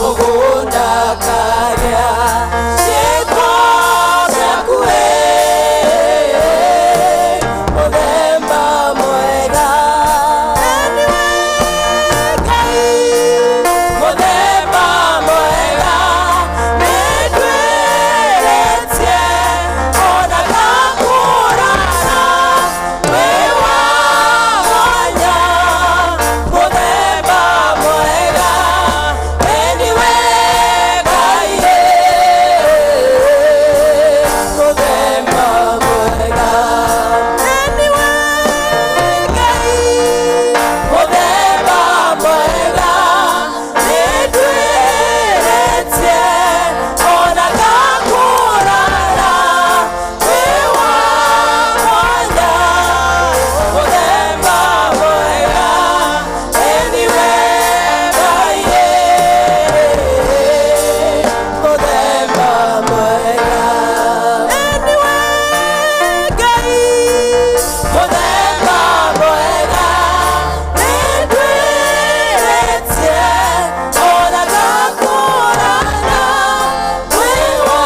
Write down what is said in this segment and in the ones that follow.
Mũgũnda karĩa ciĩko ciaku we, mũthemba mwega. Anyway, Ngai, mũthemba mwega, nĩndwĩrĩtie ona ngakũrana, wĩ wa mwanya, mũthemba mwega. Anyway, Ngai, mũthemba mwega. Anyway, Ngai, mũthemba mwega, nĩndwĩrĩtie ona ngakũrana, wĩ wa mwanya, mũthemba mwega. Anyway, Ngai, mũthemba mwega. Anyway, Ngai, mũthemba mwega, nĩndwĩrĩtie ona ngakũrana, wĩ wa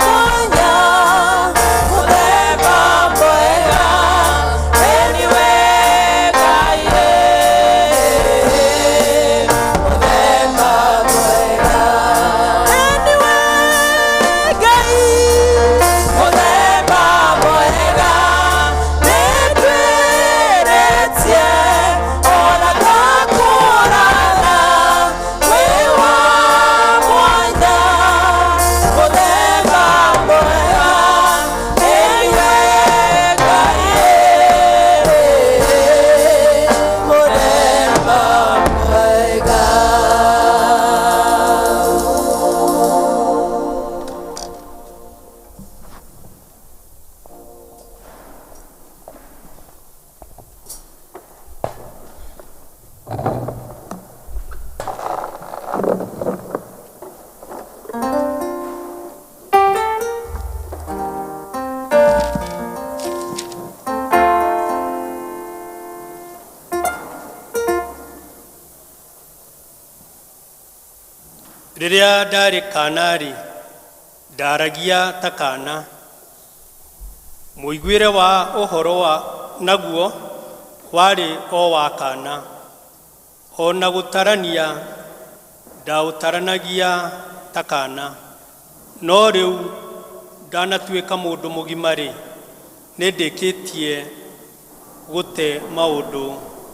mwanya, mũthemba mwega. Anyway, Ngai, mũthemba mwega. Anyway, Ngai, mũthemba mwega, nĩndwĩrĩtie ona ngakũrana, wĩ wa mwanya, mũthemba mwega. Anyway, Ngai, mũthemba mwega. Rĩrĩa ndarĩ kana-rĩ, ndaragia ta kana, mũiguĩre wa ũhoro wa naguo warĩ o wa kana, ona gũtarania ndaũtaranagia ta kana. No rĩu ndanatuĩka mũndũ mũgima-rĩ, nĩndĩkĩtie gũte maũndũ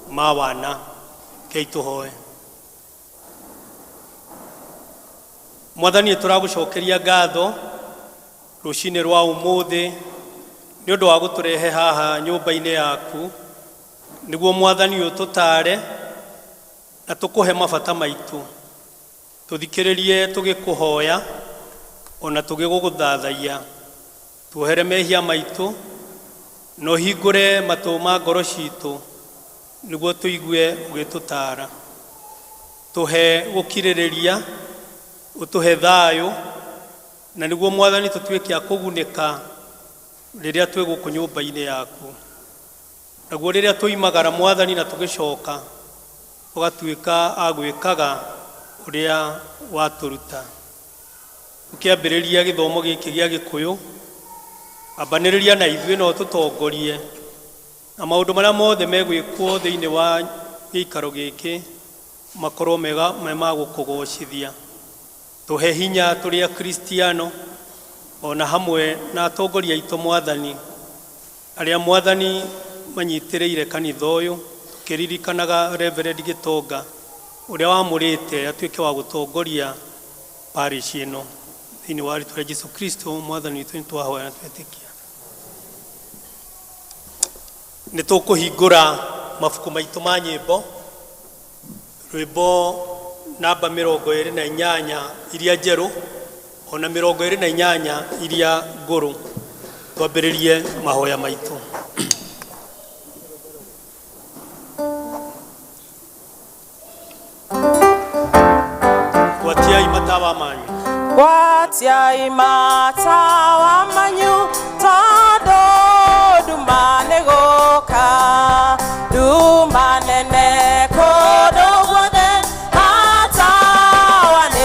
ma wana. Rekei tũhoe. Mwathani, tũragũcokeria ngatho rũcinĩ rwa ũmũthĩ nĩ ũndũ wa gũtũrehe haha nyũmba-inĩ yaku, nĩguo Mwathani ũtũtare na tũkũhe mabata maitũ. Tũthikĩrĩrie tũgĩkũhoya ona tũgĩgũgũthathaiya. Tuohere mehia maitũ na ũhingũre matũ ma ngoro citũ nĩguo tũigue ũgĩtũtaara. Tũhe gũkirĩrĩria, ũtũhe thayũ, na nĩguo Mwathani tũtuĩke a kũgunĩka rĩrĩa twĩ gũkũ nyũmba-inĩ yaku. Naguo rĩrĩa tũimagara, Mwathani, na tũgĩcoka, tũgatuĩka a gwĩkaga ũrĩa watũruta. Tũkĩambĩrĩria gĩthomo gĩkĩ gĩa Gĩkũyũ, ambanĩrĩria na ithuĩ na ũtũtongorie na maũndũ marĩa mothe megwĩkwo thĩinĩ wa gĩikaro gĩkĩ makorwo mega me ma gũkũgocithia. Tũhe hinya tũrĩ Akristiano ona hamwe na atongoria aitũ, Mwathani, arĩa Mwathani manyitĩrĩire kanitha ũyũ, tũkĩririkanaga Reverend Gĩtonga ũrĩa wamũrĩte atuĩke wa gũtongoria parish ĩno. Thĩinĩ wa rĩtwa rĩa Jesu Kristo Mwathani witũ nĩ twahoya na twetĩkia. Nĩ tũkũhingũra mabuku maitũ ma nyĩmbo, rwĩmbo namba 28 iria njerũ ona 28 iria ngũrũ. Twambĩrĩrie mahoya maitũ. Gwatiai matawa manyu. Gwatiai matawa manyu, tondũ nduma nĩ gũka, nduma nene kũndũ guothe, matawa nĩ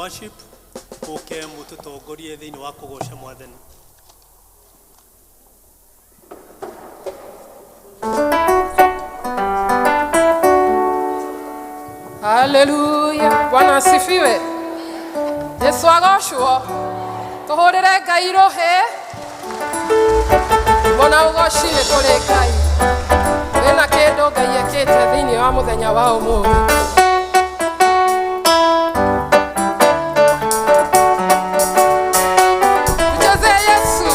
Worship mũke mũtũtongorie thĩinĩ wa kũgoca Mwathani. Haleluya, Bwana asifiwe. Yesu agocwo. Tuhurire Ngai rũhĩ. Mbona ũgoci nĩ kũrĩ Ngai. Wĩna kĩndũ Ngai ekĩte thĩinĩ wa mũthenya wa ũmũthĩ. Tuchezee Yesu.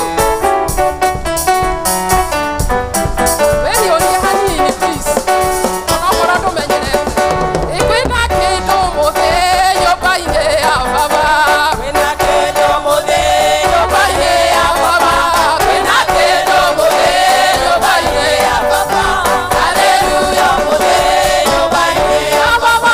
Wĩhiũrie hanini please. Onokorwo ndũmenyerete. Kwĩna kĩndũ mũthĩ nyũmba-inĩ ya baba. Kwĩna kĩndũ mũthĩ Nyũmba-inĩ ya baba. Kwĩna kĩndũ mũthĩ nyũmba-inĩ ya baba. Haleluya mũthĩ nyũmba-inĩ ya baba.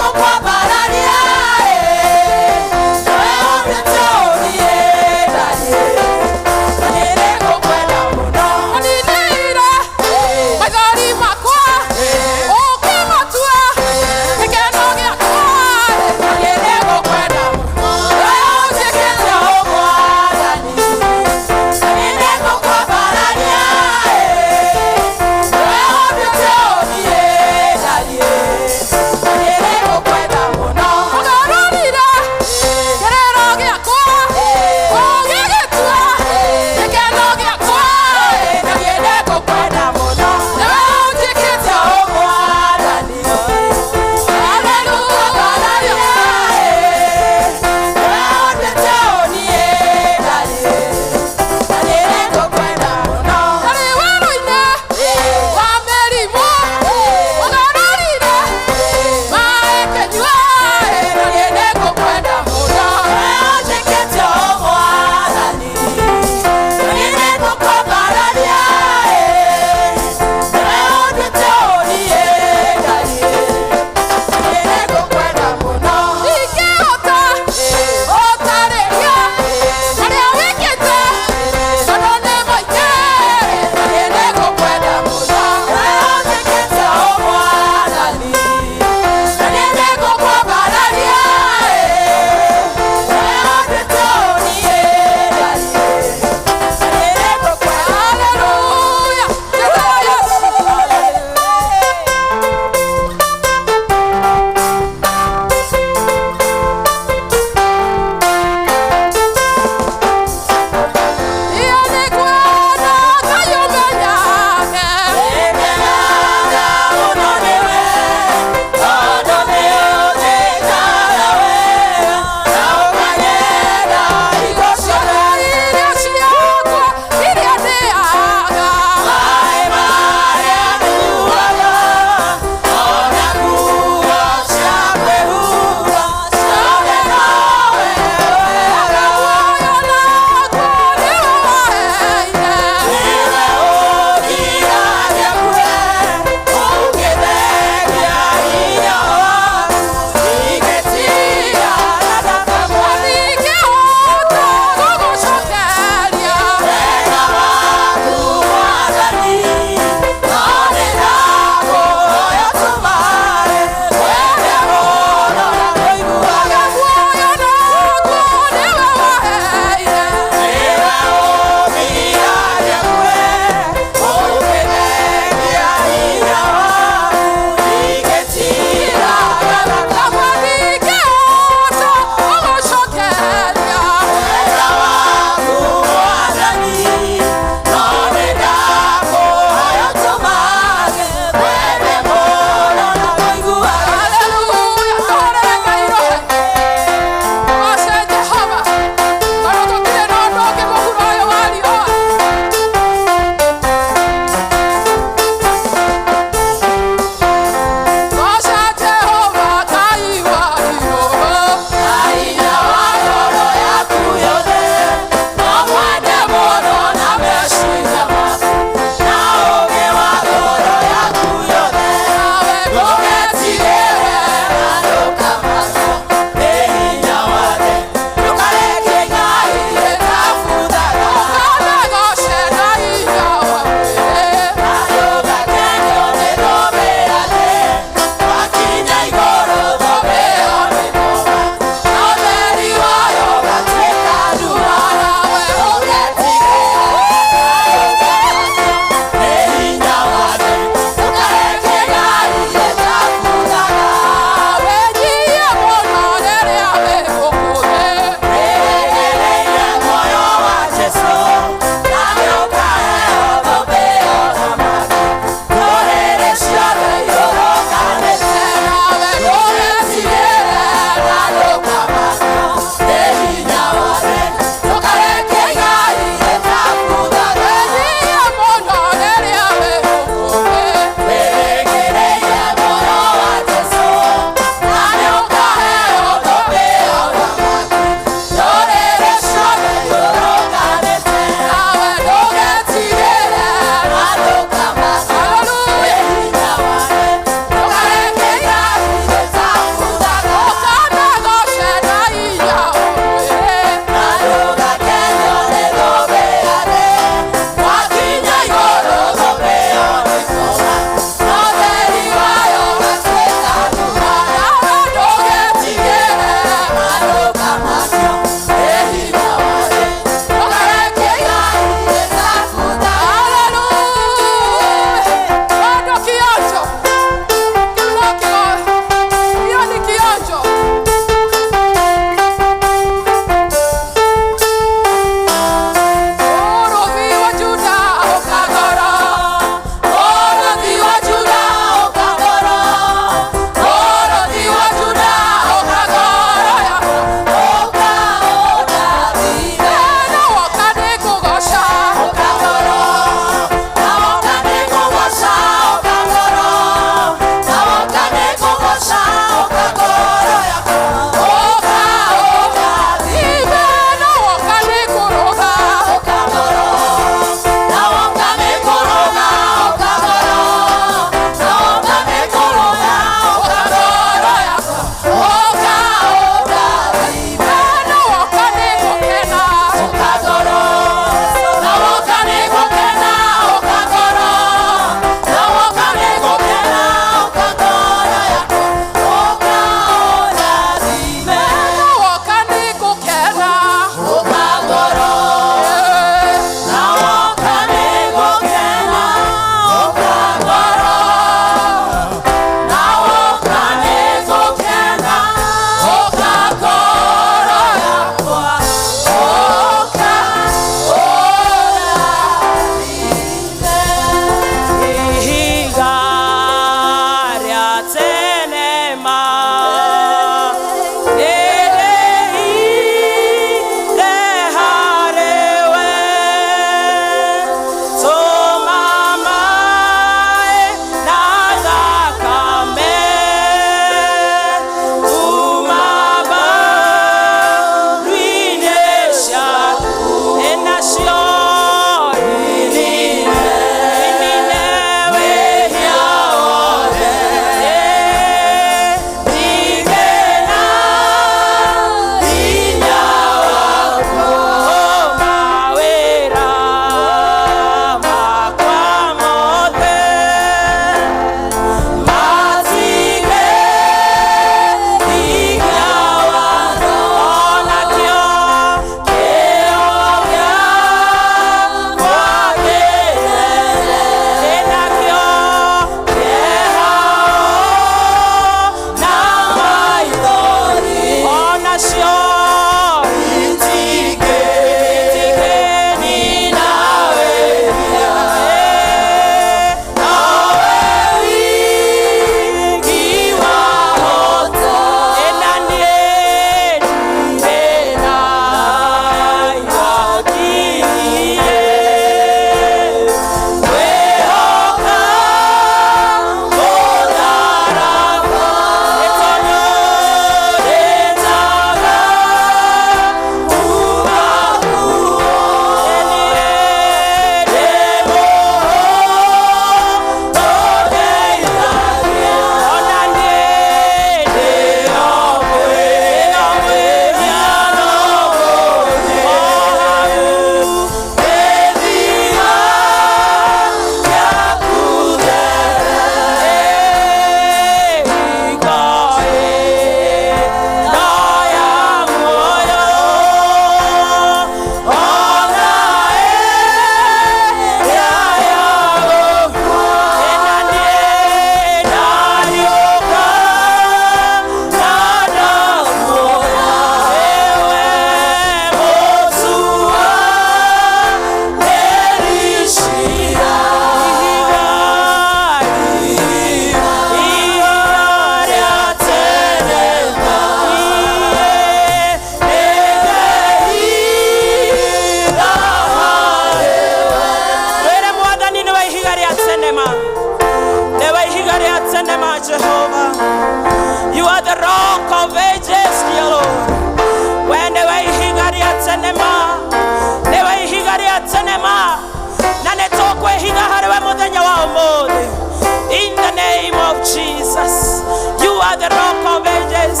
the Rock of Ages.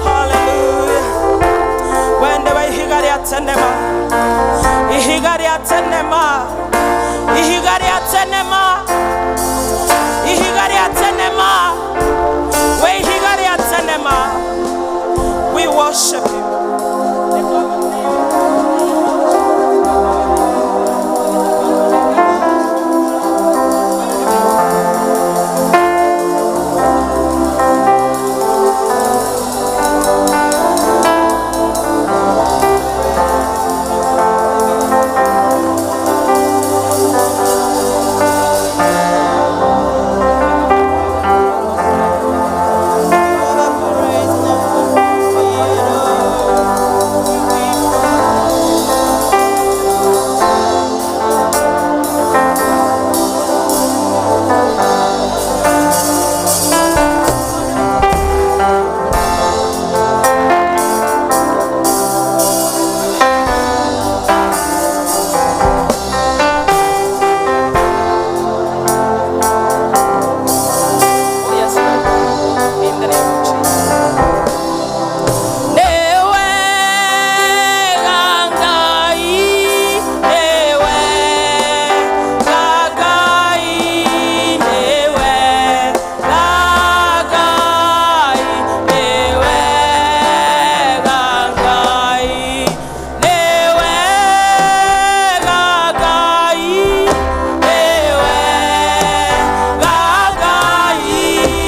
Hallelujah. We nĩwe ihiga rĩa tene ma, ihiga rĩa tene ma, ihiga rĩa tene ma, ihiga rĩa tene ma, we ihiga rĩa tene ma. We worship you. Oh, yes, Lord. In the name of Jesus. Newe Ngai, newe Ngai, newe Ngai, newe Ngai, newe Ngai, newe Ngai, newe Ngai, newe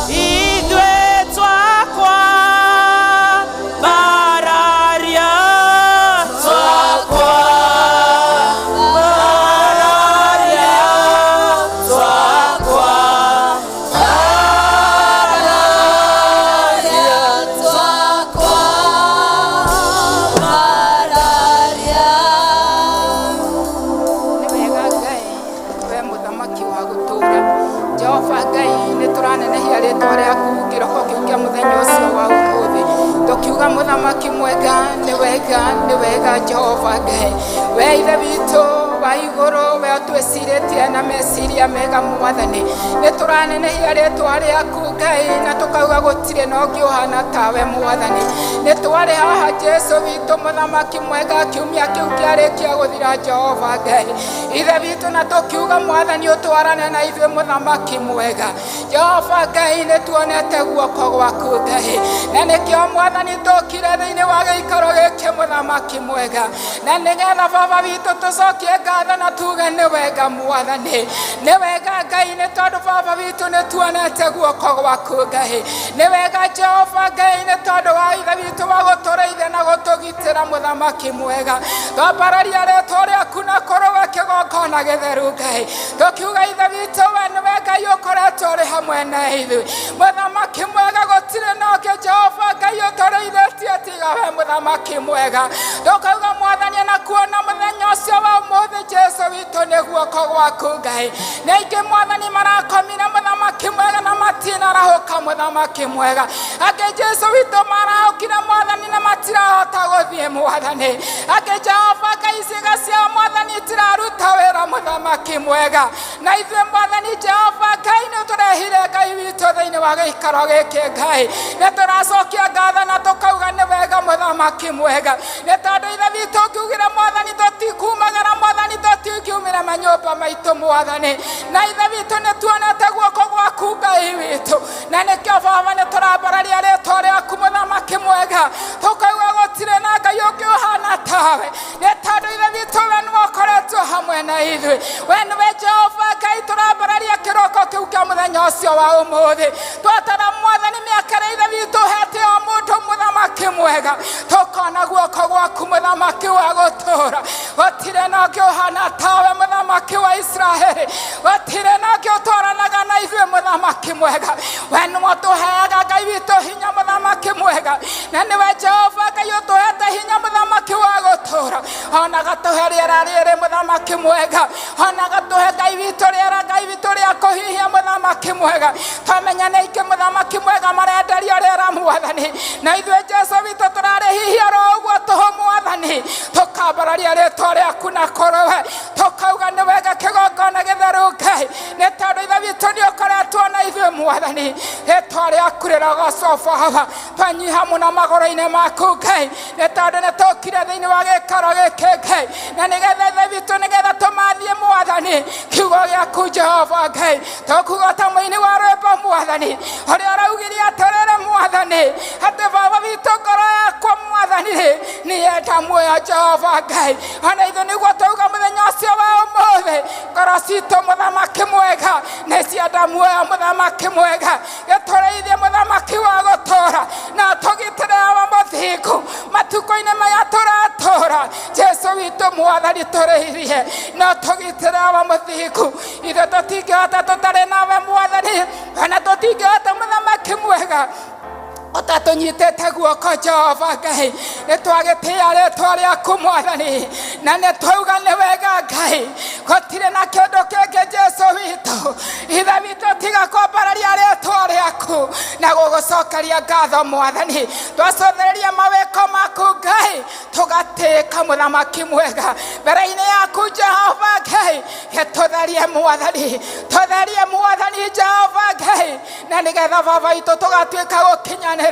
Ithuĩ twakwa mbararia, twakwa mbararia, twakwa mbararia, Twakwa mbararia. Nĩ wega Ngai, we mũthamaki wa gũtũũra. Jehova Ngai, nĩ tũranenehia rĩtwa rĩaku kĩroko kĩu kĩa mũthenya ũcio wa ũmũthĩ, tũkiuga mũthamaki mwega, nĩ wega, nĩ wega Jehova Ngai. We ithe witũ wa igũrũ, we ũtwĩcirĩtie na meciria mega Mwathani, nĩ tũranenehia rĩtwa rĩaku Ngai, na tũkauga gũtirĩ na ũngĩ ũhana tawe Mwathani. Nĩ twarĩ haha Jesu witũ mũthamaki mwega, kiumia kĩu kĩarĩkia gũthira Jehova Ngai ithe witũ, na tũkiuga Mwathani ũtwarane na ithuĩ mũthamaki mwega. Jehova Ngai, nĩ tuonete guoko gwaku Ngai, na nĩkĩo Mwathani tũkire thĩinĩ wa gĩikaro gĩkĩ mũthamaki mwega, na nĩgetha baba witũ tũcokie ngatho na tuge nĩ wega Mwathani, nĩ wega Ngai, nĩ tondũ baba witũ nĩ tuonete guoko gwaku Ngai. Nĩ wega Jehova Ngai, nĩ tondũ wa ithe witũ wa gũtũrĩithia na gũtũgitĩra mũthamaki mwega. Twambararia rĩtwa rĩaku na kũrũwe kĩgongona gĩtheru Ngai, tũkiuga ithe witũ we nĩwe Ngai ũkoretwo ũrĩ hamwe na ithuĩ mũthamaki mwega. Gũtirĩ na ũngĩ Jehova Ngai ũtũrĩithĩtie tiga we mũthamaki mwega. Tũkauga Mwathani, na kuona mũthenya ũcio wa ũmũthĩ Jesu witũ nĩ guoko gwaku Ngai. Nĩ aingĩ Mwathani marakomire mũthamaki mwega na matinarahũka mũthamaki mwega. Angĩ Jesu witũ marahũkire Mwathani na ona matirahota gũthiĩ mwathani. Angĩ Jehova Ngai ciĩga ciao mwathani itiraruta wĩra mũthamaki mwega. Na ithuĩ mwathani Jehova Ngai nĩ ũtũrehire Ngai witũ thĩinĩ wa gĩikaro gĩkĩ Ngai. Nĩ tũracokia ngatho na tũkauga nĩ wega mũthamaki mwega. Nĩ tondũ ithe witũ ũngiugire mwathani tũtikumagara mwathani tũtingiumĩra manyũmba maitũ mwathani. Na ithe witũ nĩ tuonete guoko gwaku Ngai witũ. Na nĩkĩo baba nĩ tũrambararia rĩtwa rĩaku mũthamaki mwega. Tũkauga gũtirĩ na Ngai ũngĩ ũhana tawe. Nĩ tondũ ithe witũ we nĩwe ũkoretwo hamwe na ithuĩ. We nĩwe Jehova Ngai tũrambararia kĩroko kĩu kĩa mũthenya ũcio wa ũmũthĩ. Twatara mwathani mĩaka ĩrĩa ithe witũ ũhete o mũndũ mũthamaki mwega. Tũkona guoko gwaku mũthamaki wa gũtũũra. Gũtirĩ na ũngĩ ũhana tawe mũthamaki wa Isiraeli. Gũtirĩ na ũngĩ ũtwaranaga na ithuĩ mũthamaki mwega. We nĩwe ũtũheaga Ngai witũ hinya mũthamaki mwega. Na nĩwe Jehova Ngai ũtũhete hinya mũthamaki wa gũtũũra. Ona gatũhe rĩera rĩrĩ mũthamaki mwega. Ona gatũhe Ngai witũ rĩera Ngai witũ rĩa kũhihia mũthamaki mwega. Twamenya nĩ aingĩ mũthamaki mwega marenderio rĩera mwathani. Na ithuĩ Jesũ witũ tũrarĩhihia ro ũguo tũhũ mwathani. Tũkambararia rĩtwa rĩaku na kũrũwe. Tũkauga nĩ wega kĩgongona gĩtheru Ngai. Nĩ tondũ ithe witũ nĩ ũkoretwo na ithuĩ mwathani. Rĩtwa rĩaku rĩrogocwo baba. Twanyiha mũno magũrũ-inĩ maku Ngai. Nĩ tondũ nĩ tũkire thĩinĩ wa gĩikaro gĩkĩ Ngai. Na nĩgetha ithe witũ nĩgetha tũmathiĩ mwathani kiugo gĩaku Jehova Ngai. Tũkuga ta mũini wa rwĩmbo mwathani ũrĩa ũraugire atĩrĩrĩ mwathani atĩ baba witũ ngoro yakwa mwathani rĩ nĩyenda muoyo Jehova Ngai. Ona ithuĩ nĩguo twauga mũthenya ũcio wa ũmũthĩ ngoro citũ mũthamaki mwega nĩ cienda muoyo mũthamaki mwega. Gĩtũrĩithie mũthamaki wa gũtũũra na tũgitĩre awa mũthingu matukũ-inĩ maya tũratũũra. Jesũ witũ mwathani tũrĩithie na tũgitĩre awa mũthingu. Ithuĩ tũtingĩhota tũtarĩ nawe mwathani, ona tũtingĩhota mũthamaki mwega ũtatũnyitĩte guoko Jehova Ngai. Nĩ twagĩtĩĩa rĩtwa rĩaku mwathani na nĩ twauga nĩ wega Ngai. Gũtirĩ na kĩndũ kĩngĩ Jesũ witũ. Ithe witũ tiga kwambararia rĩtwa rĩaku na gũgũcokeria ngatho mwathani. Twacũthĩrĩria mawĩko maku Ngai tũgatĩĩka mũthamaki mwega mbere-inĩ yaku Jehova Ngai. Gĩtũtherie mwathani, tũtherie mwathani Jehova Ngai, na nĩgetha baba witũ tũgatuĩka gũkinyanĩra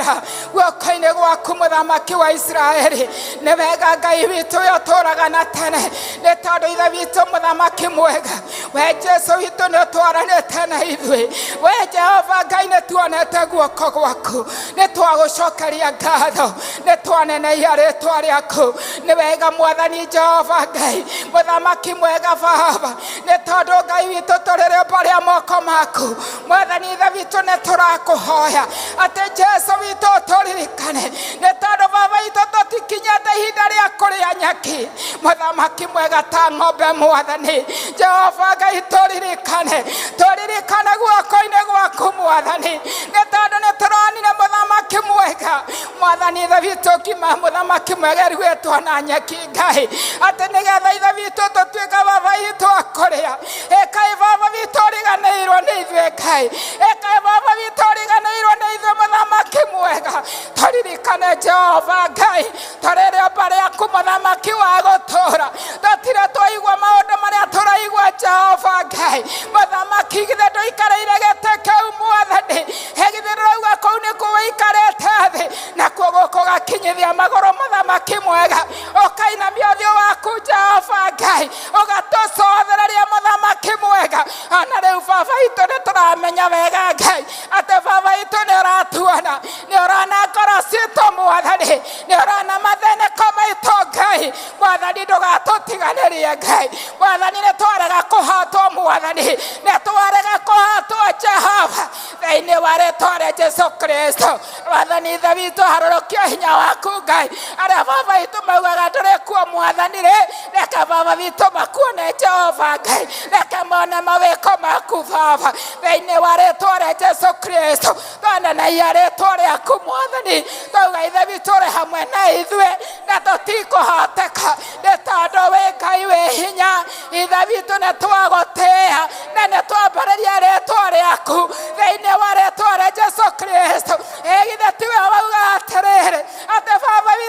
guoko-inĩ gwaku mũthamaki wa Isiraeli. Nĩ wega Ngai witũ ũrĩa ũtũũraga na tene, nĩ tondũ ithe witũ mũthamaki mwega we Jesũ witũ nĩ ũtwaranĩte na ithuĩ. We Jehova Ngai nĩ tuonete guoko gwaku, nĩ twagũcokeria ngatho, nĩ twanenehia rĩtwa rĩaku. Nĩ wega mwathani Jehova Ngai mũthamaki mwega baba, nĩ tondũ Ngai witũ tũrĩ rĩũmba rĩa moko maku mwathani ithe witũ nĩ tũrakũhoya atĩ Jesũ witũ ũtũririkane, nĩ tondũ baba witũ tũtikinyĩte ihinda rĩa kũrĩa nyeki mũthamaki mwega ta ng'ombe mwathani Jehova Ngai tũririkane, tũririkane guoko-inĩ gwaku mwathani, nĩ tondũ nĩ tũronire mũthamaki mwega mwathani ithe witũ ngima mũthamaki mwega ĩrugĩtwo na nyeki Ngai, atĩ nĩgetha ithe witũ tũtuĩke baba witũ a kũrĩa. Ĩkai baba witũ ũriganĩirwo nĩ ithuĩ Ngai, ĩkai baba witũ ũriganĩirwo nĩ ithuĩ mũthamaki mwega. Tũririkane Jehova Ngai, tũrĩ rĩũmba rĩaku mũthamaki wa gũtũũra. Tũtirĩ twaigua maũndũ marĩa tũraigua Jehova Ngai mũthamaki, githĩ ndũikarĩire gĩtĩ kĩu mwathani? Githĩ ndũrauga kũu nĩkuo ũikarĩte thĩ, nakuo gũkũ ũgakinyithia magũrũ mũthamaki mwega, ũkainamia ũthiũ waku Jehova Ngai, ũgatũcothereria mũthamaki mwega. Ona rĩu baba witũ nĩ tũramenya wega Ngai atĩ baba witũ nĩ ũratuona, nĩ ũrona ngoro citũ mwathani, nĩ ũrona mathĩnĩko maitũ Ngai. Mwathani ndũgatũtiganĩrie Ngai. Mwathani nĩ twarega kũhatwo mwathani, nĩ twarega kũhatwo Jehova thĩinĩ wa rĩtwa rĩa Jesũ Kristo. Mwathani ithe witũ harũrũkia hinya waku Ngai. Arĩa baba witũ maugaga ndũrĩ kuo mwathani rĩ, reke baba witũ makuone Jehova Ngai, reke mone mawĩko maku baba thĩinĩ wa rĩtwa rĩa Jesũ Kristo. Twanenehia rĩtwa rĩaku mwathani, twauga ithe witũ ũrĩ hamwe na ithuĩ na tũtikũhoteka, nĩ tondũ wĩ Ngai wĩ hinya. Ithe witũ nĩ twagũtĩĩa na nĩ twambararia rĩtwa rĩaku thĩinĩ wa rĩtwa rĩa Jesũ Kristo. Ĩ githĩ tiwe wauga atĩrĩrĩ atĩ baba witũ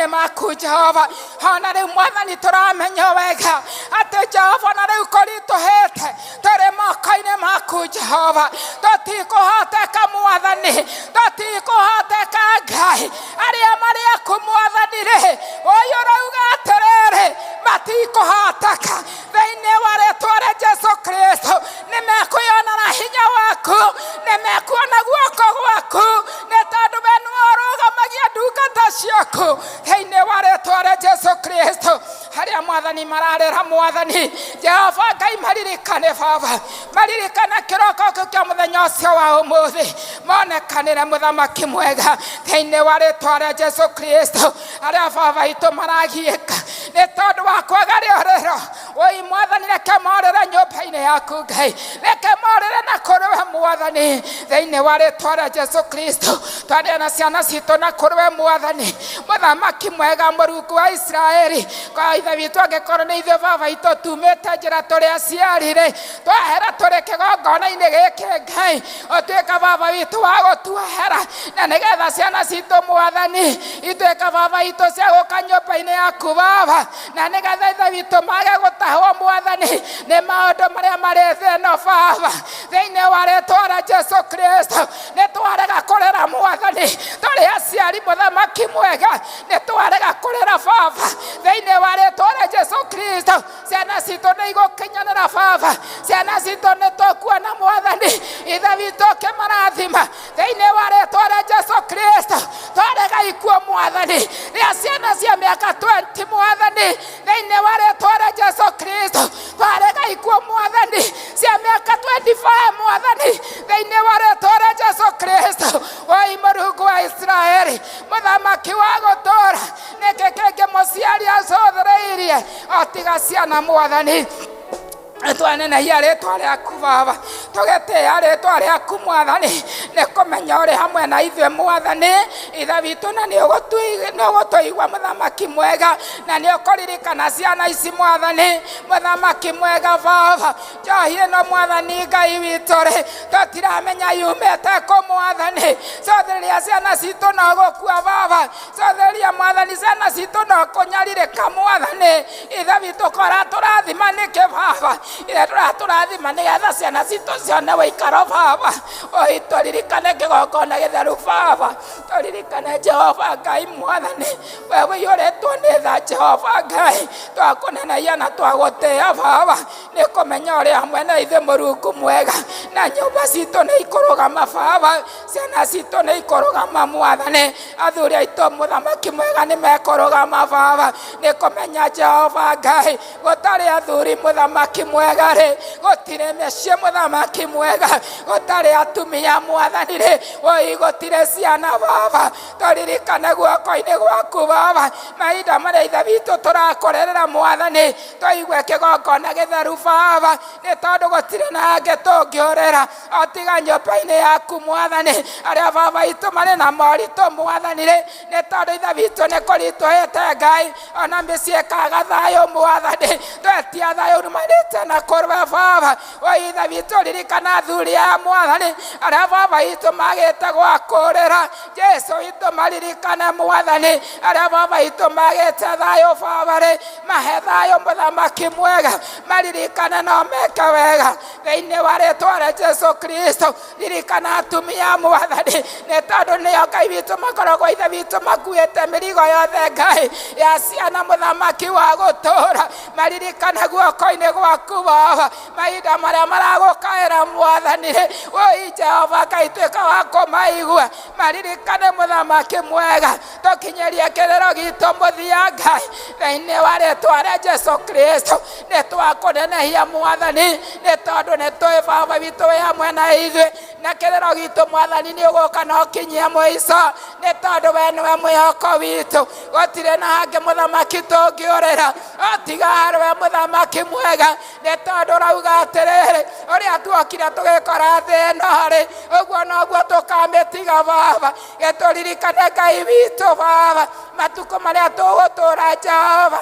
moko-inĩ maku Jehova. Ona rĩu Mwathani tũramenya wega atĩ Jehova na rĩu kũritũhĩte tũrĩ moko-inĩ maku Jehova. Tũtikũhoteka Mwathani, tũtikũhoteka Ngai. Arĩa marĩ aku Mwathani rĩ, ũyũ ũrauga atĩrĩrĩ, matikũhoteka thĩinĩ wa rĩtwa rĩa Jesu Kristo. Nĩ mekwĩonera hinya waku, nĩ mekuona guoko gwaku, nĩ tondũ we nĩwe ũrũgamagia ndungata ciaku thĩinĩ wa rĩtwa rĩa Jesu Kristo. Harĩa Mwathani mararĩra Mwathani Jehova Ngai, maririkane Baba, maririkane kĩroko kĩu kĩa mũthenya ũcio wa ũmũthĩ, monekanĩre mũthamaki mwega thĩinĩ wa rĩtwa rĩa Jesu Kristo. Arĩa baba itũ maragiĩka nĩ tondũ wa kwaga rĩorĩro, oi Mwathani, reke morĩre nyũmba-inĩ yaku Ngai, reke morĩre na kũrĩ we Mwathani thĩinĩ wa rĩtwa rĩa Jesu Kristo. Twaria na ciana citũ na kũrĩ we Mwathani, mũthamaki mwega, mũrungu wa Isiraeli. Kwa ithe witũ, angĩkorwo nĩ ithuĩ baba itũ tumĩte njĩra tũrĩ aciari rĩ, twahera tũrĩ kĩgongona-inĩ gĩkĩ Ngai, ũtuĩka baba witũ wa gũtuohera, na nĩgetha ciana citũ Mwathani ituĩka baba witũ cia gũka nyũmba-inĩ yaku Baba, na nĩgetha ithe witũ mage gũtahwo Mwathani nĩ maũndũ marĩa marĩ thĩ ĩno Baba, thĩinĩ wa rĩtwa rĩa Jesu Kristo. Nĩ twarega kũrĩra Mwathani, tũrĩ aciari mũthamaki mwega, nĩ twarega kũrĩra Baba, thĩinĩ wa rĩtwa rĩa Jesu Kristo. Ciana citũ nĩ igũkinyanĩra Baba, ciana citũ nĩ tũkuona Mwathani ithe witũ ũkĩmarathima thĩinĩ wa rĩtwa rĩa Jesu Kristo. Twarega ikuo Mwathani rĩa ciana cia mĩaka 20 Mwathani, thĩinĩ wa rĩtwa rĩa Jesu Kristo. Twarega ikuo Mwathani cia mĩaka 25 Mwathani, thĩinĩ wa rĩtwa rĩa Jesu Kristo. Oi mũrungu wa Isiraeli, mũthamaki wa gũtũũra, nĩkĩ kĩngĩ mũciari acũthĩrĩirie o tiga ciana Mwathani? Twanenehia rĩtwa rĩaku Baba, tũgĩtĩĩa rĩtwa rĩaku Mwathani, nĩ kũmenya ũrĩ hamwe na ithuĩ Mwathani ithe witũ, na nĩ ũgũtũigua mũthamaki mwega, na nĩ ũkũririkana ciana ici Mwathani, mũthamaki mwega Baba. Njohi ĩno Mwathani Ngai witũ rĩ, tũtiramenya yumĩte kũ Mwathani. Cothĩrĩria ciana citũ no gũkua Baba, cothĩrĩria Mwathani ciana citũ no kũnyarirĩka Mwathani ithe witũ. Kora tũrathima nĩkĩ Baba? Ithe tũratũrathima nĩgetha ciana citũ cione wĩikaro Baba. Oi tũririkane kĩgongona gĩtheru Baba, tũririkane Jehova Ngai Mwathani, we wĩiyũrĩtwo nĩ tha Jehova Ngai. Twakũneneia na twagũtĩĩa Baba, nĩ kũmenya ũrĩ hamwe na ithuĩ mũrungu mwega, na nyũmba citũ nĩ ikũrũgama Baba, ciana citũ nĩ ikũrũgama Mwathani, athuri aitũ mũthamaki mwega nĩ mekũrũgama Baba, nĩ kũmenya Jehova Ngai gũtarĩ athuri mũthamaki mwega rĩ, gũtirĩ mĩciĩ mũthamaki mwega, gũtarĩ atumia Mwathani rĩ, oi gũtirĩ ciana Baba. Tũririkane guoko-inĩ gwaku Baba, mahinda marĩa ithe witũ tũrakũrĩrĩra Mwathani, tũigue kĩgongona gĩtheru Baba, nĩ tondũ gũtirĩ na angĩ tũngĩũrĩra o tiga nyũmba-inĩ yaku Mwathani. Arĩa baba witũ marĩ na moritũ Mwathani rĩ, nĩ tondũ ithe witũ nĩ kũritũhĩte Ngai, ona mĩciĩ ĩkaga thayũ Mwathani, twetia thayũ umanĩte na kũrwe Baba. Oi ithe witũ ririkana athuri aya Mwathani, arĩa baba witũ magĩte gwa kũrĩra, Jesu witũ maririkane Mwathani, arĩa baba witũ magĩte thayũ Baba rĩ, mahe thayũ mũthamaki mwega, maririkane no meke wega thĩinĩ wa rĩtwa rĩa Jesu Kristo. Ririkana atumia Mwathani, nĩ tondũ nĩo Ngai witũ makoragwo ithe witũ makuĩte mĩrigo yothe Ngai ya ciana mũthamaki wa gũtũũra, maririkane guoko-inĩ gwaku Baba, mahinda marĩa maragũkaĩra Mwathani rĩ, oi Jehova Ngai tuĩka wa kũmaigua, maririkane mũthamaki mwega, tũkinyĩrie kĩrĩro gitũ mũthia Ngai, thĩinĩ wa rĩtwa rĩa Jesu Kristo. Nĩ twakũnenehia Mwathani, nĩ tondũ nĩ tũĩ Baba witũ wĩ hamwe na ithuĩ, na kĩrĩro gitũ Mwathani nĩ ũgũka na ũkinyie mũico, nĩ tondũ we nĩwe mwĩhoko witũ. Gũtirĩ na hangĩ mũthamaki tũngĩũrĩra o tiga harĩ we mũthamaki mwega, nĩ tondũ ũrauga atĩrĩrĩ, ũrĩa tuokire tũgĩkora thĩ ĩno rĩ, ũguo noguo tũkamĩtiga Baba. Gĩtũririkane Ngai witũ Baba, matukũ marĩa tũgũtũũra Jehova.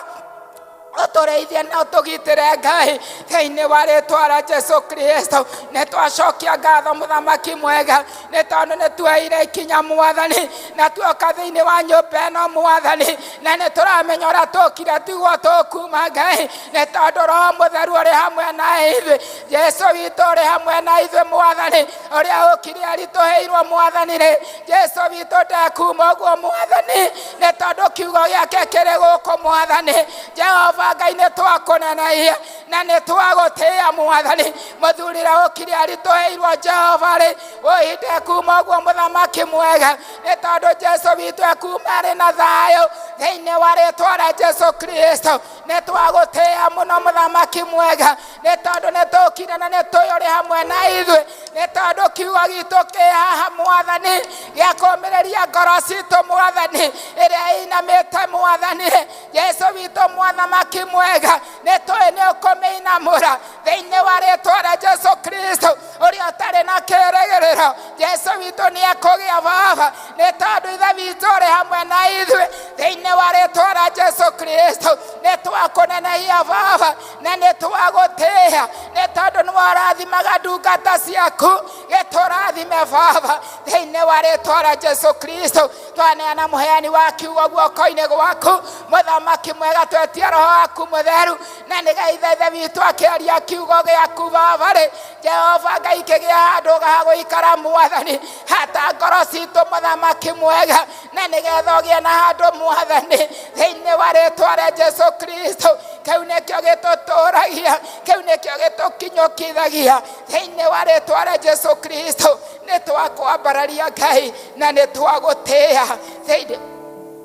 Ũtũrĩithie na ũtũgitĩre Ngai thĩinĩ wa rĩtwa rĩa Jesu Kristo. Nĩ twacokia ngatho mũthamaki mwega, nĩ tondũ nĩ tuoire ikinya mwathani, na tuoka thĩinĩ wa nyũmba ĩno mwathani, na nĩ tũramenya ũrĩa tũkire tiguo tũkuma Ngai, nĩ tondũ Roho Mũtheru ũrĩ hamwe na ithuĩ, Jesu witũ ũrĩ hamwe na ithuĩ mwathani, ũrĩa ũkire aritũhĩirwo mwathani rĩ, Jesu witũ ndekuma ũguo mwathani, nĩ tondũ kiugo gĩake kĩrĩ gũkũ mwathani. Jehova Ngai nĩ twakũneneia na nĩ twagũtĩĩa mwathani, mũthurire ũkire aritũhĩirwo Jehova rĩ, ũhinde kuma ũguo mũthamaki mwega, nĩ tondũ Jesu witũ ekuma arĩ na thayũ thĩinĩ wa rĩtwa rĩa Jesu Kristo. Nĩ twagũtĩĩa mũno mũthamaki mwega, nĩ tondũ nĩ tũkire na nĩ tũĩ ũrĩ hamwe na ithuĩ, nĩ tondũ kiugo gitũ kĩ haha mwathani gĩa kũũmĩrĩria ngoro citũ mwathani ĩrĩa ĩinamĩte mwathani. Jesu witũ mwathamaki mwega, nĩ tũĩ nĩ ũkũmĩinamũra thĩinĩ wa rĩtwa rĩa Jesu Kristo. Ũrĩa ũtarĩ na kĩĩrĩgĩrĩro, Jesu witũ nĩ ekũgĩa baba, nĩ tondũ ithe witũ ũrĩ hamwe na ithuĩ thĩinĩ wa rĩtwa rĩa Jesu Kristo. Nĩ twakũnenehia baba na nĩ twagũtĩĩa, nĩ tondũ nĩ warathimaga ndungata ciaku, gĩtũrathime baba thĩinĩ wa rĩtwa rĩa Jesu Kristo. Twaneana mũheani wa kiugo guoko-inĩ gwaku mũthamaki mwega, twetie roho waku mũtheru, na nĩgetha ithe witũ akĩaria kiugo gĩaku baba rĩ, Jehova Ngai kĩgĩa handũ ha gũikara mwathani, hata ngoro citũ mũthamaki mwega, na nĩgetha ũgĩe na handũ mwathani thĩinĩ wa rĩtwa rĩa Jesu Kristo. Kĩu nĩkĩo gĩtũtũragia, kĩu nĩkĩo gĩtũkinyũkithagia thĩinĩ wa rĩtwa rĩa Jesu Kristo. Nĩ twakwambararia Ngai na nĩ twagũtĩĩa thĩinĩ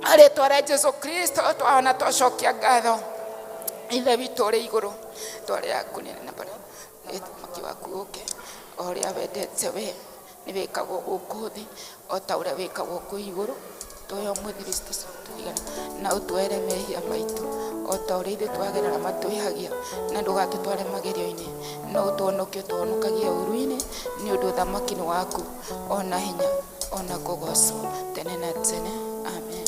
wa rĩtwa rĩa Jesu Kristo. Twaona twacokia ngatho. Ithe witũ ũrĩ igũrũ, twarĩ aku nĩ na bara ũthamaki waku ũke, o ũrĩa wendete we nĩ wĩkagwo gũkũ thĩ o ta ũrĩa wĩkagwo kũu igũrũ. Tũhe ũmũthĩ tũigana, na ũtuohere mehia maitũ o ta ũrĩa ithuĩ twagerera matwĩhagia, na ndũgatũtware magerio-inĩ, no ũtũhonokie ũtũhonokagie ũũru-inĩ, nĩ ũndũ ũthamaki nĩ waku, ona hinya, ona kũgocwo tene na tene. Amen.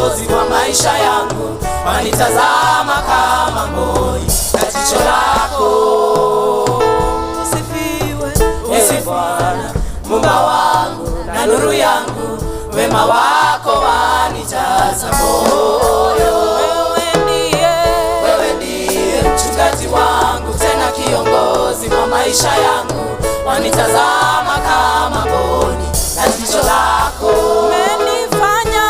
kiongozi wa maisha yangu, wanitazama kama mboni na jicho lako. Usifiwe, ewe Bwana Muumba wangu na nuru yangu, wema wako wanijaza moyo. Wewe ndiye mchungaji wangu, tena kiongozi wa maisha yangu, wanitazama kama mboni na jicho lako. Umenifanya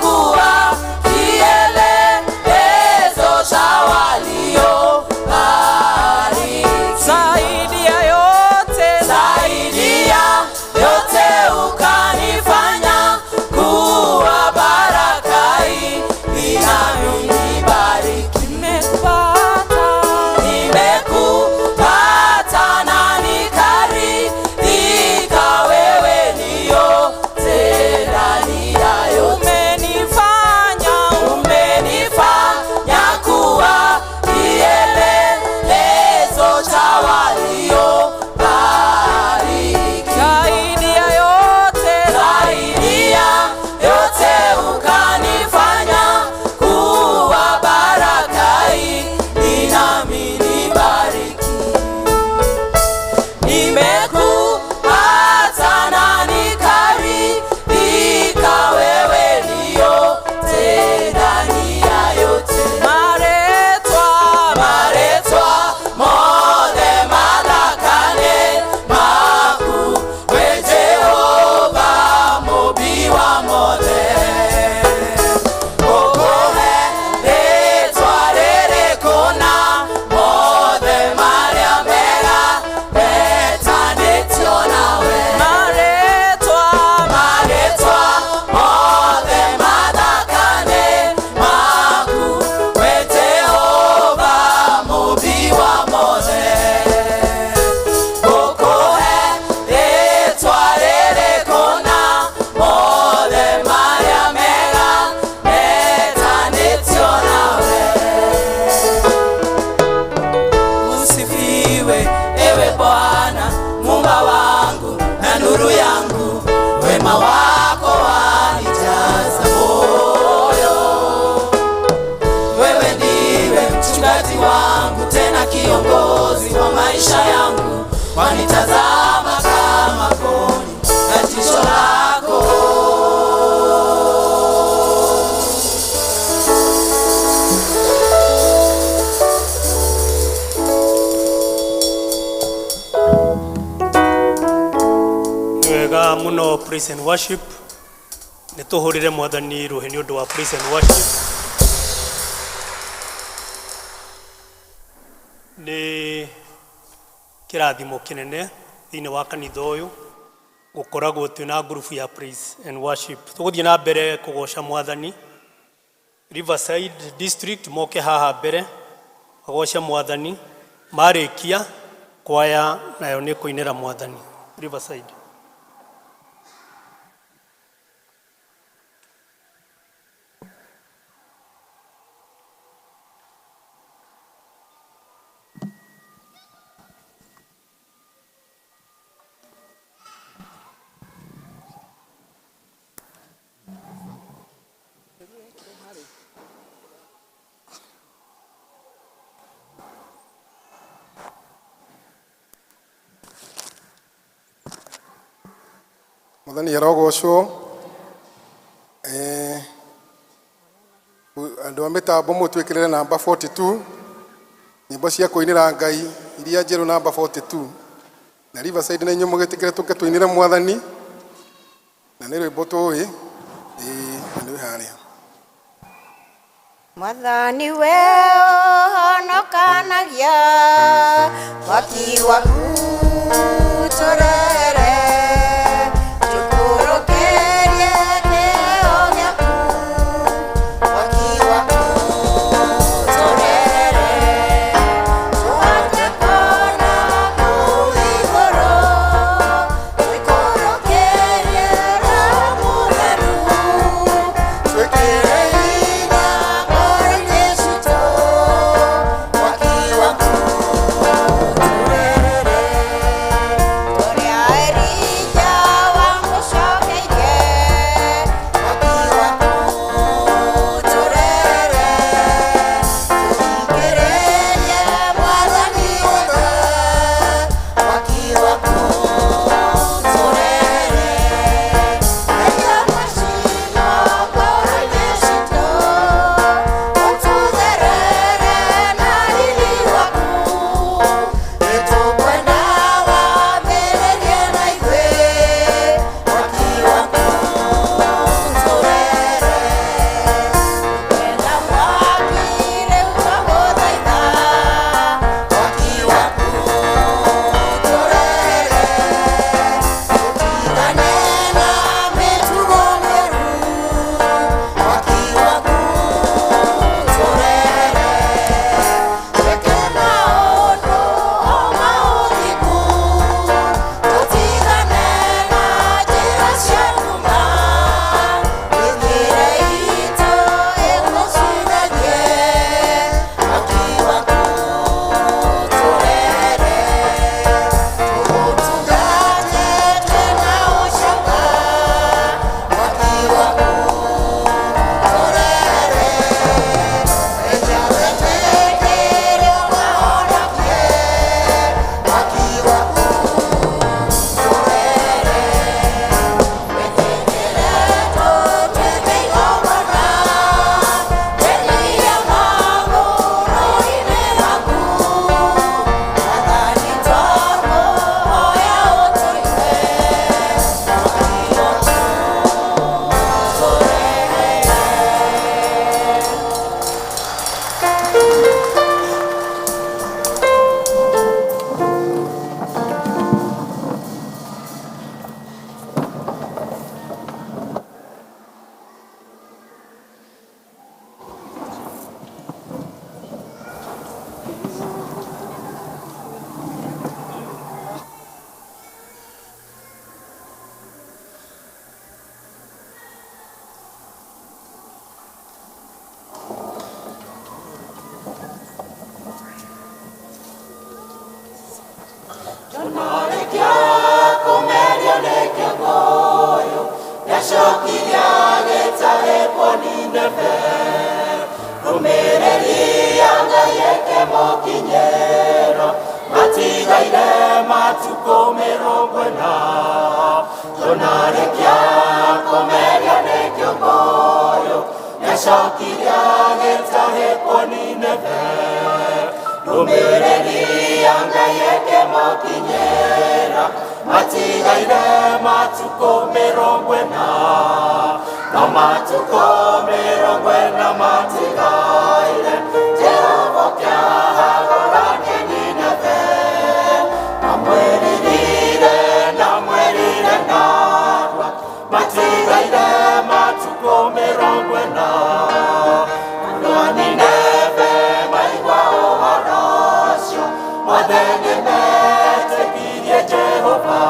kuwa kielelezo cha walio bariki. Zaidi ya yote ukanifanya kuwa baraka inayonibariki. Nimekupata na nikaridhika, wewe ndiyo ndani ya yote. Umenifanya kuwa kielelezo cha walio bariki. Zaidi ya yote ukanifanya kuwa baraka nami nibariki. Nimekupata na nikaridhika, wewe ndiyo ndani ya yote. Maretwa mothe mathakane maku, we Jehova Mũmbi wa mothe. Ũkũhe rĩtwa rĩrĩkũ na mothe marĩa mega metanĩtio nawe. Marĩtwa mothe mathakane maku, we Jehova Mũmbi wa mothe. Ngũkũhe rĩtwa rĩrĩkũ na mothe marĩa mega metanĩtio nawe. Usifiwe ewe Bwana Muumba wangu na nuru yangu, wema wako wanijaza moyo. Wewe ndiwe mchungaji wangu, tena kiongozi wa maisha yangu, wanitazama kama mboni na jicho lako. Nĩ wega mũno praise and worship. Nĩ tũhũrĩre mwathani rũhĩ nĩ ũndũ wa praise and worship. Nĩ kĩrathimo kĩnene thĩinĩ wa kanitha ũyũ gũkoragwo twĩna ngurubu ya praise and worship. Tũgũthiĩ na mbere kũgoca mwathani. Riverside District moke haha mbere magoce mwathani, marĩkia kwaya nayo nĩ kũinĩra mwathani. Riverside. Mwathani arogocwo. Andũ a mĩtambo mũtwĩkĩrĩre namba 42, nyĩmbo cia kũinĩra Ngai iria njerũ namba 42, na Riverside na inyuĩ mũgĩtĩkĩre tũke tũinĩre mwathani, na nĩ rwĩmbo tũĩ na nĩ harĩa. Mwathani we ũhonokanagia, mwaki waku tũrere, tũkũrũkĩrie kĩo gĩaku, mwaki waku tũrere, tũhote kuona kũu igũrũ, tũikũrũkĩrie Roho Mũtheru, twĩkĩre hinya ngoro-inĩ citũ, mwaki waku tũrere. Nĩacokirie agĩtahĩkwo Nineve, ndũmĩrĩri ya Ngai ĩkĩmũkinyĩra, matigaire matukũ 40, Jona arĩkia kũmeria nĩ kĩũngũyũ, nĩacokirie agĩtahĩkwo Nineve, ndũmĩrĩri ya Ngai ĩkĩmũkinyĩra, matigaire matukũ 40, no matukũ 40 matigaire, Jehova kĩahagũranie Nineve, namwĩririre namwĩrire narua, matigaire matukũ 40, andũ a Nineve maigua ũhoro ũcio, mothe nĩmetĩkirie Jehova,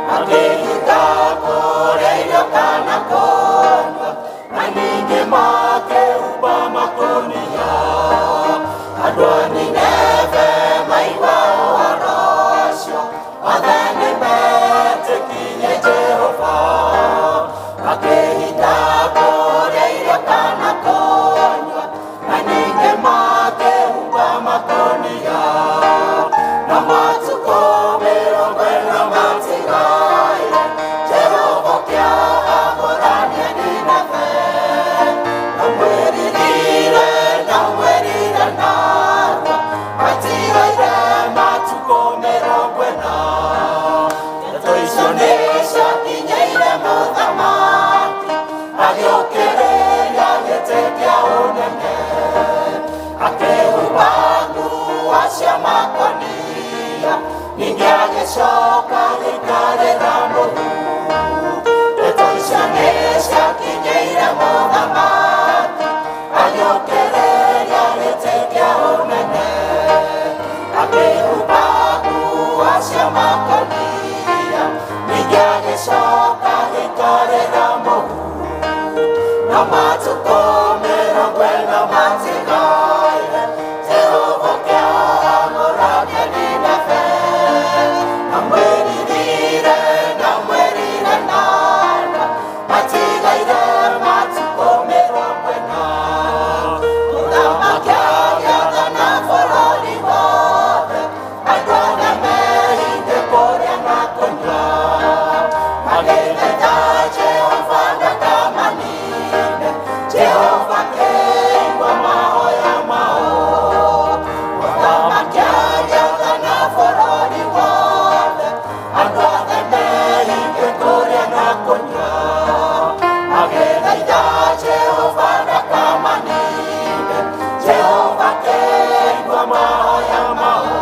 makĩhinga kũrĩa irio kana kũnyua, na ningĩ makĩhumba makũnia. Andũ a Nineve maigua ũhoro ũcio, othe nĩmetĩkirie Jehova, makĩhinga kũrĩa irio kana kũnyua, na ningĩ makĩhumba makũnia. Na matukũ 40 matigaire, Jehova kĩahagũranie Nineve, namwĩririre namwĩrire narua, matigaire matukũ 40. Ndeto icio nĩciakinyĩire mũthamaki, agĩũkĩrĩria gĩtĩ kĩa ũnene, akĩhumba nguo cia makũnia, ningĩ agĩcoka agĩikarĩra mũhu. Ndeto icio nĩciakinyĩire mũthamaki, agĩũkĩrĩria gĩtĩ kĩa ũnene, akĩhumba nguo cia makũnia, ningĩ agĩcoka agĩikarĩra mũhu. Na matukũ 40 matigaire, Jehova kĩahagũranie Nineve, namwĩririre namwĩrire narua, matigaire matukũ 40. Mũthamaki agĩathana bũrũri wothe, andũ othe mehinge kũrĩa na kũnyua, magĩthaitha Jehova ndakamanine, Jehova akĩigua mahoya mao. Mũthamaki agĩathana bũrũri wothe, andũ othe mehinge kũrĩa na kũnyua, magĩthaitha Jehova ndakamanine, Jehova akĩigua mahoya mao.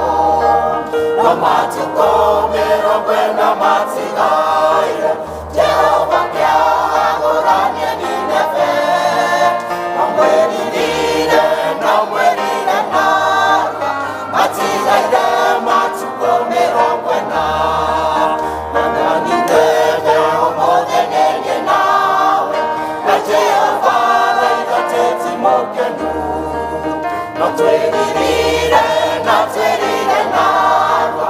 No matukũ 40 matigaire, Jehova kĩahagũranie Nineve, namwĩririre namwĩrire narua, matigaire matukũ 40. Na Nineve ũmũthĩ nĩniĩ nawe, na Jehova araigua tĩti mũkenu, no twĩririre na twĩrire narua,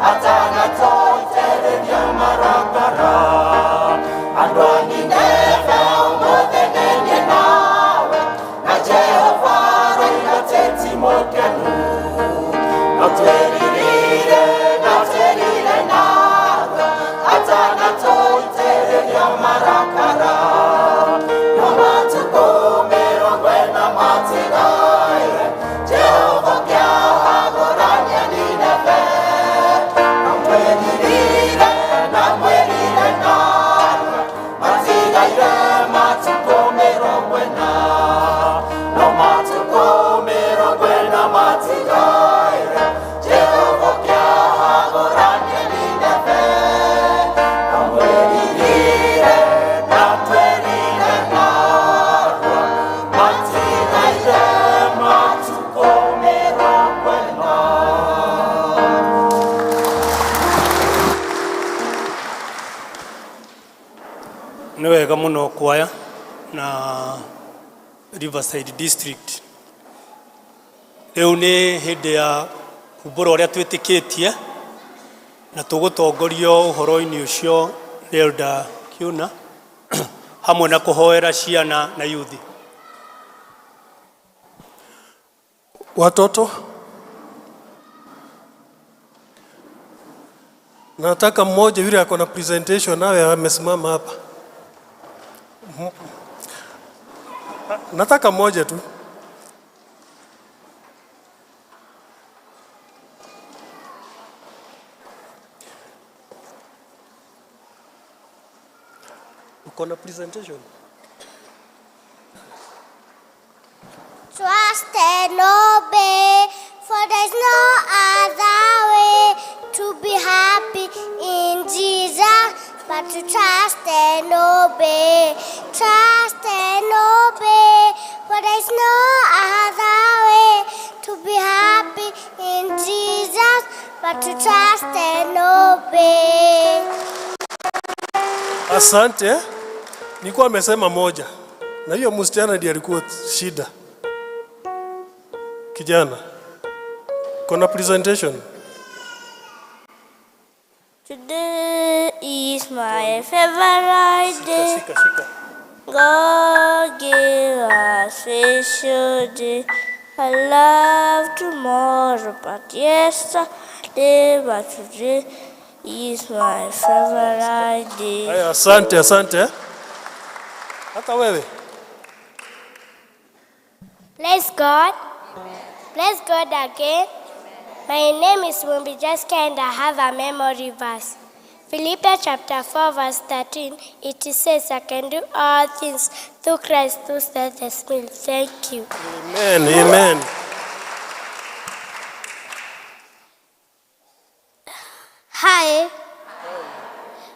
atanatũitĩrĩria marakara. Andũ a Nineve ũmũthĩ nĩniĩ nawe, na Jehova araigua tĩti mũkenu, no twĩririre na twĩrire narua, atanatũitĩrĩria marakara. No matukũ 40 matigaire, Jehova kĩahagũranie Nineve, namwĩririre namwĩrire narua, matigaire matukũ 40. No matukũ 40 matigaire, Jehova kĩahagũranie Nineve, namwĩririre namwĩrire narua, matigaire matukũ 40. Nĩ wega mũno kwaya na Riverside District. Rĩu nĩ hĩndĩ ya kumbũra ũrĩa twĩtĩkĩtie na tũgũtongorio ũhoro-inĩ ũcio nĩ Elder Kiuna. Hamwe na kũhoera ciana na yuthi. Watoto, nataka mmoja yule ako na presentation nawe amesimama hapa. Nataka mmoja tu. Uko na presentation? Trust and obey, for there's no other way to be happy in Jesus but to trust and obey. Trust and obey, for there's no other way to be happy in Jesus but to trust and obey. Asante. Nilikuwa amesema moja, na hiyo msichana ndiye alikuwa shida. Kijana, kuna presentation. Today is my favorite day. Shika, shika. God gave us special day. I love tomorrow, but yesterday, but today is my favorite day. Haya, asante, asante. Hata wewe. Bless God. Bless God again. My name is Mumbi Jaska and I have a memory verse. Philippians chapter 4 verse 13, it says, "I can do all things through Christ who strengthens me." Thank you. Amen, amen. Hi.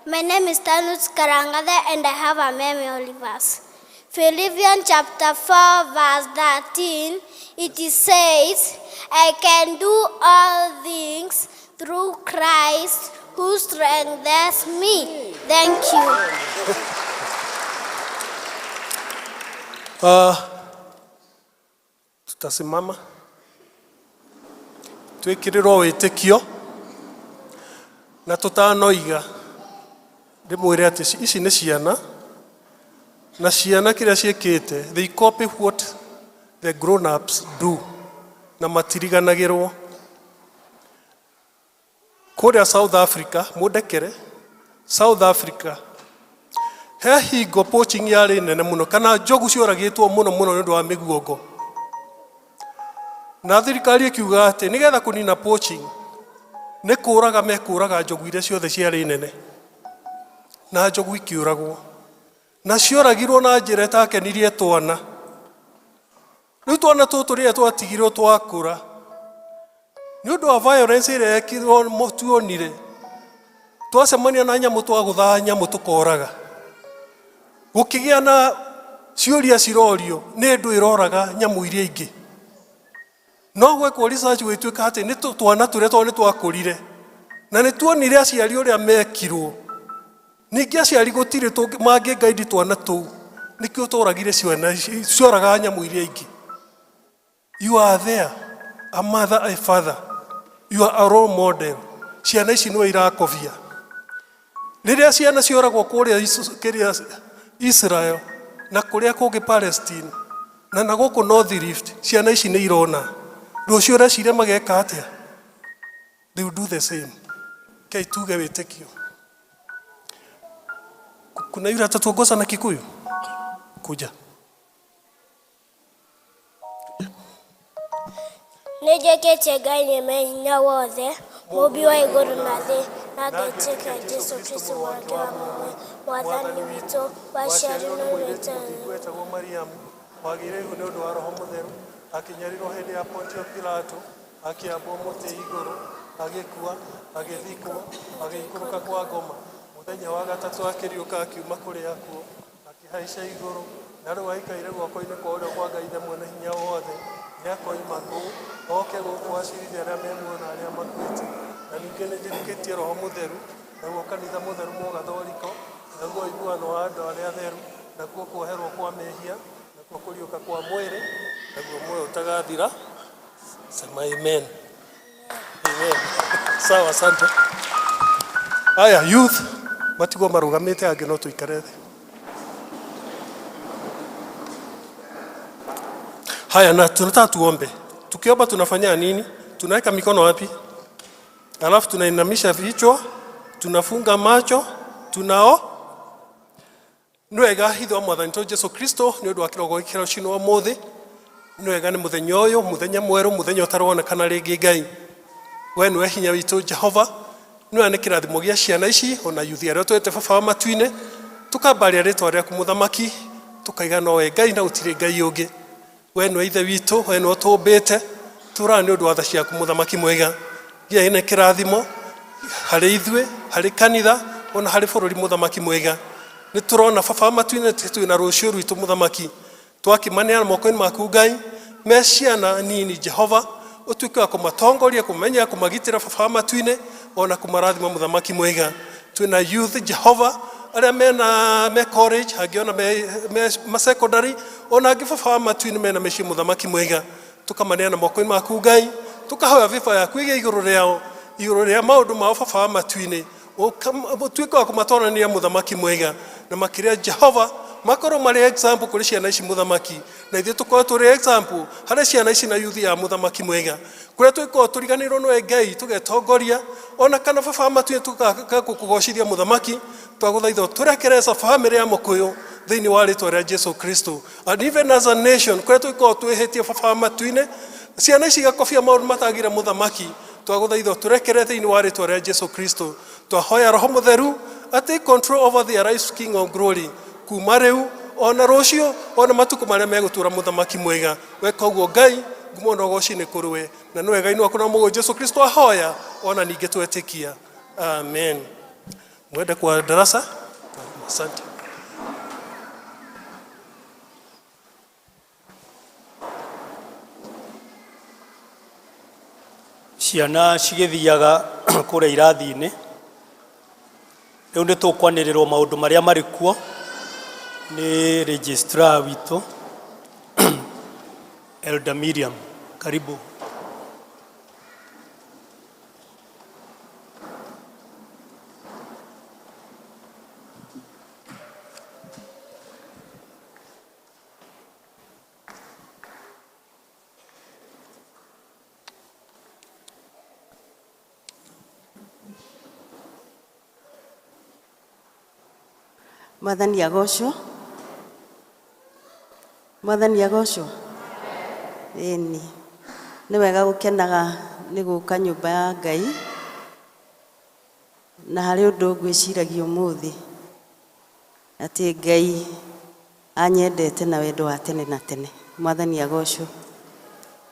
My name is Tanut Karangade and I have a memory verse. Philippians chapter 4 verse 13, it says, "I can do all things through Christ who strengthens me." Thank you. Tutasimama twĩkĩrĩrwo wĩtĩkio na tũtanoiga ndĩmwĩre atĩ ici nĩ ciana na ciana kĩrĩa ciĩkĩte, they copy what the grown ups do na matiriganagĩrwo. Kũrĩa South Africa, mũndekere, South Africa he hingo poaching yarĩ nene mũno kana njogu cioragĩtwo mũno mũno nĩ ũndũ wa mĩguongo, na thirikari ĩkiuga atĩ nĩgetha kũnina poaching nĩ kũraga mekũraga njogu iria ciothe ciarĩ nene, na njogu ikĩũragwo na cioragirwo na njĩra ĩtakenirie twana. Rĩu twana tũtũ rĩrĩa twatigirwo twakũra nĩ ũndũ wa violence ĩrĩa yekirwo tuonire, twacemania na nyamũ twagũthaga nyamũ tũkoraga, gũkĩgĩa na ciũria cirorio nĩ ndũ ĩroraga nyamũ iria ingĩ. No gwekwo research gwĩtuĩka atĩ nĩ twana tũrĩa tondũ nĩ twakũrire na nĩ tuonire aciari ũrĩa mekirwo, ningĩ aciari gũtirĩ mangĩngaindi twana tũu, nĩkĩo tworagire ciana cioragaga nyamũ iria ingĩ. You are there, a mother, a father, you are a role model. Ciana ici nĩwe irakobia. Rĩrĩa ciana cioragwo kũrĩa kĩrĩa Israel na kũrĩa kũngĩ Palestine na gũkũ North Rift, ciana ici nĩ irona rũciũ ũreciria mageka atĩa? They will do the same. Kei tuge wĩtĩkio. Kuna yule atatuongoza na Kikuyu? Kuja. Nĩ njĩkĩtie Ngai nĩ hinya wothe, mũmbi wa igũrũ na thĩ, na ngetĩkia Jesũ Kristũ wake wa mũmwe, Mwathani witũ, waciarirwo nĩ mũirĩtu wetagwo Mariamu, wagĩire ihu nĩ ũndũ wa Roho Mũtheru, akĩnyarirwo hĩndĩ ya Pontio Pilato, akĩambwo mũtĩ igũrũ, agĩkua, agĩthikwo, agĩikũrũka kwa ngoma. Mũthenya wa gatatũ akĩriũka akiuma kũrĩ akuũ, akĩhaica igũrũ, na rĩu aikaire guoko-inĩ kwa ũrĩo kwa Ngai Ithe Mwene Hinya Wothe. Nĩakoima kũu, oke gũkũ acirithie arĩa me muoyo na arĩa makuĩte. Na ningĩ nĩnjĩtĩkĩtie Roho Mũtheru, naguo kanitha mũtheru mũgathoriko, naguo ũiguano wa andũ arĩa atheru, nakuo kuoherwo kwa mehia, nakuo kũriũka kwa mwĩrĩ, naguo muoyo ũtagathira. Sema amen. Amen. Sawa, asante. Haya, youth matigwo marũgamĩte, angĩ no tũikare thĩ. Haya, na tunataka tuombe. Tukiomba tunafanya nini? Tunaweka mikono wapi? Alafu tunainamisha vichwa, tunafunga macho, tunao nĩ wega hitho wa mwathani to Jesu Kristo nĩ ũndũ wa kĩrogo gĩkĩ rũcinĩ wa mũthĩ. Nĩ wega nĩ mũthenya ũyũ, mũthenya mwerũ, mũthenya ũtaronekana rĩngĩ. Ngai, we nĩwe hinya witũ. Jehova, nĩwe nĩ kĩrathimo gĩa ciana ici ona yuthi arĩa twete. Baba wa matu-inĩ, tũkambaria rĩtwa rĩaku mũthamaki, tũkaiga nowe Ngai na gũtirĩ Ngai ũngĩ. We nĩwe ithe witũ, we nĩwe ũtũmbĩte, tũraga nĩ ũndũ wa tha ciaku. Mũthamaki mwega, gĩa nĩ kĩrathimo harĩ ithuĩ, harĩ kanitha, ona harĩ bũrũri. Mũthamaki mwega, nĩ tũrona baba wa matu-inĩ twĩna rũciũ rwitũ. Mũthamaki, twakĩmaneana moko-inĩ maku. Ngai, me ciana nini, Jehova, ũtuĩke wa kũmatongoria, kũmenya, kũmagitĩra, baba wa matu-inĩ, ona kũmarathima. Mũthamaki mwega, twĩna youth, Jehova, arĩa mena me college, angĩ ona me ma secondary, ona angĩ, baba wa matu-inĩ, mena mĩciĩ. Mũthamaki mwega, tũkamaneana moko-inĩ maku. Ngai, tũkahoya favor yaku ĩgĩe igũrũ rĩao, igũrũ rĩa maũndũ mao. Baba wa matu-inĩ, ũtuĩke wa kũmatwarania. Mũthamaki mwega, na makĩria, Jehova, makorwo marĩ example kũrĩ ciana ici. Mũthamaki, na ithuĩ tũkorwo tũrĩ example harĩ ciana ici na yuthi ya. Mũthamaki mwega, kũrĩa tũgĩkorwo tũriganĩirwo nĩwe Ngai, tũgetongoria, ona kana, baba wa matu-inĩ, tũgakũgocithia. Mũthamaki, twagũthaitha tũrekere as a family ya Mũkũyũ thĩinĩ wa rĩtwa rĩa Jesu Kristo, and even as a nation, kũrĩa tũgĩkorwo twĩhĩtie, baba wa matu-inĩ, ciana ici igakobia maũndũ matagĩrĩire. Mũthamaki, twagũthaitha tũrekere thĩinĩ wa rĩtwa rĩa Jesu Kristo. Twahoya Roho Mũtheru atĩ control over their lives, King of Glory, kuma rĩu ona rũciũ ona matukũ marĩa megũtũra. Mũthamaki mwega, weka ũguo, Ngai, ngumo na ũgoci nĩ kũrĩ we, na nĩ wega inĩ waku na mũgũ Jesu Kristo ahoya ona ningĩ twetĩkia, amen. Mwende kwa darasa. Asante. Ciana cigĩthiaga kũrĩa irathi-inĩ, rĩu nĩ tũkwanĩrĩrwo maũndũ marĩa marĩ kuo nĩ registrar witũ, Elder Miriam. Karibu. Mwathani agocwo. Mwathani agocwo. Ĩni, nĩ wega gũkenaga nĩ gũka nyũmba ya Ngai, na harĩ ũndũ ngwĩciragia ũmũthĩ, atĩ Ngai anyendete na wendo wa tene na tene. Mwathani agocwo.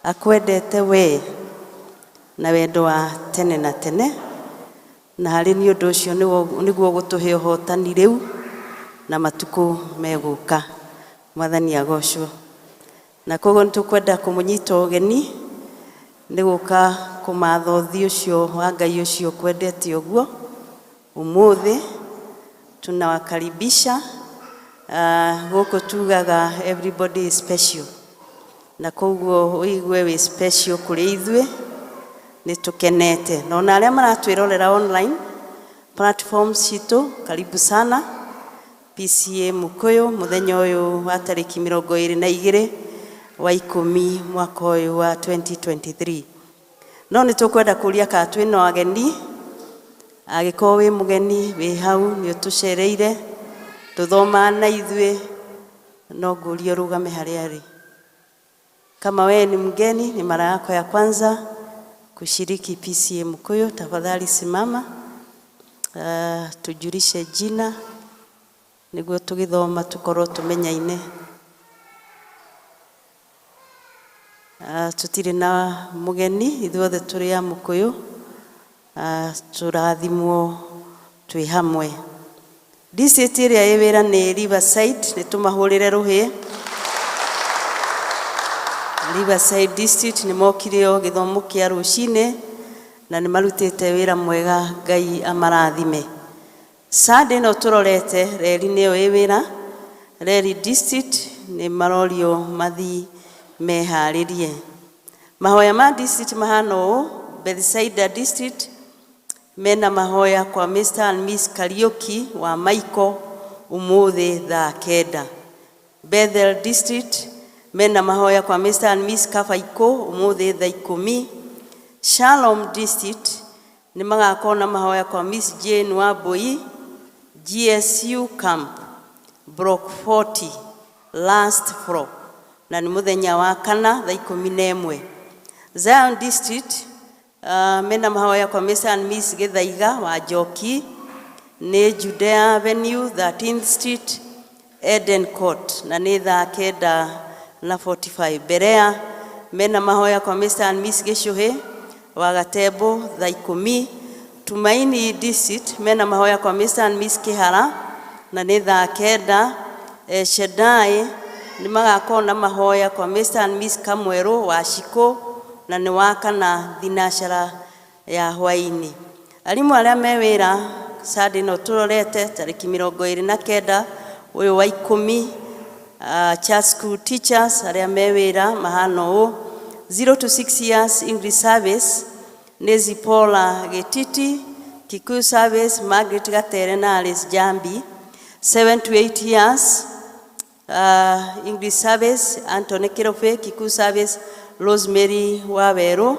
Akwendete we na wendo wa tene na tene, na harĩ nĩ ũndũ ũcio nĩguo gũtũhe ũhotani rĩu na matukũ megũka. Mwathani agocwo. Na koguo nĩ tũkwenda kũmũnyita ũgeni nĩ gũka kũmatha ũthiũ ũcio wa Ngai ũcio kwendete ũguo. Ũmũthĩ tunawakaribisha. Gũkũ tugaga everybody is special, na koguo ũigue wĩ special kũrĩ ithuĩ. Nĩ tũkenete, na ona arĩa maratwĩrorera online platforms citũ, karibu sana PCEA Mukuyu, mũthenya ũyũ wa tarĩki 22 wa 10 mwaka ũyũ wa 2023. No nĩ tũkwenda kũria kana twĩna ageni. Angĩkorwo wĩ mũgeni wĩ hau, nĩ ũtũcereire, tũthomaga na ithuĩ, no ngũrie ũrũgame harĩa arĩ. Kama wewe ni mgeni, ni mara yako ya kwanza kushiriki PCEA Mukuyu, tafadhali simama, tujulishe jina nĩguo tũgĩthoma tũkorwo tũmenyaine. Tũtirĩ na mũgeni, ithuothe tũrĩ a Mũkũyũ. Tũrathimwo twĩ hamwe. District ĩrĩa ĩ wĩra nĩ Riverside, nĩ tũmahũrĩre rũhĩ. Riverside District nĩ mokire o gĩthomo kĩa rũcinĩ na nĩ marutĩte wĩra mwega. Ngai amarathime. Sunday ĩno tũrorete, reri nĩyo ĩ wĩra. Reri District nĩ marorio mathi meharĩrie. Mahoya ma district mahana ũũ: Bethsaida District mena mahoya kwa Mr and Miss Kariuki wa Michael ũmũthĩ thaa 9. Bethel District Mena mahoya kwa Mr and Miss Kabaikũ ũmũthĩ thaa 10. Shalom District nĩ magakorwo na mahoya kwa Miss Jane Wambui, GSU Camp, Block 40, last floor, na nĩ mũthenya wa kana thaa 11. Zion District mena mahoya kwa Mr and Miss Gĩthaiga wa Njoki, nĩ Judea Avenue, 13th Street, Eden Court, na nĩ thaa 9:45. Berea mena mahoya kwa Mr and Miss Gĩcũhĩ wa Gatembo thaa 10. Tumaini District mena mahoya kwa Mr and Miss Kĩhara na nĩ thaa 9. Shaddai nĩ magakorwo na mahoya kwa Mr and Miss Kamwerũ wa Shikũ na nĩ wa kana thinacara ya hwaĩ-inĩ. Arimũ arĩa me wĩra Sunday no tũrorete tarĩki 29 ũyũ wa 10, church school teachers arĩa me wĩra mahana ũũ: 0 to 6 years English service nĩ Zipola Gĩtiti, Kikuyu service Margaret Gatere na Alice Jambi, 7 to 8 years English service Anthony Kirobe, Kikuyu service Rosemary Waweru,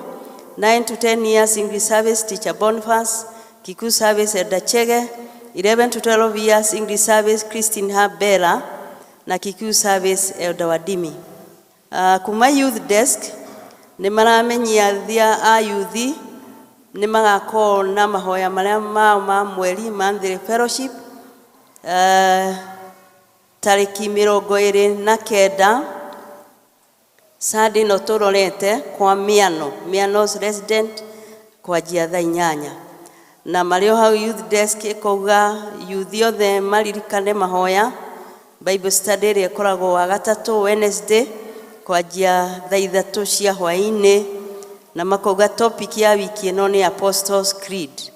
9 to 10 years English service Teacher Boniface, Kikuyu service Elda Chege, 11 to 12 years English service Christine Habera na Kikuyu service Elda Wadimi. Kuma youth desk nĩ maramenyithia a youth nĩ magakorwo na mahoya marĩa mao ma mweri, monthly fellowship, tarĩki 29 Sunday no tũrorete kwa Miano, Miano's resident, kwanjia thaa 8. Na marĩ o hau youth desk ĩkauga youth othe maririkane mahoya, Bible study ĩrĩa ĩkoragwo wa gatatũ, Wednesday, kwanjia thaa 3 cia hwaĩ-inĩ, na makauga topic ya wiki ĩno nĩ Apostles Creed.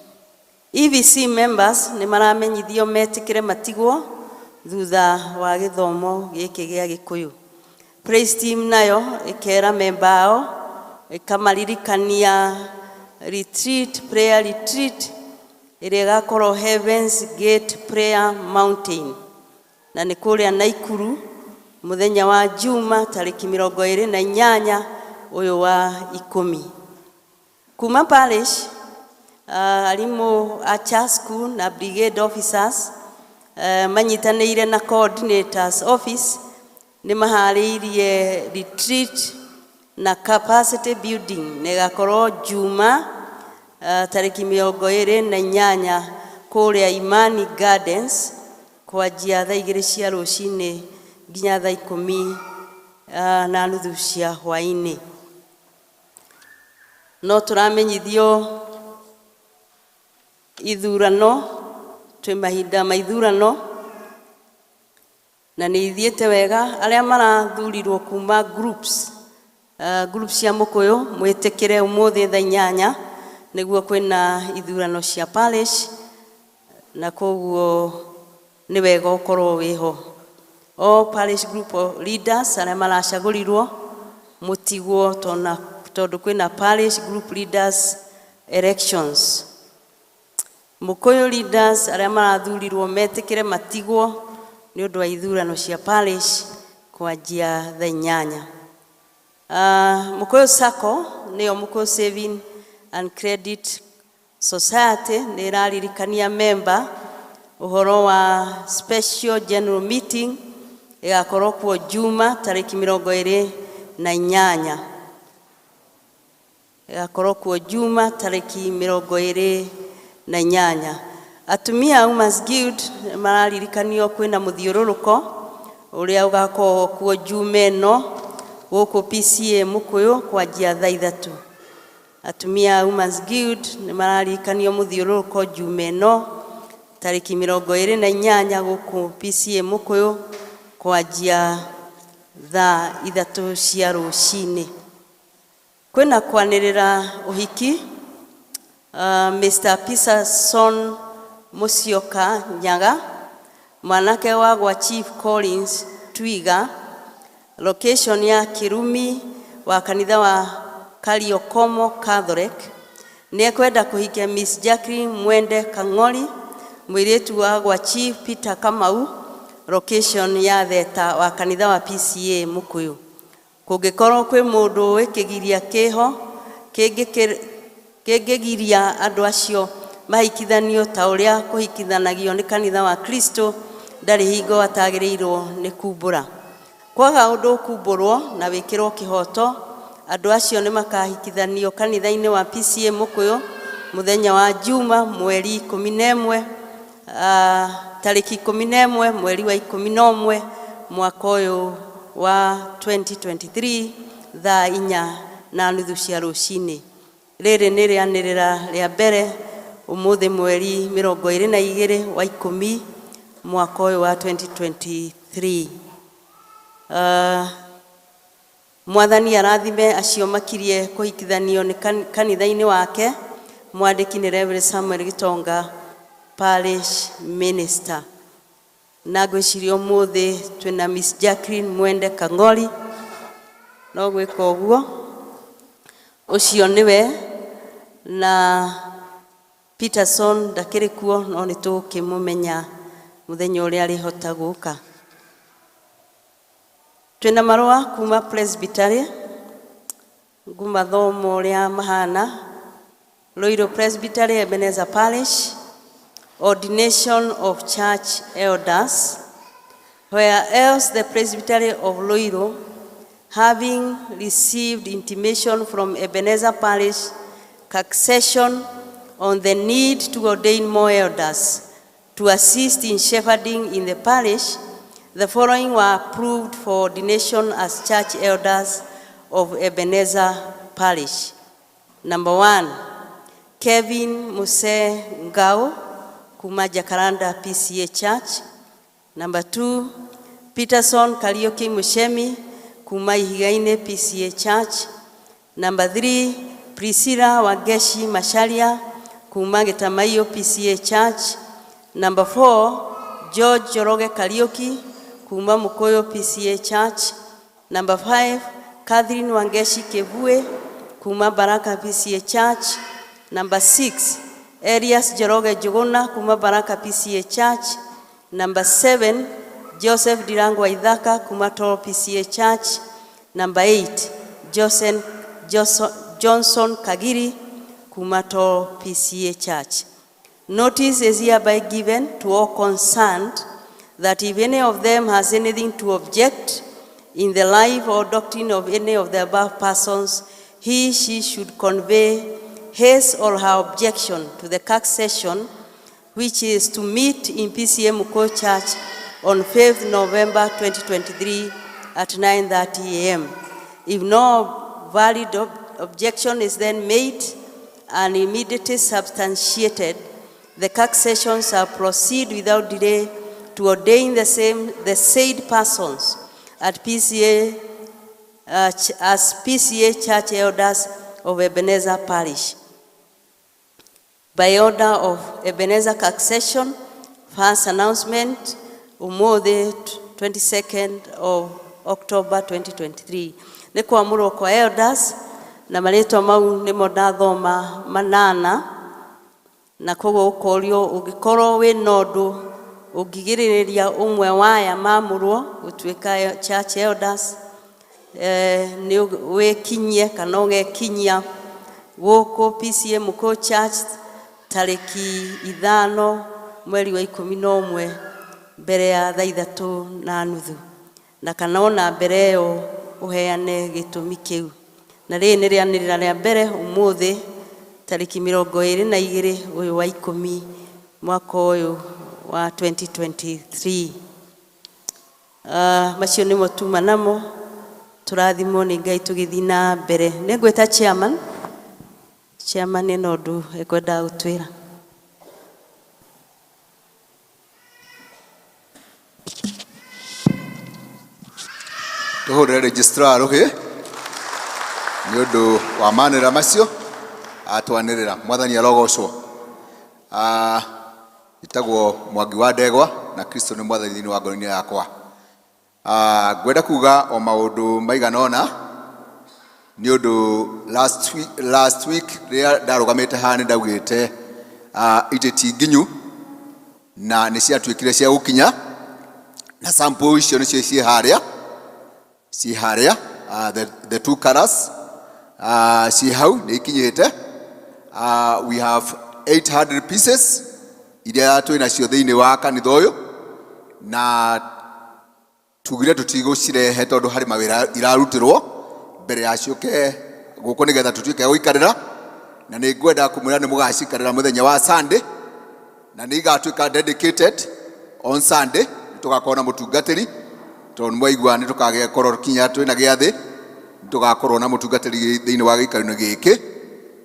EVC members nĩ maramenyithio metĩkĩre matigwo thutha wa gĩthomo gĩkĩ gĩa Gĩkũyũ. Praise team nayo ĩkera memba ao, ĩkamaririkania retreat, prayer retreat ĩrĩa ĩgakorwo Heavens Gate Prayer Mountain na nĩ kũrĩa Naikuru mũthenya wa Juma tarĩki 28 ũyũ wa 10. Kuma parish, arimũ a church school na brigade officers manyitanĩire na coordinators office nĩ maharĩirie retreat na capacity building na ĩgakorwo Juma tarĩki 28 kũrĩa Imani Gardens kwanjia thaa 2 cia rũcinĩ nginya thaa 10:30 cia hwaĩ-inĩ. No tũramenyithio ithurano, twĩ mahinda ma ithurano na nĩ ithiĩte wega. Arĩa marathurirwo kuma groups cia Mũkũyũ mwĩtĩkĩre ũmũthĩ thaa 8 nĩguo kwĩna ithurano cia parish, na koguo nĩ wega ũkorwo wĩho. All parish group of leaders arĩa maracagũrirwo mũtigwo tona tondũ kwĩna parish group leaders elections. Mũkũyũ leaders arĩa marathurirwo metĩkĩre matigwo nĩ ũndũ wa ithurano cia parish kwanjia thaa 8. Mũkũyũ Sacco, nĩyo Mũkũyũ Saving and Credit Society, nĩ ĩraririkania member ũhoro wa special general meeting ĩgakorwo kuo Juma tarĩki 28, ĩgakorwo kuo Juma tarĩki 28. Atumia a Women's Guild mararirikanio kwĩna mũthiũrũrũko ũrĩa ũgakorwo kuo Juma ĩno gũkũ PCA Mũkũyũ kwanjia thaa 3. Atumia a Women's Guild nĩ mararirikanio mũthiũrũrũko Juma ĩno tarĩki 28 gũkũ PCA Mũkũyũ kwanjia thaa 3 cia rũcinĩ. Kwĩna kwanĩrĩra ũhiki, Mr. Peterson Musyoka Nyaga, mwanake wa gwa Chief Collins Twiga, location ya Kirumi wa kanitha wa Kariokomo Catholic, nĩ ekwenda kũhikia Miss Jacqueline Mwende Kang'ori, mũirĩtu wa gwa Chief Peter Kamau, location ya Theta wa kanitha wa PCA Mũkũyũ. Kũngĩkorwo kwĩ mũndũ ũĩ kĩgiria kĩho kĩngĩgiria andũ acio mahikithanio ta ũrĩa kũhikithanagio nĩ kanitha wa Kristo, ndarĩ hingo atagĩrĩirwo nĩ kumbũra. Kwaga ũndũ ũkumbũrwo na wĩkĩrwo kĩhoto, andũ acio nĩ makahikithanio kanitha-inĩ wa PCEA Mũkũyũ mũthenya wa Juma mweri 11, tarĩki 11 mweri wa 11 mwaka ũyũ wa 2023 thaa 4:30 cia rũcinĩ. Rĩrĩ nĩ rĩanĩrĩra rĩa mbere ũmũthĩ mweri 22 wa 10 mwaka ũyũ wa 2023. Mwathani arathime acio makirie kũhikithanio nĩ kanitha-inĩ wake. Mwandĩki nĩ Reverend Samuel Gitonga, Parish Minister. Na ngwĩciria ũmũthĩ twĩna Miss Jacqueline Mwende Kang'ori, no gwĩka ũguo ũcio nĩwe, na Peterson ndakĩrĩ kuo, no nĩ tũgũkĩmũmenya mũthenya ũrĩa arĩhota gũka. Twĩna marũa kuma Presbytery, ngumathoma ũrĩa mahana. Ruiru Presbytery, Ebenezer Parish, ordination of church elders. Where else the Presbytery of Ruiru, having received intimation from Ebenezer Parish succession on the need to ordain more elders to assist in shepherding in the parish, the following were approved for ordination as church elders of Ebenezer Parish. Number 1, Kevin Muse Ngao, kuma Jacaranda PCEA Church. Number 2, Peterson Kariuki Mushemi, kuma Ihigaine PCEA Church. Number 3, Priscilla Wageshi Masharia, kuma Gĩtamaiyo PCEA Church. Number 4, George Njoroge Kariuki, kuma Mukuyu PCEA Church. Number 5, Catherine Wangeshi Kevue, kuma Baraka PCEA Church. Number 6, Elias Njoroge Njuguna, kuma Baraka PCEA Church. Number 7, Joseph Dirangwa Ithaka, kuma Toro PCEA Church. Number 8, Joseph Johnson Kagiri, kuma Toro PCEA Church. Notice is hereby given to all concerned that if any of them has anything to object in the life or doctrine of any of the above persons, he, she should convey his or her objection to the CAC session, which is to meet in PCEA Mukuyu Church on 5th November 2023 at 9:30 a.m. If no valid objection is then made and immediately substantiated, the CAC session shall proceed without delay to ordain the said persons at PCEA, as PCEA Church Elders of Ebenezer Parish. By order of Ebenezer CAC session, first announcement, umuthi 22nd of October 2023. Nĩ kwamũrwo kwa elders na marĩtwa mau nĩmo ndathoma manana, na koguo ũkorio ũngĩkorwo wĩna ũndũ ũngĩgirĩrĩria ũmwe waya mamũrwo gũtuĩka church elders, nĩ wĩkinyie kana ũgekinyia gũkũ PCEA Mukuyu Church tarĩki 5 mweri wa 11 mbere ya thaa 3:30, na kana ona mbere ĩyo ũheane gĩtũmi kĩu. Na rĩrĩ nĩ rĩanĩrĩra rĩa mbere ũmũthĩ tarĩki 22 ũyũ wa 10 mwaka ũyũ wa 2023. Macio nĩmo tuma namo, tũrathimwo nĩ Ngai tũgĩthiĩ na mbere. Nĩ ngwĩta chairman. Chairman ena ũndũ ekwendaga gũtwĩra. Tũhũrĩre registrar rũhĩ nĩ ũndũ wa manĩrĩra macio atwanĩrĩra. Mwathani arogocwo. Njĩtagwo Mwangi wa Ndegwa na Kristo nĩ mwathani thĩinĩ wa ngoro-inĩ yakwa. Ngwenda kuga o maũndũ maigana ũna nĩ ũndũ last week rĩrĩa ndarũgamĩte haha nĩ ndaugĩte itĩ ti nginyu na nĩ ciatuĩkire cia gũkinya, na sample icio nĩcio ciĩ harĩa. the two colors ciĩ hau nĩ ikinyĩte. We have 800 pieces iria twĩ nacio thĩinĩ wa kanitha ũyũ, na tugire tũtigũcirehe tondũ harĩ mawĩra irarutĩrwo mbere ya ciũke gũkũ nĩgetha tũtuĩke a gũikarĩra. Na nĩ ngwenda kũmwĩra nĩ mũgacikarĩra mũthenya wa Sunday, na nĩ igatuĩka dedicated on Sunday. Nĩ tũgakorwo na mũtungatĩri, tondũ nĩ mwaigua nĩ tũkagĩkorwo kinya twĩna gĩathĩ, nĩ tũgakorwo na mũtungatĩri thĩinĩ wa gĩikaro-inĩ gĩkĩ.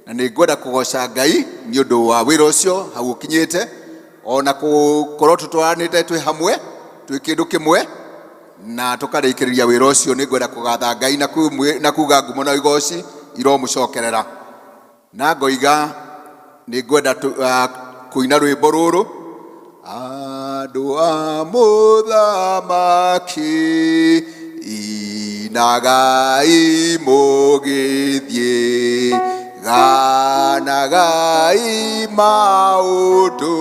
Na nĩ ngwenda kũgoca Ngai nĩ ũndũ wa wĩra ũcio hau ũkinyĩte, ona gũkorwo tũtwaranĩte twĩ hamwe twĩ kĩndũ kĩmwe na tũkarĩkĩrĩria wĩra ũcio. Nĩ ngwenda kũgatha Ngai na kuga ngumo na igoci iromũcokerera. Na ngoiga nĩ ngwenda kũina rwĩmbo rũrũ, andũ a mũthamaki inagai mũgĩthiĩ, ganagai maũndũ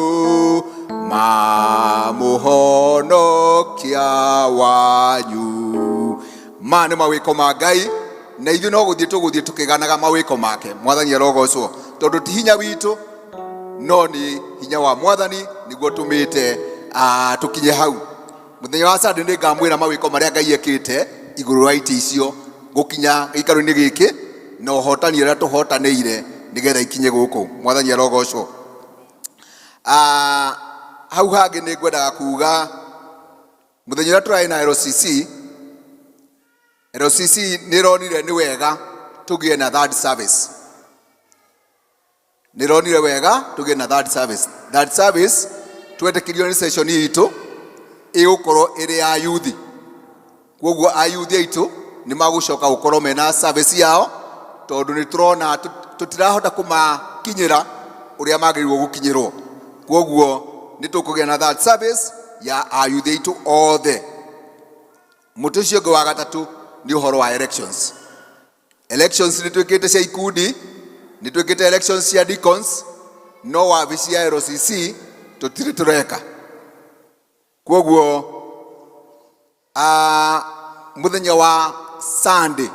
ma mũhonokia wanyu. Ma nĩ mawĩko ma Ngai, na ithuĩ no gũthiĩ tũgũthiĩ tũkĩganaga mawĩko make. Mwathani arogocwo, tondũ ti hinya witũ no nĩ hinya wa Mwathani nĩguo tũmĩte tũkinye hau. Mũthenya wa Sunday nĩ ngamwĩra mawĩko marĩa Ngai ekĩte igũrũ wa itĩ icio gũkinya gĩikaro-inĩ gĩkĩ, na ũhotani ũrĩa tũhotanĩire nĩgetha ikinye gũkũ. Mwathani arogocwo. Hau hangĩ nĩ ngwendaga kuga mũthenya ũrĩa tũrarĩ na LCC, LCC nĩ ĩronire nĩ wega tũgĩe na third service. Nĩ ĩronire wega tũgĩe na third service. Third service twetĩkĩrio nĩ session itũ ĩgũkorwo ĩrĩ ya yuthi. Koguo ayuthi aitũ nĩ magũcoka gũkorwo mena service yao, tondũ nĩ tũrona tũtirahota kũmakinyĩra ũrĩa magĩrĩirwo gũkinyĩrwo. Koguo nĩ tũkũgĩa na third service ya ayuthi aitũ othe. Mũtĩ ũcio ũngĩ wa gatatũ nĩ ũhoro wa elections. Elections nĩ twĩkĩte cia ikundi, nĩ twĩkĩte elections cia deacons, no wabici ya LCC tũtirĩ tũreka. Koguo mũthenya wa Sunday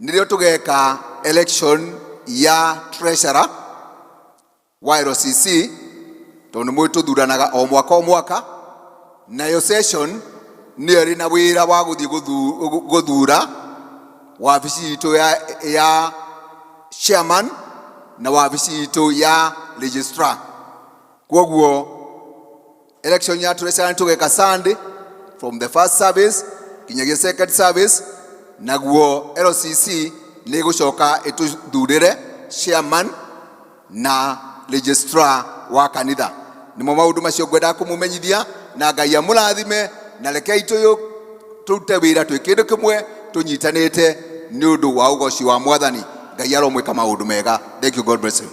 nĩrĩo tũgeka election ya treasurer wa LCC, tondũ nĩ mũĩ tũthuranaga o mwaka o mwaka. Nayo session nĩyo ĩrĩ na wĩra wa gũthiĩ gũthura wabici itũ ya chairman na wabici itũ ya registrar. Koguo election ya treasurer nĩ tũgeka Sunday from the first service nginyagia second service, naguo LCC nĩ ĩgũcoka ĩtũthurĩre chairman na registrar wa kanitha. Nĩmo maũndũ macio ngwendaga kũmũmenyithia, na Ngai amũrathime, na rekei tũrute wĩra twĩ kĩndũ kĩmwe tũnyitanĩte nĩ ũndũ wa ũgoci wa Mwathani. Ngai aromwĩka maũndũ mega. Thank you. God bless you.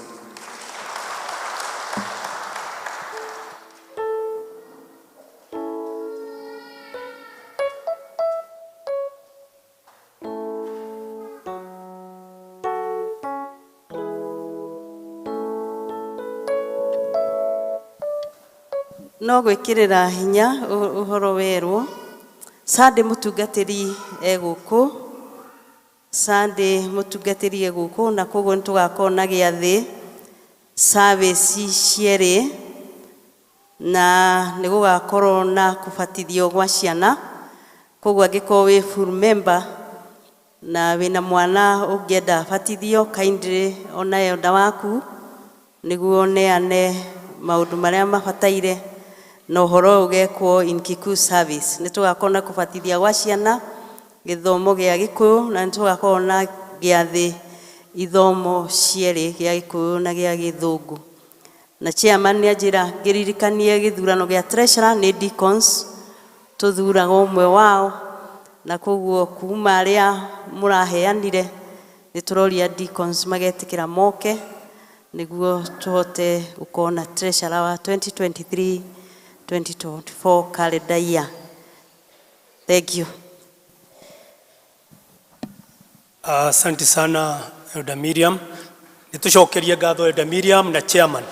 No gwĩkĩrĩra hinya ũhoro werwo Sunday mũtungatĩri egũkũ, Sunday mũtungatĩri egũkũ, na koguo nĩ tũgakorwo na gĩathĩ service cierĩ, na nĩ gũgakorwo na kũbatithio gwa ciana. Koguo angĩkorwo wĩ full member na wĩna mwana ũngĩenda abatithio, kindly onayo nda waku nĩguo neane maũndũ marĩa mabataire, na ũhoro ũyũ ũgekwo in Kikuyu service. Nĩ tũgakorwo na kũbatithia gwa ciana gĩthomo gĩa Gĩkũyũ, na nĩ tũgakorwo na gĩathĩ ithomo cierĩ, gĩa Gĩkũyũ na gĩa Gĩthũngũ. Na chairman nĩ anjĩra ngĩririkanie gĩthurano gĩa treasurer nĩ deacons tũthuraga ũmwe wao, na koguo kuma arĩa mũraheanire nĩ tũroria deacons magetĩkĩra moke nĩguo tũhote gũkorwo na treasurer wa 2023 2024 calendar year. Thank you. Asante sana, Elder Miriam. Nĩtũcokerie ngatho Elder Miriam na chairman.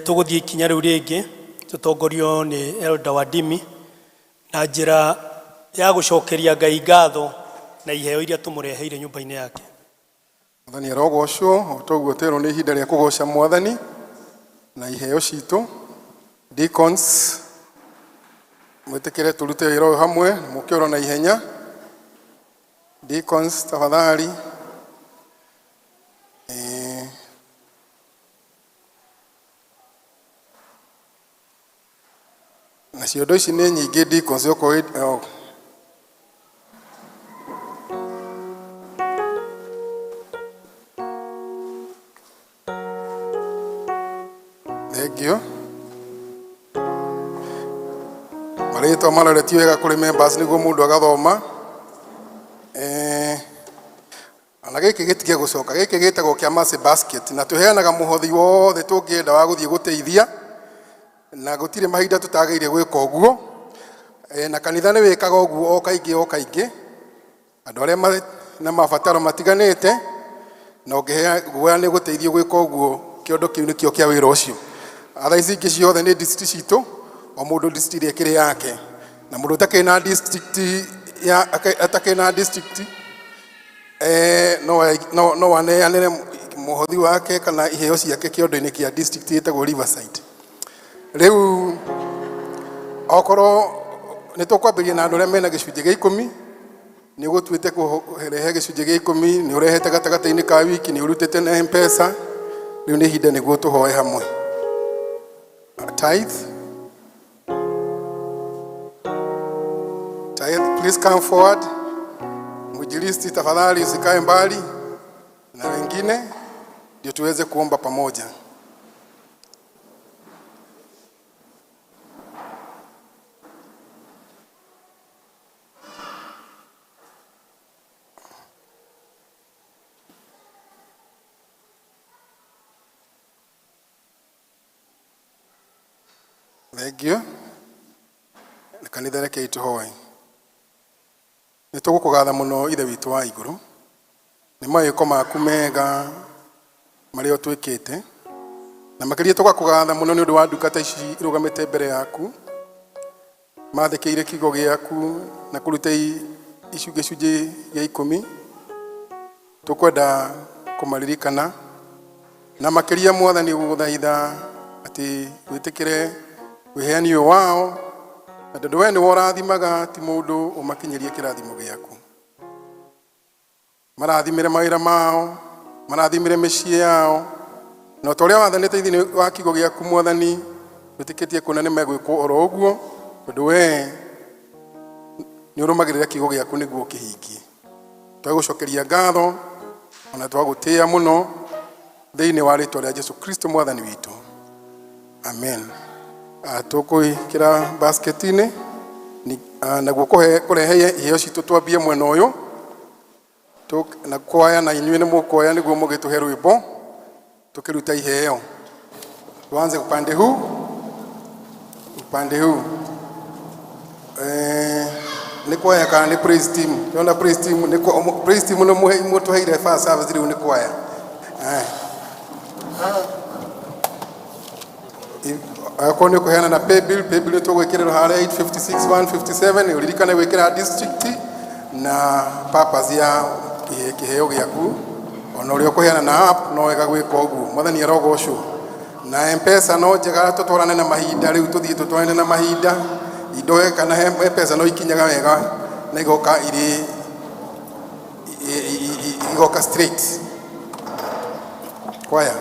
Tũgũthiĩ ikinya rĩu rĩngĩ. Tũtongorio nĩ Elder Wadimi na njĩra ya gũcokeria Ngai ngatho na iheo iria tũmũreheire nyũmba-inĩ yake. Mwathani arogocwo. O toguo twerwo nĩ ihinda rĩa kũgoca Mwathani na iheo citũ. Deacons, mwĩtĩkĩre tũrute wĩra ũyũ hamwe, mũke oro na ihenya. Deacons, tafadhali. Na ciondo ici nĩ nyingĩ, deacons, okorwo oh. Thank you. Marĩtwa maroretio wega kũrĩ members nĩguo mũndũ agathoma. Ona gĩkĩ gĩtige gũcoka, gĩkĩ gĩtagwo kĩa Mercy Basket, na tũheanaga mũhothi wothe tũngĩenda wa gũthiĩ gũteithia, na gũtirĩ mahinda tũtagĩrĩire gwĩka ũguo. Na kanitha nĩ wĩkaga ũguo o kaingĩ o kaingĩ, andũ arĩa marĩ na mabataro matiganĩte, na ũngĩhea guoya nĩ gũteithio gwĩka ũguo, kĩondo kĩu nĩkĩo kĩa wĩra ũcio. Atha ici ingĩ ciothe nĩ district citũ, o mũndũ district ĩrĩa ĩkĩrĩ yake, na mũndũ ũtakĩrĩ na district ya atakĩrĩ na district no aneanĩre mũhothi wake kana iheo ciake kĩondo-inĩ kĩa district ĩtagwo Riverside. Rĩu okorwo nĩ tũkwambĩrĩria na andũ arĩa mena gĩcunjĩ gĩa 10, nĩ ũgũtuĩte kũrehe gĩcunjĩ gĩa 10, nĩ ũrehete gatagatĩ-inĩ ka wiki, nĩ ũrutĩte na M-Pesa, rĩu nĩ ihinda nĩguo tũhoe hamwe. Tithe. Tithe, please come forward. Mwinjilisti, tafadhali usikae mbali na wengine, ndio tuweze kuomba pamoja. Thank you. Kanitha, rekei tũhoe. Nĩ tũgũkũgatha mũno, Ithe witũ wa igũrũ, nĩ mawĩko maku mega marĩa ũtwĩkĩte, na makĩria tũgakũgatha mũno nĩ ũndũ wa ndungata ici irũgamĩte mbere yaku, mathĩkĩire kiugo gĩaku na kũruta gĩcunjĩ gĩa 10. Tũkwenda kũmaririkana na makĩria, Mwathani, gũgũthaitha atĩ wĩtĩkĩre wĩheani ũyũ wao, na tondũ we nĩwe ũrathimaga, ti mũndũ, ũmakinyĩrie kĩrathimo gĩaku. Marathimĩre mawĩra mao, marathimĩre mĩciĩ yao, na o ta ũrĩa wathanĩte thĩinĩ wa kiugo gĩaku, Mwathani, wĩtĩkĩtie kuona nĩ megwĩkwo oro ũguo, tondũ we nĩ ũrũmagĩrĩra kiugo gĩaku nĩguo ũkĩhingie. Twagũcokeria ngatho ona twagũtĩĩa mũno thĩinĩ wa rĩtwa rĩa Jesu Kristo Mwathani witũ, amen. Tũkũikĩra basket-inĩ naguo kũrehe iheo citũ, twambie mwena ũyũ na kwaya, na inyuĩ nĩ mũkuoya nĩguo mũgĩtũhe rwĩmbo tukĩruta iheo. Tuanze upande huu, upande huu. Nĩ kwaya kana nĩ praise team? Tuona praise team, nĩ praise team nĩ mũtũheire first service, rĩu nĩ kwaya. Akorwo nĩ ũkũheana na paybill, paybill nĩ tũgwĩkĩrĩrwo harĩa 856 157. Ũririkane gwĩkĩra district na purpose ya kĩheo gĩaku. Ona ũrĩa ũkũheana na app, no wega gwĩka ũguo. Mwathani arogocwo. Na M-Pesa no njega, tũtwarane na mahinda rĩu, tũthiĩ tũtwarane na mahinda. Indo kana M-Pesa no ikinyaga wega na igoka irĩ igoka straight. Kwaya.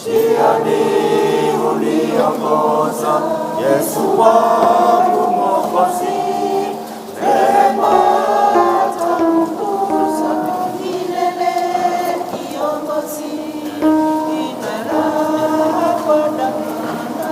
Njiani uniongoza, Yesu wangu Mwokozi, rehema takukuza milele, kiongozi, ina raha kuandamana.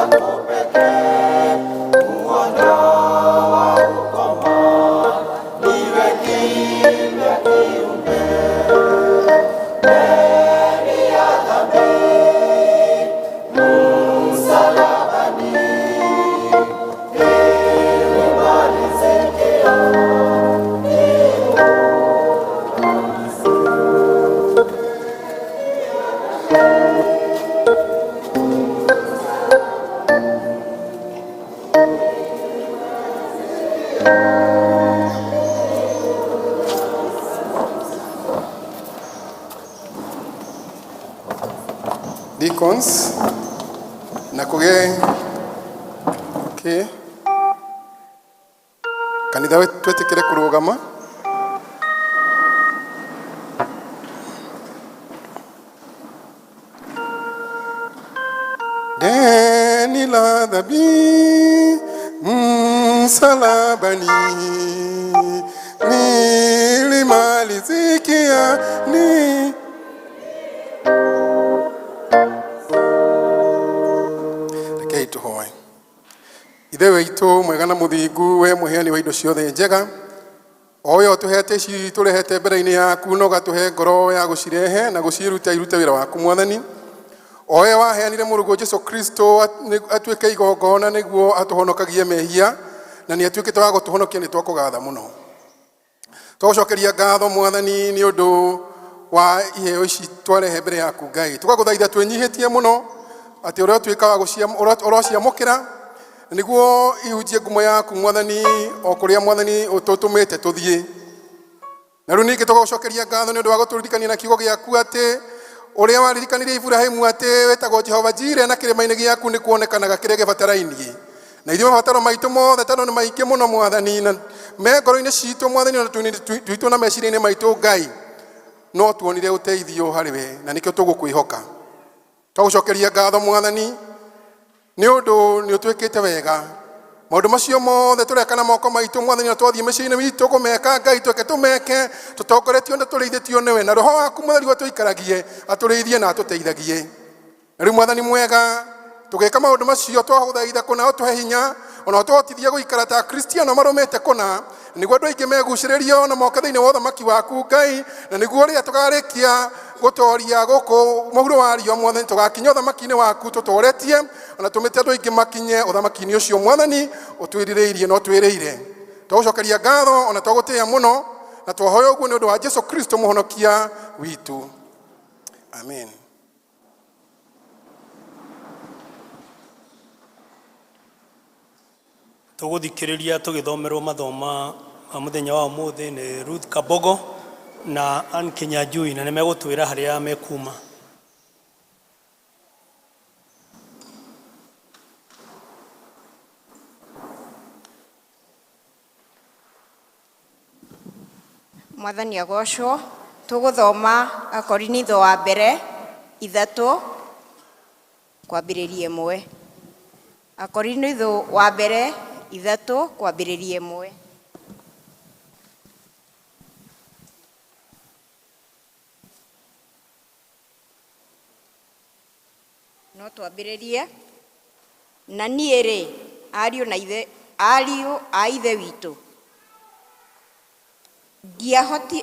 Lako pekee huondoa ukoma, niwe kimya kiumbe. Deni ya dhambi msalabani, ilimalizikia Deacons na kũgĩe kĩ kanitha twĩtĩkĩre kũrũgama. Deni la dhambi msalabani nilimalizikia ni Rekei tũhoe. Ithe witũ mwega na mũthingu, we mũheani wa indo ciothe njega, o we ũtũhete ici tũrehete mbere-inĩ yaku na ũgatũhe ngoro ya gũcirehe na gũciruta irute wĩra waku mwathani, o we waheanire mũrũguo Jesu Kristo atuĩke igongona nĩguo atũhonokagie mehia, na nĩ atuĩkĩte wa gũtũhonokia, nĩ twakũgatha mũno. Twagũcokeria ngatho mwathani nĩ ũndũ wa iheo ici twarehe mbere yaku Ngai. Tũgagũthaitha twĩnyihĩtie mũno atĩ ũrĩa ũtuĩka wa ũrociamũkĩra nĩguo ihunjie ngumo yaku mwathani o kũrĩa mwathani ũtũtũmĩte tũthiĩ. Na rĩu ningĩ tũgagũcokeria ngatho nĩ ũndũ wa gũtũririkania na kiugo gĩaku atĩ ũrĩa waririkanirie Iburahĩmu atĩ wĩtagwo Jehova Jire na kĩrĩma-inĩ gĩaku nĩ kuonekanaga kĩrĩa gĩbatarainie. Na ithuĩ mabataro maitũ mothe tondũ nĩ maingĩ mũno mwathani, na me ngoro-inĩ citũ mwathani, ona twitũ na meciria-inĩ maitũ Ngai, no tuonire ũteithio harĩ we na nĩkĩo tũgũkwĩhoka. Twagũcokeria ngatho mwathani nĩ ũndũ nĩ ũtwĩkĩte wega. Maũndũ macio mothe tũreka na moko maitũ mwathani, na twathiĩ mĩciĩ-inĩ witũ kũmeka Ngai, tweke tũmeke tũtongoretio na tũrĩithĩtio nĩwe, na roho waku mũtheru atũikaragie, atũrĩithie na atũteithagie. Na rĩu mwathani mwega, tũgĩka maũndũ macio twagũthaitha kũna ũtũhe hinya, ona ũtũhotithie gũikara ta Akristiano marũmĩte kũna, nĩguo andũ aingĩ megucĩrĩrio na moke thĩinĩ wa ũthamaki waku Ngai, na nĩguo rĩrĩa tũkarĩkia gũtoria gũkũ mũhuro wa riũa mwathani, tũgakinya ũthamaki-inĩ waku tũtoretie, ona tũmĩte andũ aingĩ makinye ũthamaki-inĩ ũcio mwathani ũtwĩrirĩirie na ũtwĩrĩire. Twagũcokeria ngatho ona twagũtĩĩa mũno, na twahoya ũguo nĩ ũndũ wa Jesu Kristo mũhonokia witũ. Amen. Tũgũthikĩrĩria tũgĩthomerwo mathoma ma mũthenya wa ũmũthĩ nĩ Ruth Kabogo na Ann Kinyanjui, na nĩ megũtwĩra harĩa mekuma. Mwathani agocwo. Tũgũthoma Akorinitho wa mbere 3 kwambĩrĩria 1. Akorinitho wa mbere 3 kwambĩrĩria 1. No twambĩrĩrie. Na niĩ rĩ, ariũ na ithe, ariũ a ithe witũ,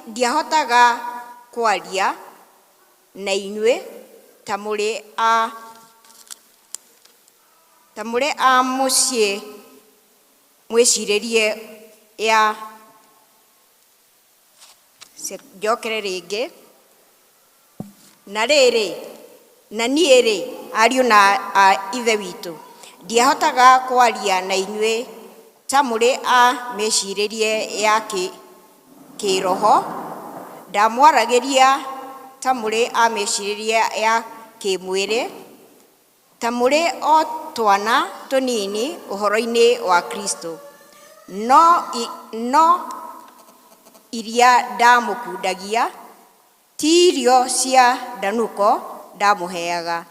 ndiahotaga kwaria na inyuĩ ta mũrĩ a, ta mũrĩ a mũciĩ mwĩcirĩrie ya njokere rĩngĩ. Na rĩrĩ, na niĩ rĩ, ariũ na a ithe witũ, ndiahotaga kwaria na inyuĩ ta mũrĩ a mĩcirĩrie ya kĩroho, ndamwaragĩria ta mũrĩ a mĩcirĩrie ya kĩmwĩrĩ, ta mũrĩ o twana tũnini ũhoro-inĩ wa Kristo. No iria ndamũkundagia ti irio cia ndanuko ndamũheaga,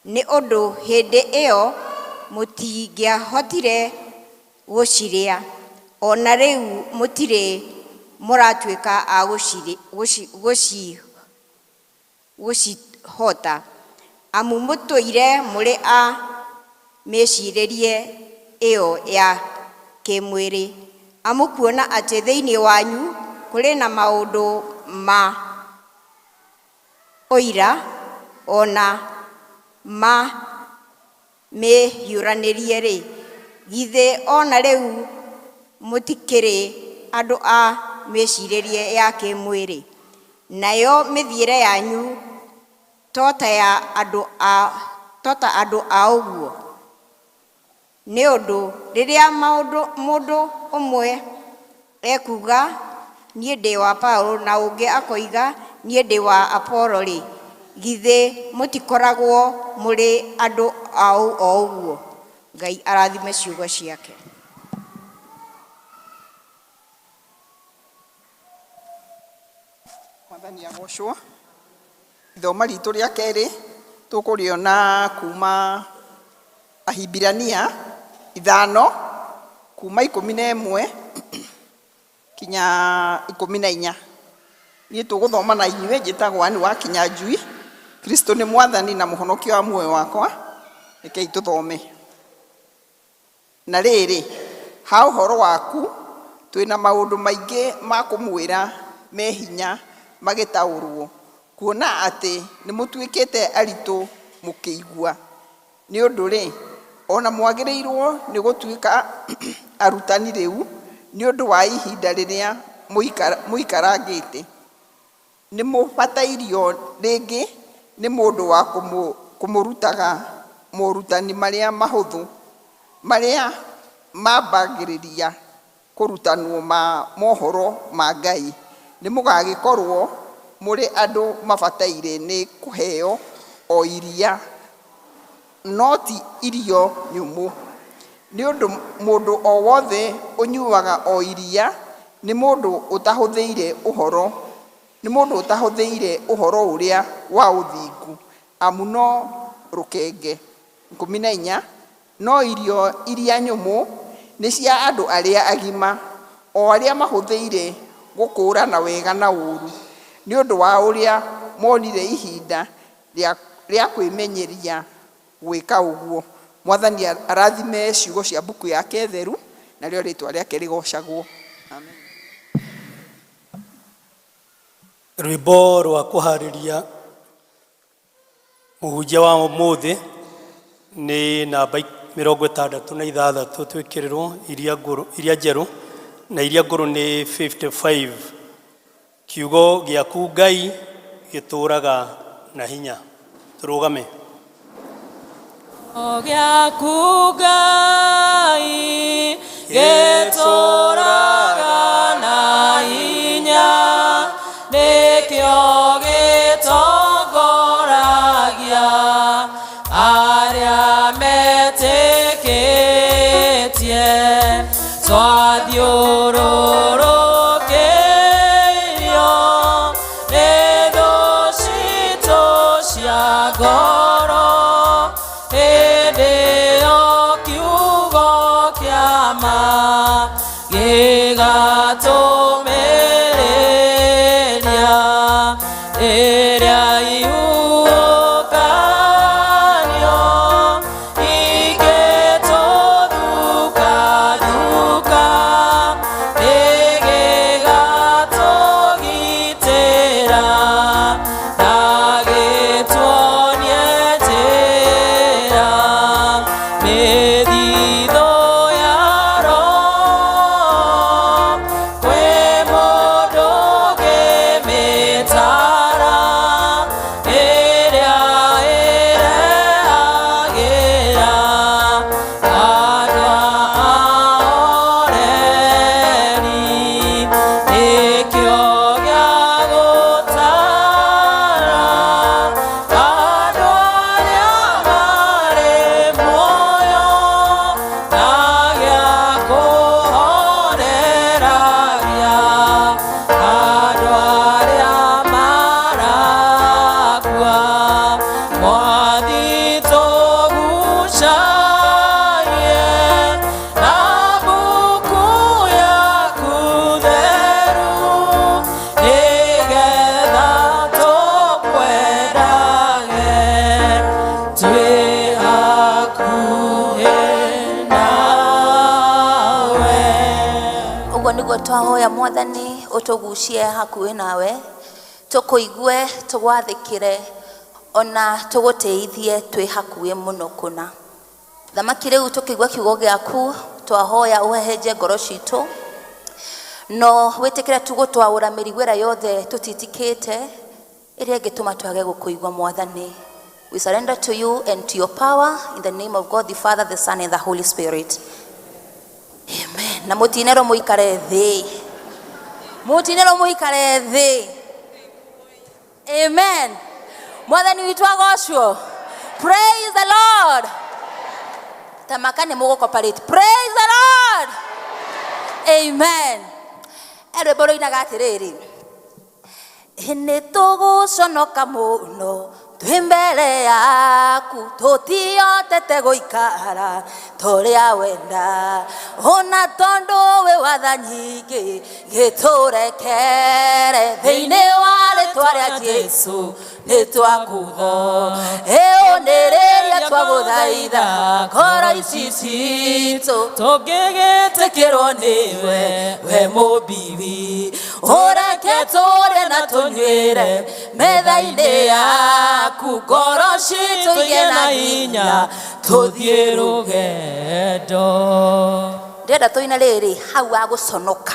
nĩ ũndũ hĩndĩ ĩyo mũtingĩahotire gũcirĩa, ona rĩu mũtirĩ mũratuĩka a gũcihota, amu mũtũire mũrĩ a Mĩcirĩrie ĩyo ya kĩmwĩrĩ, amu kuona atĩ thĩinĩ wanyu kũrĩ na maũndũ ma ũira ona ma mĩhiũranĩrie-rĩ, githĩ ona rĩu mũtikĩrĩ andũ a mĩcirĩrie ya kĩmwĩrĩ? Nayo mĩthiĩre yanyu to ta ya andũ a to ta andũ a ũguo? Nĩ ũndũ rĩrĩa maũndũ mũndũ ũmwe ekuuga, "Niĩ ndĩ wa Paulo," na ũngĩ akoiga, "Niĩ ndĩ wa Apolo," rĩ, githĩ mũtikoragwo mũrĩ andũ a o ũguo? Ngai arathime ciugo ciake. Mwathani agocwo. Ithoma ritũ rĩa kerĩ tũkũrĩona kuma Ahibirania 5, kuma 11 kinya 14. Niĩ tũgũthoma na inyuĩ njĩtagwo Ann wa Kinyanjui. Kristo nĩ Mwathani na Mũhonokia wa muoyo wakwa. Rekei tũthome. Na rĩrĩ, ha ũhoro waku, twĩna maũndũ maingĩ ma kũmwĩra me hinya magĩtaũrwo, kuona atĩ nĩ mũtuĩkĩte aritũ mũkĩigua. Nĩ ũndũ-rĩ, ona mwagĩrĩirwo nĩ gũtuĩka arutani rĩu, nĩ ũndũ wa ihinda rĩrĩa mũikarangĩte, nĩ mũbatairio rĩngĩ nĩ mũndũ wa kũmũrutaga morutani marĩa mahũthũ, marĩa mambagĩrĩria kũrutanwo ma mohoro ma Ngai, nĩ mũgagĩkorwo mũrĩ andũ mabataire nĩ kũheo o iria, no ti irio nyũmũ. Nĩ ũndũ mũndũ o wothe ũnyuaga o iria nĩ mũndũ ũtahũthĩire ũhoro, nĩ mũndũ ũtahũthĩire ũhoro ũrĩa wa ũthingu, amu no rũkenge. 14. No irio iria nyũmũ nĩ cia andũ arĩa agima, o arĩa mahũthĩire gũkũũrana wega na ũũru, nĩ ũndũ wa ũrĩa monire ihinda rĩa kwĩmenyeria gwĩka ũguo. Mwathani arathime ciugo cia mbuku yake theru, narĩo rĩtwa rĩake rĩgocagwo. Amen. Rwĩmbo rwa kũharĩria mũhunjia wa ũmũthĩ nĩ namba 66, twĩkĩrĩrwo iria ngũrũ, iria njerũ, na iria ngũrũ nĩ 55, "Kiugo gĩaku Ngai gĩtũũraga na hinya." Tũrũgame. Gĩaku Ngai gĩtũũraga na hinya, nĩkĩo gĩtongoragia arĩa metĩkĩtie. Twathiũrũrũkĩirio nĩ thũ citũ cia ngoro, hĩndĩ ĩyo kiugo kĩa ma gĩgatũmĩrĩria. Ĩrĩa ihuhũkanio ingĩtũthuka-thuka. Nĩguo twahoya Mwathani ũtũgucie hakuhĩ nawe, tũkũigue, tũgwathĩkĩre, ona tũgũtĩithie twĩ hakuhĩ mũno kũna. Thamaki rĩu tũkĩigua kiugo gĩaku, twahoya ũhehenje ngoro citũ, no wĩtĩkĩre tu gũtwaũra mĩrigo ĩrĩa yothe tũtitikĩte, ĩrĩa ĩngĩtũma twage gũkũigua Mwathani. We surrender to you and to your power in the name of God the Father, the Son and the Holy Spirit. Amen. Na mũtinerwo mũikare thĩ. Mũtinerwo mũikare thĩ. Amen. Mwathani witũ agocwo. Praise the Lord. Tamaka nĩ mũgũcooperate. Praise the Lord. Amen. E rwĩmbo rũinaga atĩrĩrĩ, nĩ tũgũconoka mũno twĩ mbere yaku, tũtiotete gũikara tũrĩa wenda, ona tondũ wĩ watha nyingĩ, gĩtũrekere thĩinĩ wa rĩtwa rĩa Jesũ nĩ twakũhoya. Ĩũnĩrĩria twagũthaitha ngoro ici citũ, tũngĩgĩtĩkĩrwo nĩwe we mũmbi, ũreke tũrĩe na tũnyuĩre metha-inĩ yaku, ngoro citũ igĩe na hinya tũthiĩ rũgendo. Ndĩrenda tũine rĩrĩ hau wa gũconoka.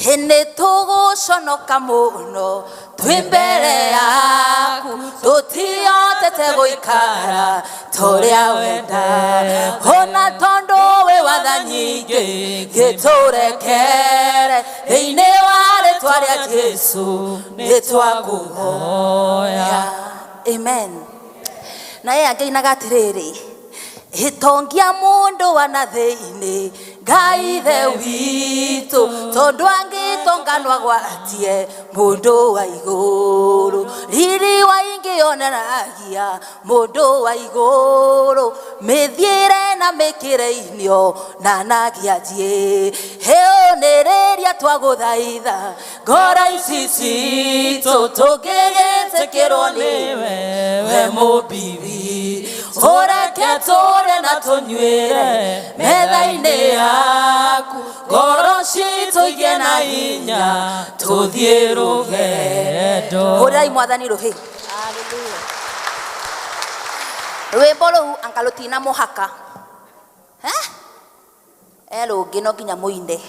Nĩ tũgũconoka mũno twĩ mbere yaku, tũtiotete gũikara tũrĩa wenda, ona tondũ wĩ watha nyingĩ, gĩtũrekere thĩinĩ wa rĩtwa rĩa Jesũ nĩ twakũhoya. Amen. Na ye angĩinaga atĩrĩrĩ, ĩtongia mũndũ wa na thĩinĩ Ngai ithe witũ, tondũ angĩtonganwa gwatie mũndũ wa igũrũ, riri wa ingĩ onanagia mũndũ wa igũrũ, mĩthiĩre na mĩkĩre inio nanagia njiĩ. Hĩũnĩrĩria twagũthaitha ngoro ici citũ, tũngĩgĩtĩkĩrwo nĩwe we mũmbi, ũreke tũrĩe na tũnyuĩre metha-inĩ yaku, ngoro citũ igĩe na hinya tũthiĩ rũgendo. Hũrĩrai Mwathani rũhĩ. Rwĩmbo rũu anga rũtina mũhaka, e rũngĩ no nginya mũine.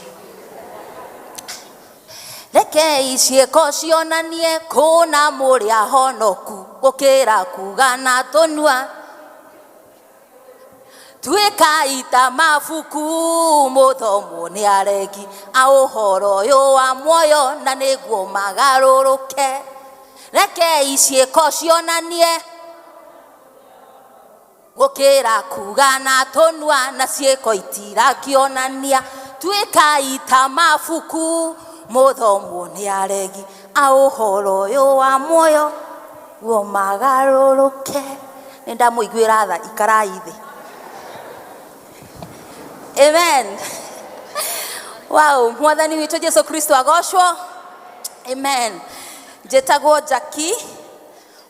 Rekei ciĩko cionanie kũna mũrĩ ahonoku, gũkĩra kuga na tũnua. Tuĩkai ta mabuku mũthomwo nĩ aregi a ũhoro ũyũ wa muoyo, na nĩguo magarũrũke. Rekei ciĩko cionanie gũkĩra kuga na tũnua, na ciĩko itirakĩonania. Tuĩkai ta mabuku mũthomwo nĩ aregi a ũhoro ũyũ wa muoyo, guo magarũrũke. Nĩ ndamũiguĩra tha, ikarai thĩ. Amen. Wow, Mwathani witũ Jesu Kristo agocwo. Amen. Njĩtagwo Jackie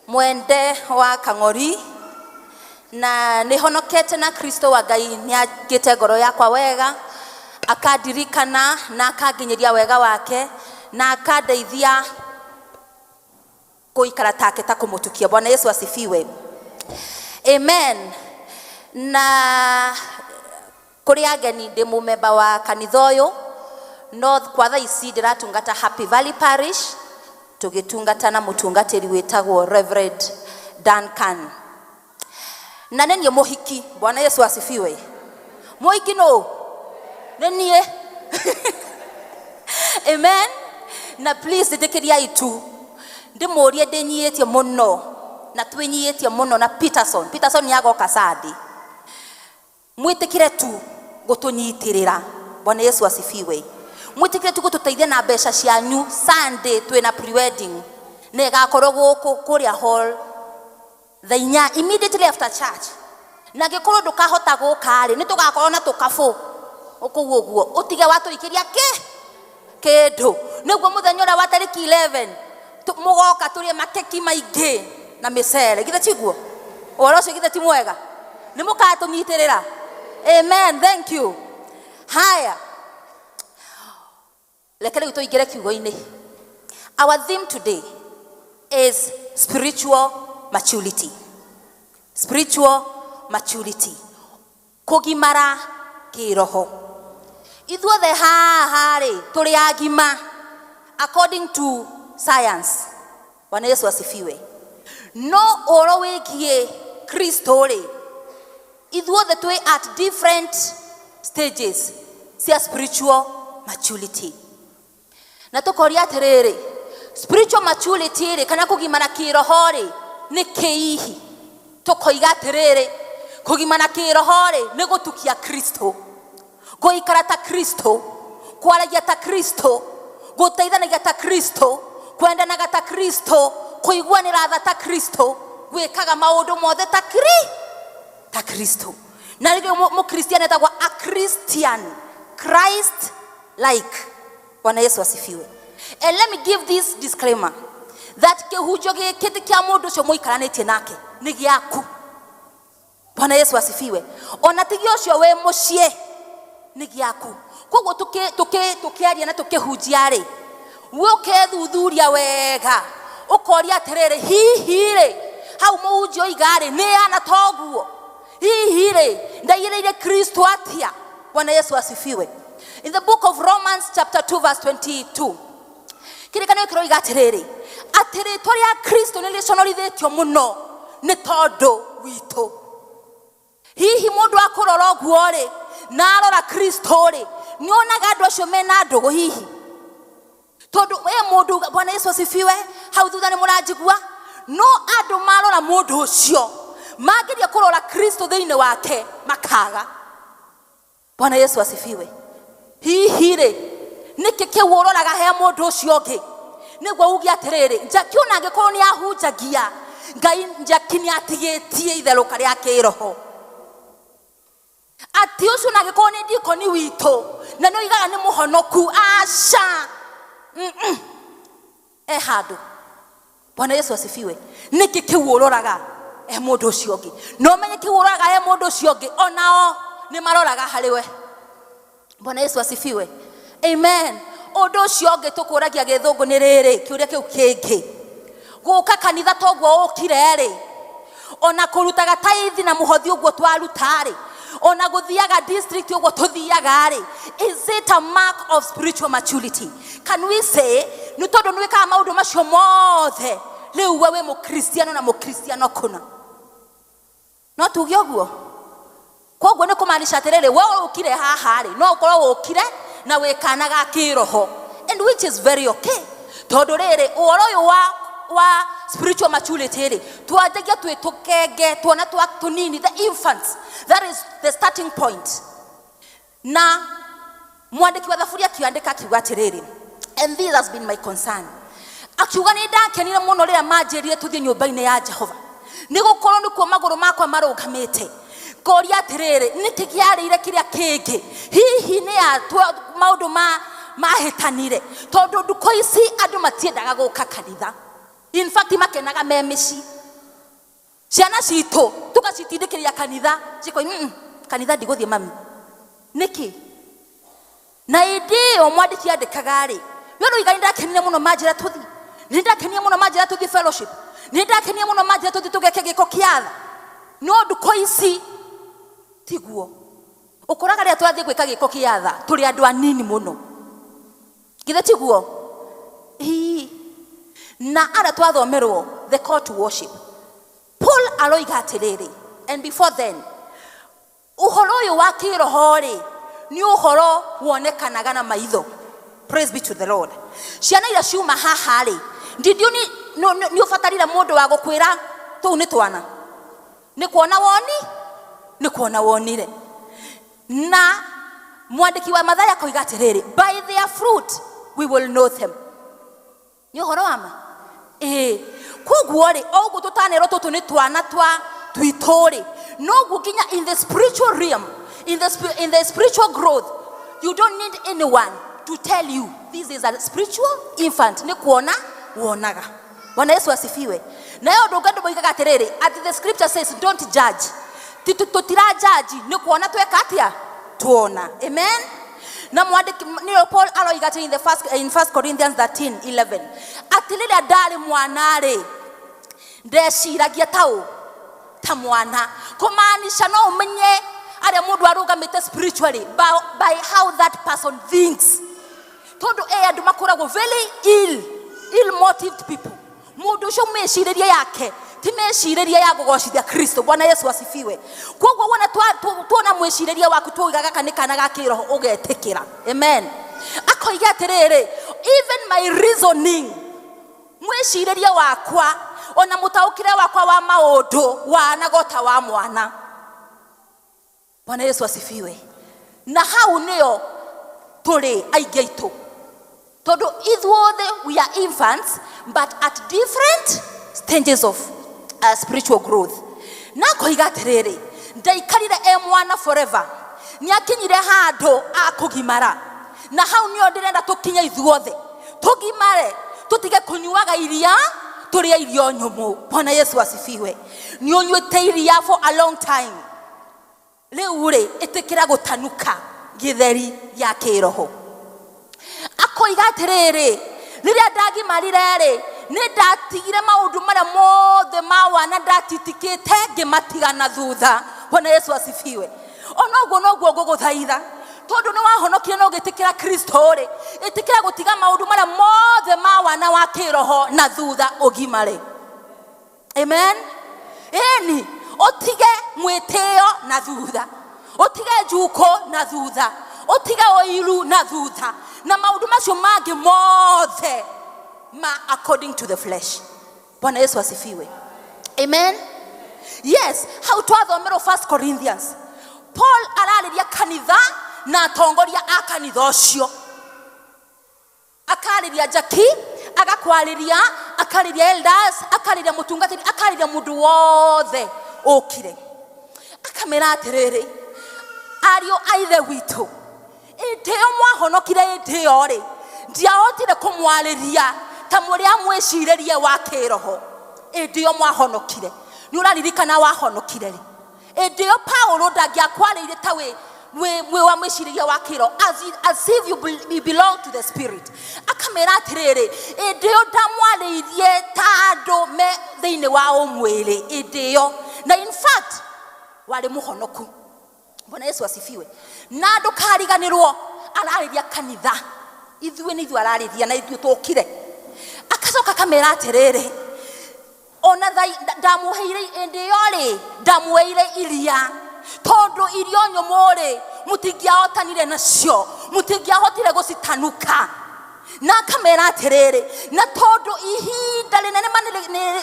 Mwende wa Kang'ori, na nĩ honokete na Kristo wa Ngai nĩ angĩte ngoro yakwa wega, akandirikana na akanginyĩria wega wake, na akandeithia gũikara take ta kũmũtukia. Bwana Yesu asifiwe. Amen. Na kũrĩ ageni, ndĩ mũmemba wa kanitha ũyũ, no kwa thaa ici ndĩratungata Happy Valley Parish, tũgĩtungata na mũtungatĩri wĩtagwo Reverend Duncan, na nĩ niĩ mũhiki. Bwana Yesu asifiwe. Mũhiki nũ? Nĩ niĩ. Amen. Na please ĩtĩkĩriai tu ndĩmũrie, ndĩnyiĩtie mũno na twĩnyiĩtie mũno na Peterson. Peterson nĩ agoka Sunday. Mwĩtĩkĩre tu gũtũnyitĩrĩra. Bwana Yesu asifiwe. Mwĩtĩkĩre tu gũtũteithia na mbeca cianyu. Sunday twĩna pre-wedding na ĩgakorwo gũkũ kũrĩa hall thaa 4, immediately after church. Na angĩkorwo ndũkahota gũka rĩ, nĩ tũgakorwo na tũkabũ kũu ũguo, ũtige watũikĩria kĩ kĩndũ, nĩguo mũthenya ũrĩa wa tarĩki 11 mũgoka tũrĩe makeki maingĩ na mĩcere. Githĩ tiguo ũhoro ũcio? Githĩ ti mwega? Nĩ mũkatũnyitĩrĩra? Amen. Thank you. Haya. Reke rĩu tũingĩre kiugo-inĩ. Our theme today is spiritual maturity. Spiritual maturity, kũgimara kĩroho. Ithuothe haha rĩ, tũrĩ agima according to science. Bwana Yesu asifiwe. No ũhoro wĩgiĩ Kristo rĩ, ithuothe twĩ at different stages cia spiritual maturity. Na tũkoria atĩrĩrĩ, spiritual maturity rĩ, kana kũgimara kĩroho rĩ, nĩ kĩihi? Tũkoiga atĩrĩrĩ, kũgimara kĩroho rĩ, nĩ gũtukia Kristo, gũikara ta Kristo, kwaragia ta Kristo, gũteithanagia ta Kristo, kwendanaga ta Kristo, kũiguanĩra tha ta Kristo, gwĩkaga maũndũ mothe ta ta Kristo. Na rĩngĩ mũkristiano etagwo a Christian, Christ like. Bwana Yesu asifiwe. And let me give this disclaimer that kĩhunjio gĩkĩ ti kĩa mũndũ ũcio mũikaranĩtie nake, nĩ gĩaku. Bwana Yesu asifiwe. Ona ti gĩa ũcio wĩ mũciĩ, nĩ gĩaku. Koguo tũkĩaria na tũkĩhunjia rĩ, we ũkethuthuria wega, ũkoria atĩrĩrĩ, hihi rĩ, hau mũhunjia oiga rĩ, nĩ ana toguo? Hihi rĩ, ndaigĩrĩire Kristo atĩa? Bwana Yesu asifiwe. In the book of Romans chapter 2 verse 22, kĩrĩkanĩro kĩroiga atĩrĩrĩ, atĩ rĩtwa rĩa Kristo nĩ rĩconorithĩtio mũno nĩ tondũ witũ. Hihi mũndũ akũrora ũguo rĩ, na arora Kristo rĩ, nĩ onaga andũ acio mena ndũgũ hihi? Tondũ we mũndũ, Bwana Yesu asifiwe, hau thutha nĩ mũranjigua, no andũ marora mũndũ ũcio, mangĩria kũrora Kristo thĩinĩ wake, makaga. Bwana Yesu asifiwe. Hihi rĩ, nĩkĩ kĩu ũroraga he mũndũ ũcio ũngĩ? Nĩguo uge atĩrĩrĩ, Njaki ona angĩkorwo nĩ ahunjagia, Ngai Njaki nĩ atigĩtie itherũka rĩa kĩroho. Atĩ ũcio ona angĩkorwo nĩ dikoni witũ, na nĩ oigaga nĩ mũhonoku, aca. E handũ. Bwana Yesu asifiwe. Nĩkĩ kĩu ũroraga he mũndũ ũcio ũngĩ? Na ũmenye kĩu ũroraga he mũndũ ũcio ũngĩ, onao nĩ maroraga harĩ we. Bwana Yesu asifiwe. Amen. Ũndũ ũcio ũngĩ tũkũragia gĩthũngũ nĩ rĩrĩ, kĩũria kĩu kĩngĩ. Gũka kanitha toguo ũkire rĩ, ona kũrutaga taithi na mũhothi ũguo twaruta rĩ, ona gũthiaga district ũguo tũthiaga rĩ, is it a mark of spiritual maturity? Can we say nĩ tondũ nĩ wĩkaga maũndũ macio mothe, rĩu we wĩ mũkristiano na mũkristiano kũna? No tuge ũguo? Koguo nĩ kũmaanisha atĩrĩrĩ, we ũkire haha rĩ, no ũkorwo ũkire na wĩ kana ga kĩroho, and which is very okay. Tondũ rĩrĩ, ũhoro ũyũ wa spiritual maturity rĩ, twanjagia twĩ tũkenge, twana twa tũnini, the infants, that is the starting point. Na mwandĩki wa Thaburi akiandĩka akiuga atĩrĩrĩ, and this has been my concern, akiuga nĩ ndakenire mũno rĩrĩa manjĩrire tũthiĩ nyũmba-inĩ ya Jehova, nĩ gũkorwo nĩkuo magũrũ makwa marũgamĩte. Ngoria atĩrĩrĩ, nĩkĩ kĩarĩire kĩrĩa kĩngĩ? Hihi nĩ ya maũndũ mahĩtanire? Tondũ ndukũ ici andũ matiendaga gũka kanitha. In fact, makenaga me mĩciĩ. Ciana citũ tũgacitindĩkĩrĩria kanitha, cikoi, kanitha ndigũthiĩ mami. Nĩkĩ? Na hĩndĩ ĩyo mwandĩki andĩkaga rĩ, we ũroiga nĩ ndakenire mũno manjĩra tũthiĩ, nĩ ndakenire mũno manjĩra tũthiĩ fellowship, nĩ ndakenire mũno manjĩra tũthiĩ tũgeke gĩko kĩa tha. No ndukũ ici tiguo. Ũkoraga rĩrĩa tũrathiĩ gwĩka gĩko kĩa tha, tũrĩ andũ anini mũno. Githĩ tiguo? Ii. Na arĩa twathomerwo the call to worship, Paul aroiga atĩrĩrĩ, and before then, ũhoro ũyũ wa kĩroho rĩ, nĩ ũhoro wonekanaga na maitho. Praise be to the Lord. Ciana iria ciuma haha rĩ, did you nĩ ũbatarire mũndũ wa gũkwĩra tũu nĩ twana? Nĩ kuona woni? Nĩ kuona wonire. Na mwandĩki wa Mathayo akoiga atĩrĩrĩ, by their fruit we will know them. Nĩ ũhoro wa ma? Ĩĩ. Koguo rĩ, o ũguo tũtanerwo tũtũ nĩ twana twa twitũ rĩ, noguo nginya in the spiritual realm, in the spiritual growth, you don't need anyone to tell you this is a spiritual infant. Nĩ kuona wonaga. Bwana Yesu asifiwe. Nayo ũndũ ũngĩ andũ moigaga atĩrĩrĩ, at the scripture says don't judge. Ti tũtira judge, nĩ kuona tweka atĩa? Tuona. Amen. Na mwandĩki nĩyo Paul aroiga atĩ in 1 Corinthians 13:11 atĩ rĩrĩa ndarĩ mwana rĩ, ndeciragia taũ ta mwana. Kũmaanisha no ũmenye arĩa mũndũ arũgamĩte spiritually by how that person thinks. Tondũ andũ makoragwo very ill motived people. Mũndũ ũcio mĩcirĩrie yake ti mĩcirĩrie ya kũgocithia Kristo. Bwana Yesu asifiwe. Koguo wona tuona mwĩcirĩrie waku tuiga gaka nĩ kana ga kĩroho ũgetĩkĩra. Amen. Akoiga atĩrĩrĩ, even my reasoning, mwĩcirĩrie wakwa ona mũtaũkĩre wakwa wa maũndũ wanagota wa mwana. Bwana Yesu asifiwe. Na hau nĩyo tũrĩ aingĩ aitũ, tondũ ithuothe we are infants but at different stages of spiritual growth. Na akoiga atĩrĩrĩ, ndaikarire e mwana forever, nĩakinyire handũ akũgimara. Na hau nĩyo ndĩrenda tũkinye ithuothe, tũgimare, tũtige kũnyuaga iria, tũrĩe irio nyũmũ. Bwana Yesu asifiwe. Nĩ ũnyuĩte iria for a long time, rĩu rĩ ĩtĩkĩra gũtanuka gĩtheri gĩa kĩroho. Akoiga atĩrĩrĩ, rĩrĩa ndagimarire rĩ, nĩ ndatigire maũndũ marĩa mothe ma wana ndatitikĩte ngĩmatiga na thutha. Bwana Yesu asifiwe. Ona ũguo noguo ngũgũthaitha, tondũ nĩ wahonokire na ũgĩtĩkĩra Kristo rĩ, ĩtĩkĩra gũtiga maũndũ marĩa mothe ma wana wa kĩroho na thutha ũgimare. Amen. Ĩni ũtige mwĩtĩo na thutha, ũtige njuko na thutha, ũtige ũiru na thutha, na maũndũ macio mangĩ mothe ma according to the flesh. Bwana Yesu asifiwe. Amen. Yes, hau twathomerwo 1 Corinthians, Paul ararĩria kanitha na atongoria a kanitha ũcio. Akarĩria Jackie, agakwarĩria, akarĩria elders, akarĩria mũtungatĩri, akarĩria mũndũ wothe ũkire. Akamera atĩrĩrĩ, ariũ a ithe witũ, hĩndĩ ĩyo mwahonokire, hĩndĩ ĩyo rĩ, ndiahotire kũmwarĩria ta mũrĩ a mwĩcirĩrie wa kĩroho. Hĩndĩ ĩyo mwahonokire, nĩ ũraririkana wahonokire rĩ? Hĩndĩ ĩyo Paulo ndangĩakwarĩirie ta wĩ wa mwĩcirĩrie wa kĩroho, as if you belong to the spirit. Akamera atĩrĩrĩ, hĩndĩ ĩyo ndamwarĩirie ta andũ me thĩinĩ wa ũmwĩrĩ hĩndĩ ĩyo, na in fact warĩ mũhonoku. Bwana Yesu asifiwe. Na ndũkariganĩrwo, ararĩria kanitha, ithuĩ nĩ ithuĩ ararĩria na ithuĩ tũkire. Akacoka akamera atĩrĩrĩ, ona ndamũheire hĩndĩ ĩyo rĩ, ndamũheire iria, tondũ irio nyũmũ rĩ, mũtingĩahotanire nacio, mũtingĩahotire gũcitanuka. Na akamera atĩrĩrĩ, na tondũ ihinda rĩnene ma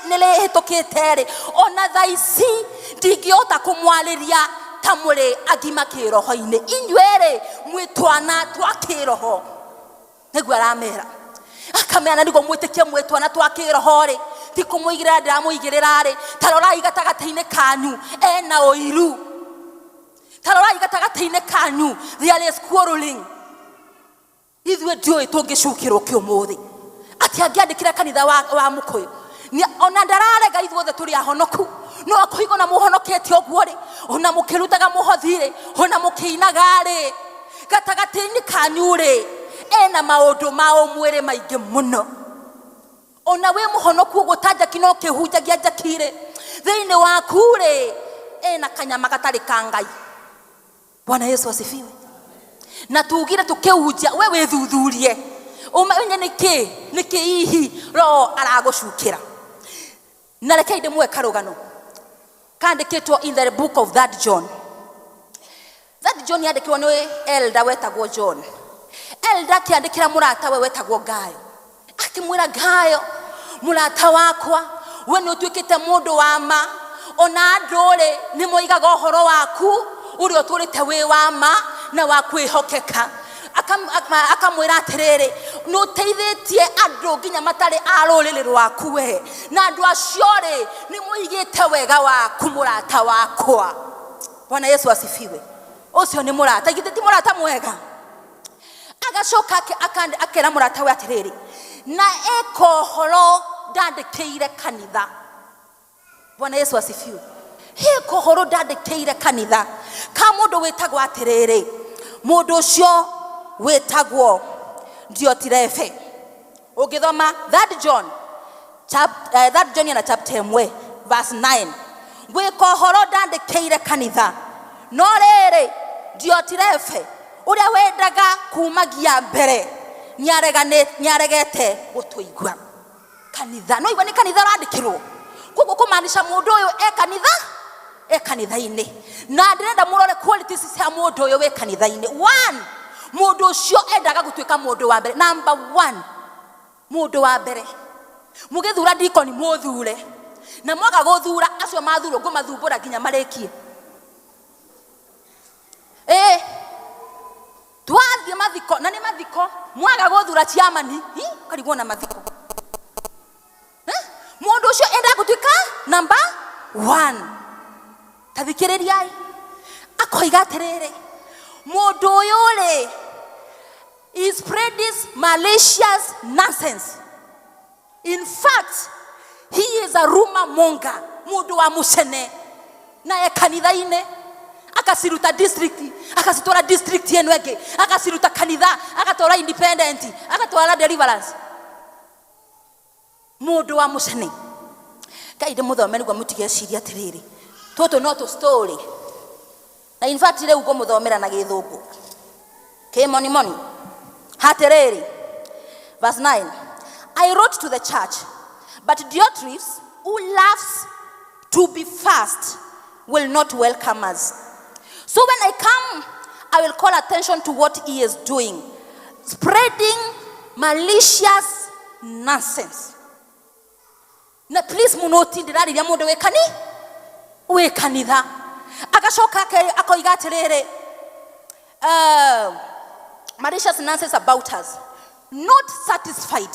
nĩ rĩhĩtũkĩte rĩ, ona thaa ici ndingĩhota kũmwarĩria ta mũrĩ agima kĩroho-inĩ. Inyuĩ rĩ, mwĩ twana twa kĩroho. Nĩguo aramera. Akamera na nĩguo mwĩtĩkie mwĩ twana twa kĩroho rĩ, ti kũmũigĩrĩra ndĩramũigĩrĩra rĩ, ta rorai gatagatĩ-inĩ kanyu ena ũiru. Ta rorai gatagatĩ-inĩ kanyu there is quarreling. Ithuĩ ndiũĩ tũngĩcukĩrwo kĩ ũmũthĩ. Atĩ angĩandĩkĩra kanitha wa Mũkũyũ. Ona ndararega ithuothe tũrĩ ahonoku. No akoiga ona mũhonokete ũguo rĩ, ona mũkĩrutaga mũhothi rĩ, ona mũkĩinaga rĩ, gatagatĩ-inĩ kanyu rĩ, ena maũndũ ma ũmwĩrĩ maingĩ mũno. Ona wĩ mũhonoku ũguo ta Jackie no kĩhunjagia Jackie rĩ, thĩinĩ waku rĩ, ena kanyama gatarĩ ka Ngai. Bwana Yesu asifiwe. Na tugire tũkĩhunjia, we wĩthuthurie, ũmenye nĩkĩ, nĩkĩ hihi Roho aragũcukĩra. Na rekei ndĩmũhe karũgano kandĩkĩtwo in the book of 3 John. 3 John yandĩkirwo nĩ elder wetagwo John. Elder akĩandĩkĩra mũrata we wetagwo Gayo, akĩmwĩra, Gayo, mũrata wakwa, we nĩ ũtuĩkĩte mũndũ wa ma, ona andũ rĩ nĩ moigaga ũhoro waku ũrĩa ũtũrĩte wĩ wa ma na wa kwĩhokeka. Akamwĩra atĩrĩrĩ, nĩ ũteithĩtie andũ nginya matarĩ a rũrĩrĩ rwaku we, na andũ acio rĩ nĩ moigĩte wega waku mũrata wakwa. Bwana Yesu asifiwe. Ũcio nĩ mũrata, githĩ ti mũrata mwega? Agacoka akera mũrata we atĩrĩrĩ, na eka ũhoro ndandĩkĩire kanitha. Bwana Yesu asifiwe. Eka ũhoro ndandĩkĩire kanitha ka mũndũ wĩtagwo atĩrĩrĩ, mũndũ ũcio Wĩtagwo Diotirefe. Ũngĩthoma Third John Third John na chapter 1 verse 9, gwĩka ũhoro ndandĩkĩire kanitha, no rĩrĩ, Diotirefe ũrĩa wendaga kumagia mbere nĩaregete gũtũigua. Kanitha no igua nĩ kanitha ũrandĩkĩrwo, koguo kũmaanisha mũndũ ũyũ e kanitha, e kanitha-inĩ. Na ndĩrenda mũrore qualities cia mũndũ ũyũ wĩ kanitha-inĩ. One, mũndũ ũcio endaga gũtuĩka mũndũ wa mbere. Number one, mũndũ wa mbere. Mũgĩthura dikoni, mũthure, na mwaga gũthura acio mathurwo, ngũmathumbũra nginya marĩkie. Ĩĩ, twathiĩ mathiko, na nĩ mathiko, mwaga gũthura chairman, hi, ũkarigwo na mathiko. Eh? Mũndũ ũcio endaga gũtuĩka number one. Ta thikĩrĩriai, akoiga atĩrĩrĩ, mũndũ ũyũ rĩ, he spreads malicious nonsense. In fact, he is a rumor monger. Mũndũ wa mũcene na e kanitha-inĩ, akaciruta district, akacitwara district ĩno ĩngĩ, akaciruta kanitha, agatwara independent, agatwara Deliverance. Mũndũ wa mũcene. Ngai, ndĩmũthome nĩguo mũtigeciria atĩrĩrĩ, tũtũ no tũ story. Na in fact rĩu ngũmũthomera na Gĩthũngũ kĩmonimoni. Hatĩrĩrĩ, verse 9: "I wrote to the church, but Diotrephes, who loves to be first, will not welcome us. So when I come, I will call attention to what he is doing, spreading malicious nonsense." Na please munoti, ndĩrarĩria mũndũ wĩ kani wĩ kanitha. Agacoka akoiga atĩrĩrĩ, malicious nonsense about us. Not satisfied,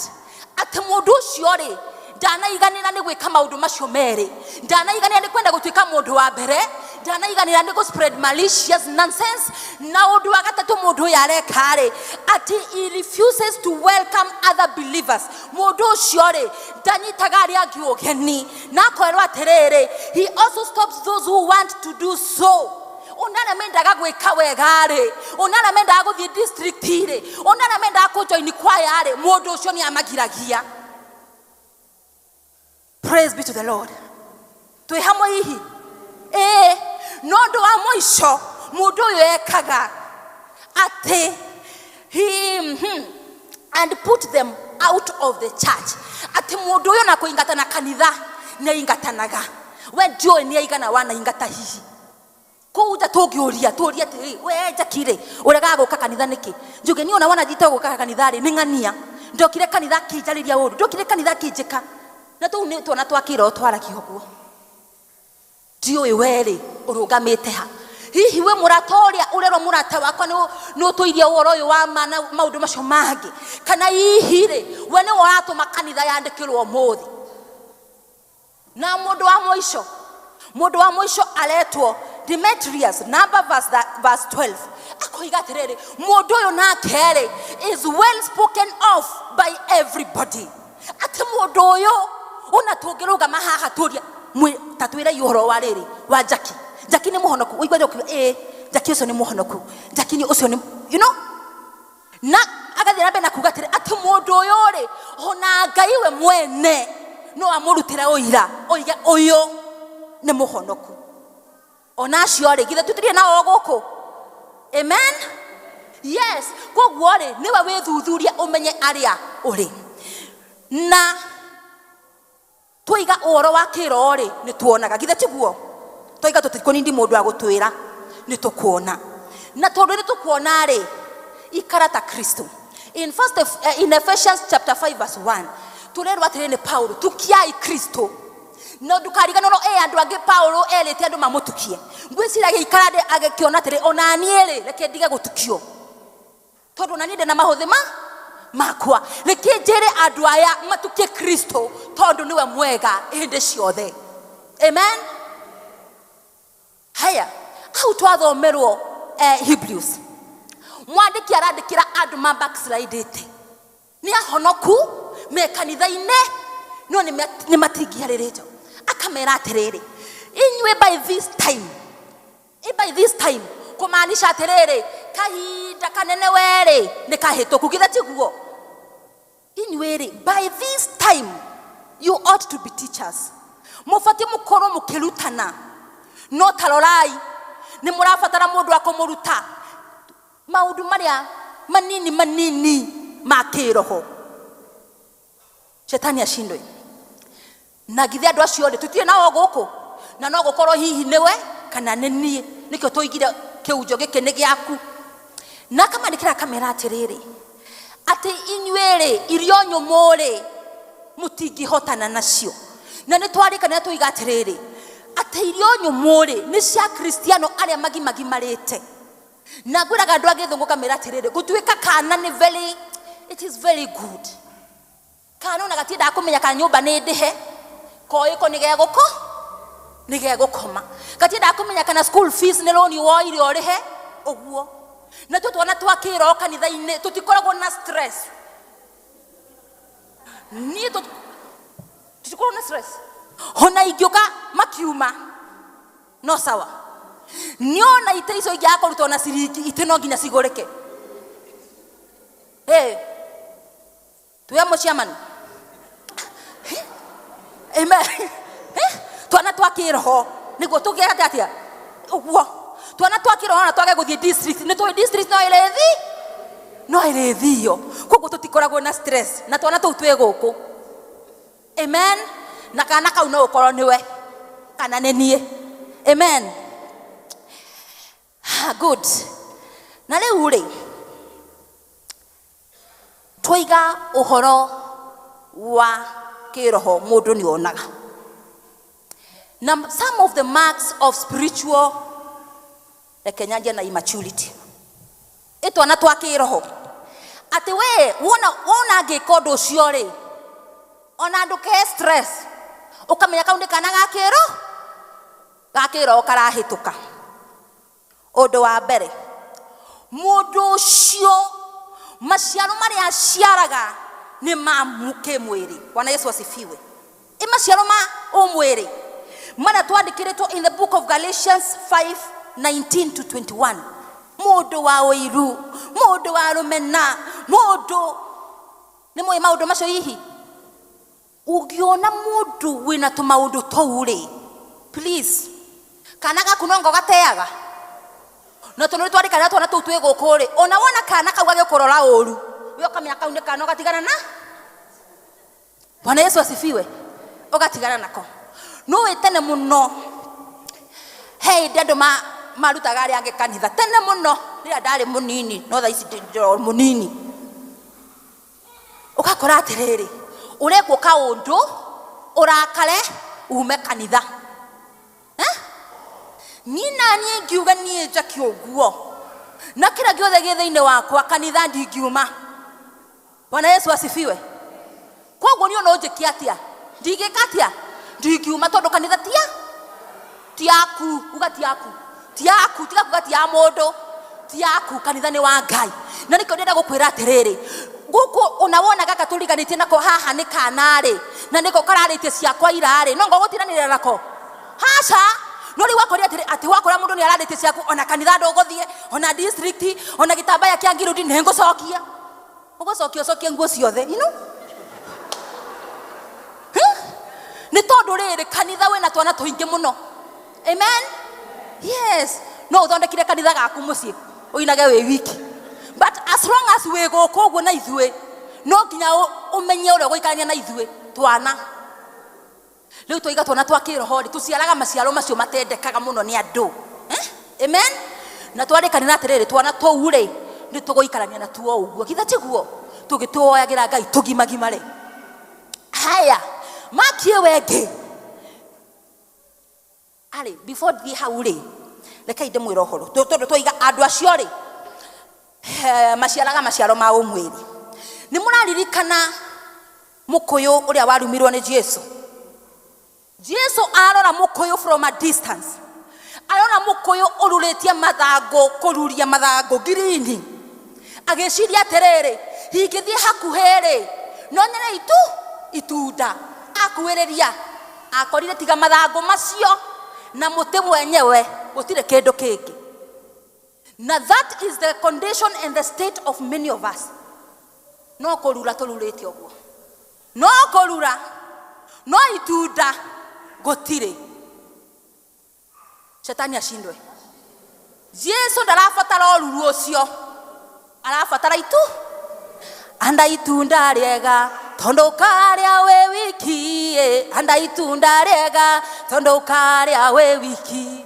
atĩ mũndũ ũcio rĩ, ndanaiganĩra nĩ gwĩka maũndũ macio merĩ, ndanaiganĩra nĩ kwenda gũtuĩka mũndũ wa mbere, ndanaiganĩra nĩ gũ spread malicious nonsense, na ũndũ wa gatatũ mũndũ ũyũ areka rĩ, atĩ he refuses to welcome other believers. Mũndũ ũcio rĩ, ndanyitaga arĩa angĩ ũgeni. Na akorwo atĩrĩrĩ, he also stops those who want to do so. Ona arĩa mendaga gwĩka wega rĩ, ona arĩa mendaga gũthiĩ district rĩ, ona arĩa mendaga kũjoin kwaya rĩ, mũndũ ũcio nĩ amagiragia. Praise be to the Lord. Twĩ hamwe hihi? Ĩĩ. No ũndũ wa mũico mũndũ ũyũ ekaga atĩ he and put them out of the church. Atĩ mũndũ ũyũ na kũingatana kanitha nĩ aingatanaga. We ndiũĩ nĩ aigana wanaingata hihi kũu nja. Tũngĩũria, tũrie atĩrĩ, we Jackie rĩ, ũregaga gũka kanitha nĩkĩ? Njuge niĩ ona wona njite gũkaga kanitha rĩ, nĩ ng'ania ndokire kanitha akĩnjarĩria ũru, ndokire kanitha akĩnjĩka, na tũu nĩ twana twa kĩroho twaragia ũguo. Ndiũĩ we rĩ, ũrũgamĩte ha? Hihi we mũrata ũrĩa ũrerwo mũrata wakwa nĩ ũtũirie ũhoro ũyũ wa ma na maũndũ macio mangĩ, kana hihi rĩ, we nĩwe ũratũma kanitha yandĩkĩrwo ũmũthĩ? Na mũndũ wa mũico, mũndũ wa mũico aretwo Demetrius. Number verse, that, verse 12, akoiga atĩrĩrĩ, mũndũ ũyũ nake rĩ, is well spoken of by everybody. Atĩ mũndũ ũyũ ona tũngĩrũgama haha tũrie, ta twĩrei ũhoro wa rĩrĩ wa Jackie, Jackie nĩ mũhonoku? Ũigua ũkiuga ĩĩ, Jackie ũcio nĩ mũhonoku, Jackie nĩ ũcio nĩ na agathiĩ na mbere na kuga atĩrĩ, atĩ mũndũ ũyũ rĩ, ona Ngai we mwene no amũrutĩre ũira, oige ũyũ nĩ mũhonoku. Ona acio rĩ, githĩ tũtirĩ nao gũkũ? Amen. Yes. Koguo rĩ, nĩwe wĩthuthurie ũmenye arĩa ũrĩ. Na twaiga ũhoro wa kĩroho rĩ, nĩ tuonaga, githĩ tiguo? Twaiga tũtikũnindi mũndũ wa gũtwĩra, nĩ tũkuona. Na tondũ nĩ tũkuona rĩ, ikara ta Kristo. In first in Ephesians chapter 5 verse 1, tũrerwo atĩrĩ nĩ Paulo, tukiai Kristo. No ndũkariganĩrwo ĩ andũ angĩ Paulo erĩte andũ mamũtukie. Ngwĩciria agĩikara thĩ agĩkĩona atĩrĩ, ona niĩ rĩ, reke ndige gũtukio, tondũ na niĩ ndĩ na mahũthĩ ma makwa. Reke njĩre andũ aya matukie Kristo, tondũ nĩwe mwega hĩndĩ ciothe. Amen. Haya, hau twathomerwo Hebrews, mwandĩki arandĩkĩra andũ ma backslidĩte, nĩ ahonoku me kanitha-inĩ, no nĩ matingiarĩrĩte. Akamera atĩrĩrĩ, inyuĩ by this time, by this time, kũmaanisha atĩrĩrĩ, Kahinda kanene werĩ nĩ kahĩtũku, githĩ tiguo? Inyuĩ rĩ, by this time you ought to be teachers. Mũbatiĩ mũkorwo mũkĩrutana, no ta rorai, nĩ mũrabatara mũndũ wa kũmũruta maũndũ marĩa manini manini ma kĩroho. Shetani ashindwe. Na githĩ andũ acio rĩ, tũtirĩ nao gũkũ? Na no gũkorwo hihi nĩwe kana nĩ niĩ, nĩkĩo tũigire kĩunjo gĩkĩ nĩ gĩaku. Na akamandĩkĩra akamera atĩrĩrĩ, atĩ inyuĩ rĩ, irio nyũmũ rĩ, mũtingĩhotana nacio. Na nĩ twarĩkanĩra tũiga atĩrĩrĩ, atĩ irio nyũmũ rĩ, nĩ cia Kristiano arĩa magimagimarĩte. Na ngwĩraga andũ a Gĩthũngũ ngamera atĩrĩrĩ, gũtuĩka kana nĩ very, it is very good. Kana ona gatiendaga kũmenya kana nyũmba nĩ ndĩhe, koĩ ko nĩ gegũko, nĩ gegũkoma. Gatiendaga kũmenya kana school fees nĩ loan woire ũrĩhe, ũguo. Natuo twana twa kĩroho kanitha-inĩ tũtikoragwo na stress. Niĩ tũtikoragwo na stress. Ona ingĩũka makiuma, no sawa. Niĩ ona itĩ icio ingĩaga kũrutwo na ciringi, itĩ no nginya cigũrĩke. Hey. Tuya mũciamani. Amen. Twana twa kĩroho nĩguo tũgĩate atĩa? Ũguo. Twana twa kĩroho na twage gũthiĩ district, nĩ tũĩ district no ĩrĩthi? No ĩrĩthio. Koguo tũtikoragwo na stress na twana tũu twĩ gũkũ. Amen. Na kana kau no ũkorwo nĩwe kana nĩ niĩ. Amen. Good. Na rĩu rĩ, twaiga ũhoro wa kĩroho mũndũ nĩ onaga. Na some of the marks of spiritual, reke nyanjie na immaturity. Ĩ twana twa kĩroho, atĩ we wona ngĩka ũndũ ũcio rĩ, ona ndũkehe stress, ũkamenya kau nĩ kana ga kĩroho, ga kĩroho karahĩtũka. Ũndũ wa mbere, mũndũ ũcio maciaro marĩa aciaraga nĩ ma kĩmwĩrĩ. Bwana Yesu asifiwe. Ĩ maciaro ma ũmwĩrĩ marĩa twandĩkĩrĩtwo in the book of Galatians 5:19 to 21. Mũndũ wa ũiru, mũndũ wa rũmena, mũndũ nĩ mũĩ maũndũ macio hihi? Ũngĩona mũndũ wĩna tũmaũndũ tũu rĩ, please, kana gaku no ngo gateaga. Na tondũ nĩ twarĩkanĩra twana tũu twĩ gũkũ rĩ, ona wona kana kau gagĩkũrora ũru, we ũkamenya kau nĩ kana ũgatigana na. Bwana Yesu asifiwe. Ũgatigana nako. No wĩ tene mũno, he hĩndĩ andũ marutaga arĩa angĩ kanitha, tene mũno, rĩrĩa ndarĩ mũnini, no thaa ici ndĩ o mũnini. Ũgakora atĩrĩrĩ, ũrekwo kaũndũ, ũrakare, ume kanitha. Niĩ na niĩ ngiuga niĩ njake ũguo, na kĩrĩa gĩothe gĩ thĩinĩ wakwa, kanitha ndingiuma. Bwana Yesu asifiwe. Koguo niĩ no njĩke atĩa? Ndingĩka atĩa? Ndingiuma tondũ kanitha ti yaku, uga ti yaku. Ti yaku, tiga kuga ti ya mũndũ. Ti yaku, kanitha nĩ wa Ngai. Na nĩkĩo ndĩrenda gũkwĩra atĩrĩrĩ, gũkũ ona wona gaka tũriganĩtie nako haha nĩ kana rĩ, na nĩko kararĩtie ciakwa ira rĩ, no ngũgũtindanĩra nako? Haca! No rĩu wakorire atĩrĩ, atĩ wakora mũndũ nĩ ararĩtie ciaku, ona kanitha ndũgũthiĩ, ona district, ona gĩtambaya kĩa ngirundi nĩ ngũcokia. Ũgũcokia ũcokie nguo ciothe, you know? Huh? Nĩ tondũ rĩrĩ, kanitha wĩna twana tũingĩ mũno. Amen? Yes. No ũthondekire kanitha gaku mũciĩ, ũinage wĩ wiki. But as long as wĩ gũkũ ũguo na ithuĩ, no nginya ũmenye ũrĩa ũgũikarania na ithuĩ, twana. Rĩu twaiga twana twa kĩroho rĩ, tũciaraga maciaro macio matendekaga mũno nĩ andũ. Amen? Na twarĩkanĩra atĩrĩrĩ, twana tũu rĩ, nĩ tũgũikarania natuo ũguo. Githĩ tiguo? Tũgĩtũoyagĩra Ngai tũgimagimare. Haya, maki ĩyo ĩngĩ. Arĩ, before thiĩ hau rĩ, rekei ndĩmwĩre ũhoro. Tondũ twaiga andũ acio rĩ, maciaraga maciaro ma ũmwĩrĩ. Nĩ mũraririkana mũkũyũ ũrĩa warumirwo nĩ Jesu? Jesu arora mũkũyũ from a distance. Arora mũkũyũ ũrurĩtie mathangũ, kũruria mathangũ ngirini. Agĩciria atĩrĩrĩ, ingĩthiĩ hakuhĩ rĩ, no nyone itunda. Akuhĩrĩria, akorire tiga mathangũ macio na mũtĩ mwenyewe, gũtirĩ kĩndũ kĩngĩ. Na that is the condition and the state of many of us. No kũrura tũrurĩte ũguo, no kũrura, no itunda gũtirĩ. Shetani ashindwe. Jesu ndarabatara ũruru ũcio, arabatara itu anda itunda rĩega tondũ ũkarĩa wĩ wiki ĩ, anda itunda rĩega tondũ ũkarĩa wĩ wiki,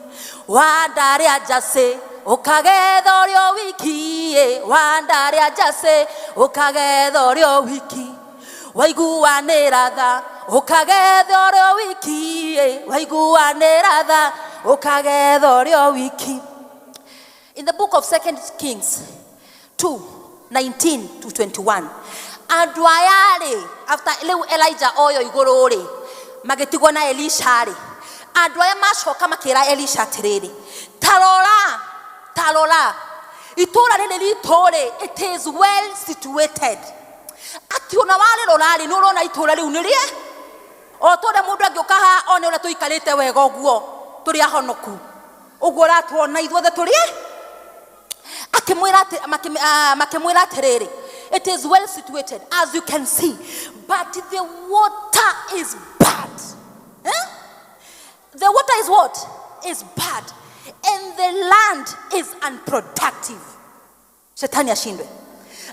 wandarĩa njacĩ ũkagetha ũrĩ o wiki ĩ, wandarĩa njacĩ ũkagetha ũrĩ o wiki, waiguanĩra tha ũkagetha ũrĩ o wiki ĩ, waiguanĩra tha ũkagetha ũrĩ o wiki. In the book of Second Kings 2 19 to 21, andũ aya rĩ, after rĩu Elijah oyo igũrũ rĩ, magĩtigwo na Elisha rĩ, andũ aya macoka makĩra Elisha atĩrĩrĩ, tarora, tarora, itũũra rĩrĩ ritũ rĩ, it is well situated, atĩ ona warĩrora rĩ, nĩ ũrona itũũra rĩu nĩ rĩe o ta ũrĩa mũndũ angĩũka haha one ũrĩa tũikarĩte wega ũguo, tũrĩ ahonoku ũguo ũratuona ithuothe tũrĩ. Akĩmwĩra atĩ, makĩmwĩra atĩrĩrĩ, it is well situated as you can see, but the water is bad. Eh? The water is what? Is bad, and the land is unproductive. Shetani ashindwe.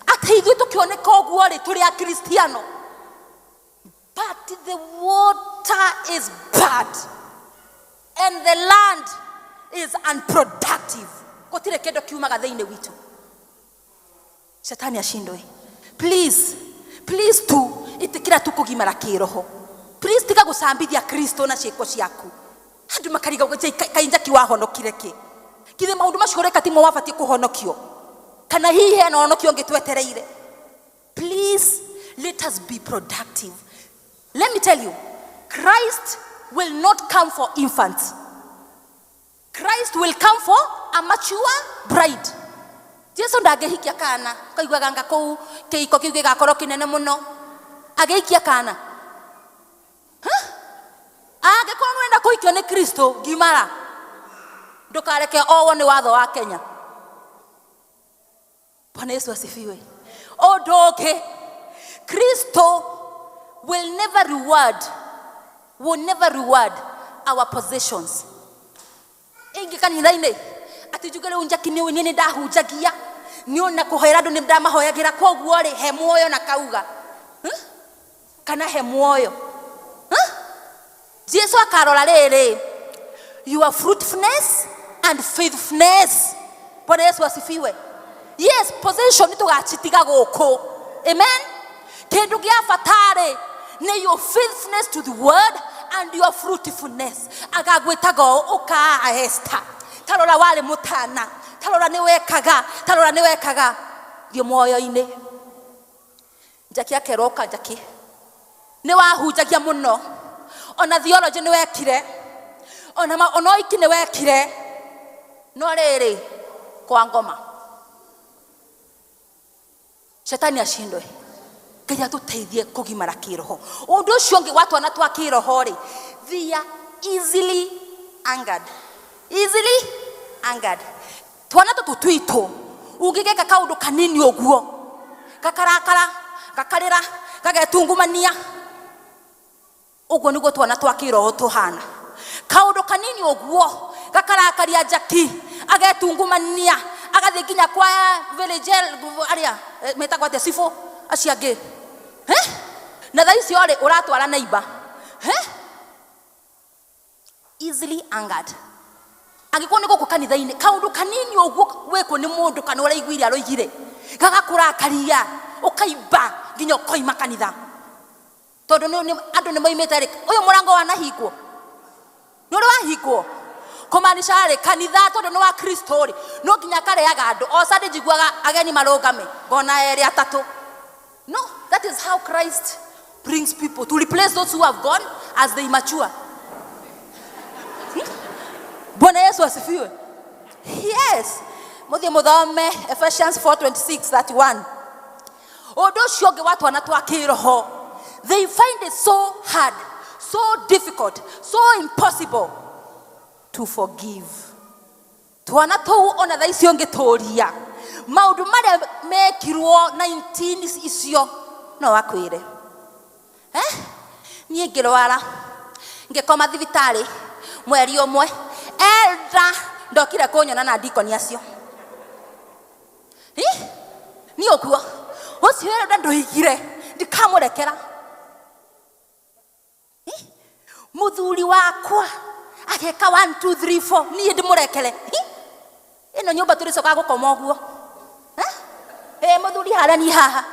Atĩ ithuĩ tũkĩoneka ũguo rĩ, tũrĩ akristiano, but the water is bad and the land is unproductive. Gũtirĩ kĩndũ kiumaga thĩinĩ witũ. Shetani ashindwe. Please, please tu ĩtĩkĩra tu kũgimara kĩroho. Please tiga gũcambithia Kristo na ciĩko ciaku. Andũ makariga kainjaki wahonokire kĩ, githĩ maũndũ macio ũreka timo wabatiĩ kũhonokio, kana hihi hena ũhonokio ũngĩ twetereire? Please let us be productive. Let me tell you, Christ will not come for infants. Christ will come for a mature bride. Jesu ndangĩhikia kana kaiguaga anga kũu kĩhiko kĩu gĩgakorwo kĩnene mũno, agĩikia kana. Angĩkorwo nĩwenda kũhikio nĩ Kristo, gimara, ndũkareke owo nĩ watho wa Kenya. Bwana Yesu asifiwe. Ũndũ ũngĩ, Kristo will never reward our possessions. Ingĩ kanitha-inĩ atĩ njuge rĩu njaki nĩ niĩ nĩ ndahunjagia, nĩ ona kũhoera andũ nĩ ndamahoyagĩra, koguo rĩ he muoyo na kauga, huh? Kana he muoyo, huh? Jesu akarora rĩrĩ, your fruitfulness and faithfulness. Bwana Yesu asifiwe. Yes, possession nĩ tũgacitiga gũkũ. Amen. Kĩndũ gĩa bata rĩ nĩ your faithfulness to the word and your fruitfulness. Agagwĩtaga ũũ, ũka Esther, tarora warĩ mũtana, tarora nĩ wekaga, tarora nĩ wekaga, thiĩ muoyo-inĩ. Njaki akerwo ũka, Njaki nĩ wahunjagia mũno, ona theology nĩ wekire, ona ũiki nĩ wekire, no rĩrĩ kwa ngoma. Shetani ashindwe. Ngai atũteithie kũgimara kĩroho. Ũndũ ũcio ũngĩ wa twana twa kĩroho rĩ, they are easily angered. Easily angered. Twana tũtũ twitũ ũngĩgeka kaũndũ kanini ũguo, gakarakara, gakarĩra, gagetungumania. Ũguo nĩguo twana twa kĩroho tũhana. Kaũndũ kanini ũguo gakarakaria njaki, agetungumania, agathiĩ nginya kwa village arĩa metagwo atĩa, cibũ acio angĩ. Eh? Na thaa icio rĩ ũratwara neighbor. Eh? Easily angered. Angĩkorwo nĩ gũkũ kanitha-inĩ, kaũndũ kanini ũguo wĩkwo nĩ mũndũ kana ũraiguire aroigire, gagakũrakaria, ũkaimba nginya ũkoima kanitha. Tondũ andũ nĩ moimĩte rĩ, ũyũ mũrango wanahingwo. Nĩ ũrĩ wahingwo? Kũmaanisha rĩ, kanitha tondũ nĩ wa Kristo rĩ, no nginya akareaga andũ. O Sunday njiguaga ageni marũgame, ngona erĩ atatũ. No, that is how Christ brings people to replace those who have gone as they mature. Bwana Yesu asifiwe. Yes. Muthie muthome Ephesians 4:26 31. Ũndũ ũcio ũngĩ wa twana twa kĩroho, they find it so hard, so difficult, so impossible to forgive. Twana tũu ona thaa icio ngĩtũria maũndũ marĩa mekirwo 19 icio no akwĩre. Niĩ ngĩrwara ngĩkoma thibitarĩ mweri ũmwe, elda ndokire kũnyona na ndikoni acio. Niĩ ũguo ũcio elda ndoigire ndikamũrekera. Mũthuri wakwa ageka 1 2 3 4 niĩ ndĩmũrekere. Ĩno nyũmba tũrĩcokaga gũkoma ũguo. Mũthuri harĩa niĩ haha.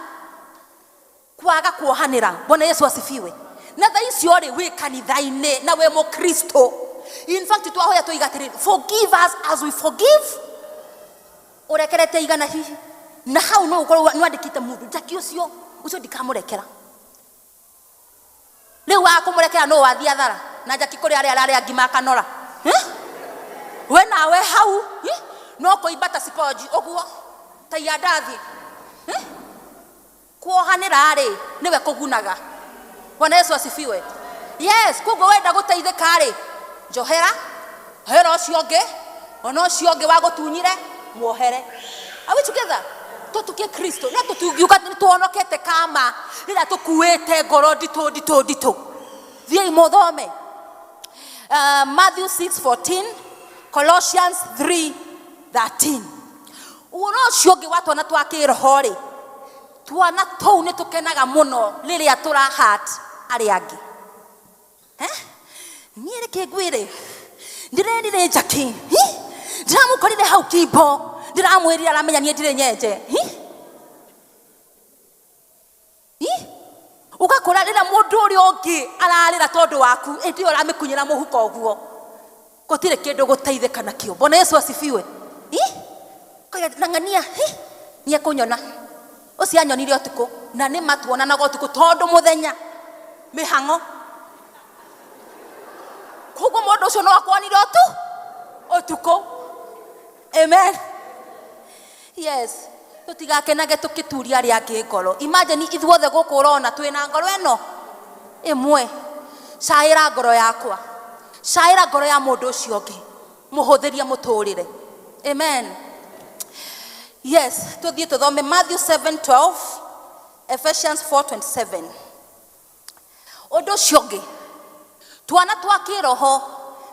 Kwaga kuohanĩra. Bwana Yesu asifiwe. Na thaa icio rĩ wĩ kanitha-inĩ na wĩ mũkristo. In fact twahoya tũiga atĩrĩrĩ, forgive us as we forgive. Ũrekerete igana hihi. Na hau no ũkorwo nĩwandĩkĩte mũndũ Jackie ũcio ũcio ndikamũrekera. Rĩu waga kũmũrekera nũ wathiĩ athara na Jackie kũrĩ arĩa ararĩa ngima akanora. We nawe hau no kũimba ta sponge ũguo ta iandathi. Kuohanĩra rĩ nĩwe kũgunaga. Bwana Yesu asifiwe. Yes, koguo wenda gũteithĩka rĩ njohera, hera ũcio ũngĩ, ona ũcio ũngĩ wagũtunyire muohere. Are we together? Tũtukie Kristo no tũtungiuga nĩ tuonokete kama rĩrĩa tũkuĩte ngoro nditũ nditũ nditũ. Thiĩi mũthome Matthew 6:14, Colossians 3:13. Ũhoro ũcio ũngĩ wa twana twa kĩroho rĩ, twana tũu nĩ tũkenaga mũno rĩrĩa tũrahat arĩa angĩ. Niĩ reke ngwĩre, ndĩrerire Jackie, ndĩramũkorire hau kimbo, ndĩramwĩrire aramenya niĩ ndirĩ nyenje. Ũgakora rĩrĩa mũndũ ũrĩa ũngĩ ararĩra tondũ waku, ĩndĩ ĩyo ũramĩkunyĩra mũhuko ũguo, gũtirĩ kĩndũ gũteithĩka nakĩo. Bwana Yesu asifiwe. Koiga nang'ania, nĩ ekũnyona. Ũcio anyonire ũtukũ, na nĩ matuonanaga ũtukũ tondũ mũthenya mĩhang'o. Koguo mũndũ ũcio no akuonire ũtukũ. Amen. Yes. Tũtigakenage tũkĩturia arĩa angĩ ngoro. Imagine ithuothe gũkũ ũrona twĩna ngoro ĩno ĩmwe. Caĩra ngoro yakwa, caĩra ngoro ya mũndũ ũcio ũngĩ, mũhũthĩrie mũtũrĩre. Amen. Yes, tũthiĩ tũthome Matthew 7:12, Ephesians 4:27. Ũndũ ũcio ũngĩ, twana twa kĩroho,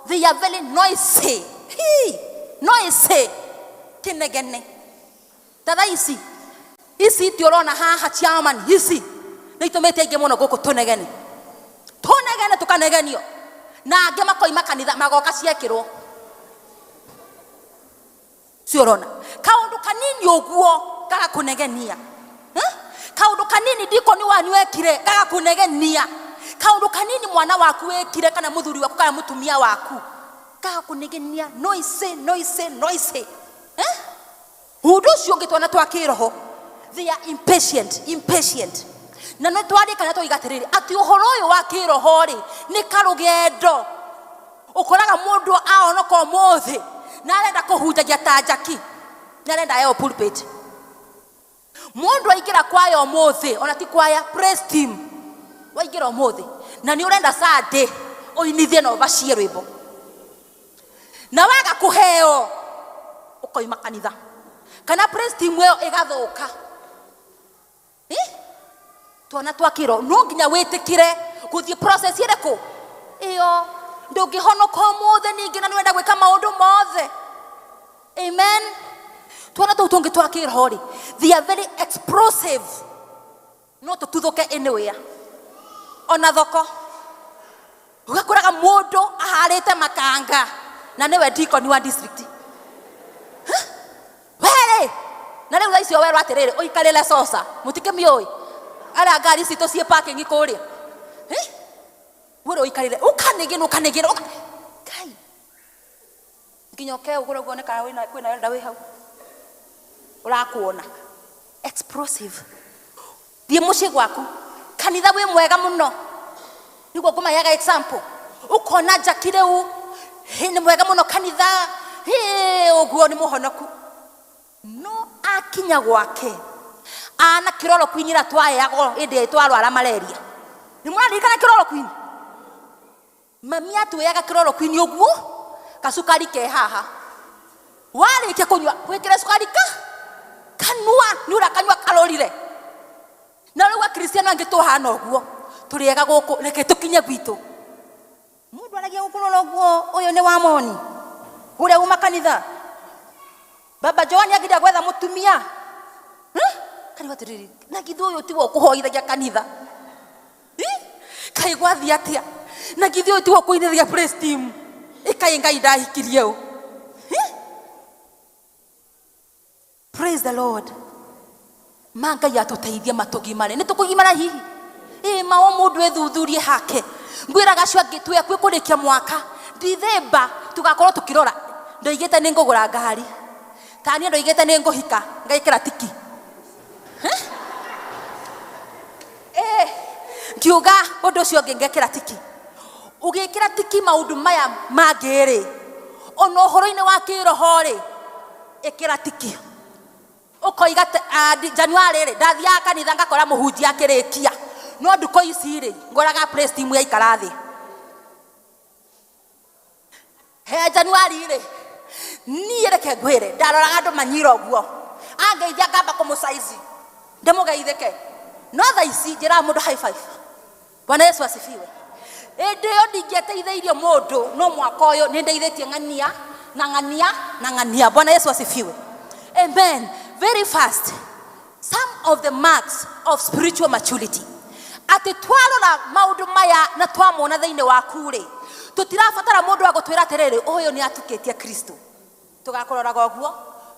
they are very noisy. Noisy. Kĩnegene. Ta thaa ici, ici ti ũrona haha chairman, ici nĩ itũmĩte aingĩ mũno gũkũ tũnegene. Tũnegene tũkanegenio. Na angĩ makoima kanitha magoka ciekĩrwo. Cio ũrona. Kaũndũ kanini ũguo gagakũnegenia. Kaũndũ kanini ndikoni wanyu ekire gagakũnegenia. Kaũndũ kanini mwana waku wekire kana mũthuri waku kana mũtumia waku gagakũnegenia. Noisy, noisy, noisy. Ũndũ ũcio ũngĩ twana twa kĩroho, they are impatient, impatient. Na nĩ twarĩkana twoiga atĩrĩrĩ, atĩ ũhoro ũyũ wa kĩroho rĩ nĩ karũgendo. Ũkoraga mũndũ aonoka ũmũthĩ na arenda kũhunjagia ta Jackie, na arenda aheo pulpit. Mũndũ aingĩra kwaya ũmũthĩ, ona ti kwaya, praise team, waingĩra ũmũthĩ na nĩ ũrenda Sunday ũinithie na ũbacie rwĩmbo, na waga kũheo ũkoima kanitha kana praise team ĩyo ĩgathũka. Twana twa kĩro no nginya wĩtĩkĩre gũthiĩ process ĩrĩkũ ĩyo. Ndũngĩhonoka ũmũthĩ ningĩ na nĩwenda gwĩka maũndũ mothe. Amen. Twana tũu tũngĩ twa kĩroho rĩ, they are very explosive. No tũtuthũke anywhere, ona thoko. Ũgakoraga mũndũ aharĩte makanga na nĩwe deacon wa district. Werĩ na rĩu thaa icio werwo atĩrĩrĩ, ũikarĩre coca, mũtikĩmĩũĩ arĩa ngari citũ ciĩ parking kũrĩa. Wĩrwo ũikarĩre, ũkanegena, ũkanegena, Ngai. Nginya ũke ũgũre ũguo nĩ kana kwĩna elder wĩ hau ũrakuona. Explosive. Thiĩ mũciĩ gwaku, kanitha wĩ mwega mũno, nĩguo ngũmaheaga example. Ũkona Jackie rĩu nĩ mwega mũno kanitha, ũguo nĩ mũhonoku, no akinya gwake ana kĩroro kuinyira twaheagwo hĩndĩ ĩrĩa twarwara malaria. Nĩ mũraririkana kĩroro queen? Mami atwĩaga kĩroro queen ũguo, gacukari ke haha. Warĩkia kũnyua wĩkĩre cukari ka kanua nĩ ũrakanyua karũrire. Na rĩu akristiano angĩ tũhana ũguo, tũrĩ ega gũkũ, reke tũkinye gwitũ. Mũndũ aragia gũkũrora ũguo, ũyũ nĩ wa moni ũrĩa uma kanitha. Baba Joani angĩenda gwetha mũtumia. Karigo atĩrĩrĩ, na githĩ ũyũ tiwe ũkũhoithagia kanitha? Kaĩ gwathiĩ atĩa? Na githĩ ũyũ tiwe ũkũinithagia praise team? Ĩkaĩ Ngai ndahikirie ũ? Praise the Lord. Ma Ngai atũteithie matũgimare. Nĩ tũkũgimara hihi? Ĩ ma o mũndũ ethuthurie hake. Ngwĩraga acio angĩ twĩ hakuhĩ kũrĩkia mwaka. Dithemba tũgakorwo tũkĩrora. Ndoigĩte nĩ ngũgũra ngari. Ta niĩ ndoigĩte nĩ ngũhika, ngekĩra tiki. Ngiuga ũndũ ũcio ũngĩ ngekĩra tiki. Ũgĩkĩra tiki maũndũ maya mangĩ rĩ, ona ũhoro-inĩ wa kĩroho rĩ, ĩkĩra tiki. Ũkoiga January rĩ, ndathiaga kanitha ngakora mũhunjia akĩrĩkia. No ndukũ ici rĩ, ngoraga praise team yaikara thĩ. He January rĩ, niĩ reke ngwĩre, ndaroraga andũ manyira ũguo. Angeithia ngamba kũmũcaizi, ndĩmũgeithĩke. No thaa ici njĩraga mũndũ high five. Bwana Yesu asifiwe. Ĩndĩ ĩyo ndingĩateithĩirie mũndũ, no mwaka ũyũ nĩ ndeithĩtie ng'ania na ng'ania na ng'ania. Bwana Yesu asifiwe. Amen. Very fast. Some of the marks of spiritual maturity. Atĩ twarora maũndũ maya na twamona thĩinĩ waku rĩ, tũtirabatara mũndũ wa gũtwĩra atĩrĩrĩ, ũyũ nĩ atukĩtie Kristo. Tũgakũroraga ũguo,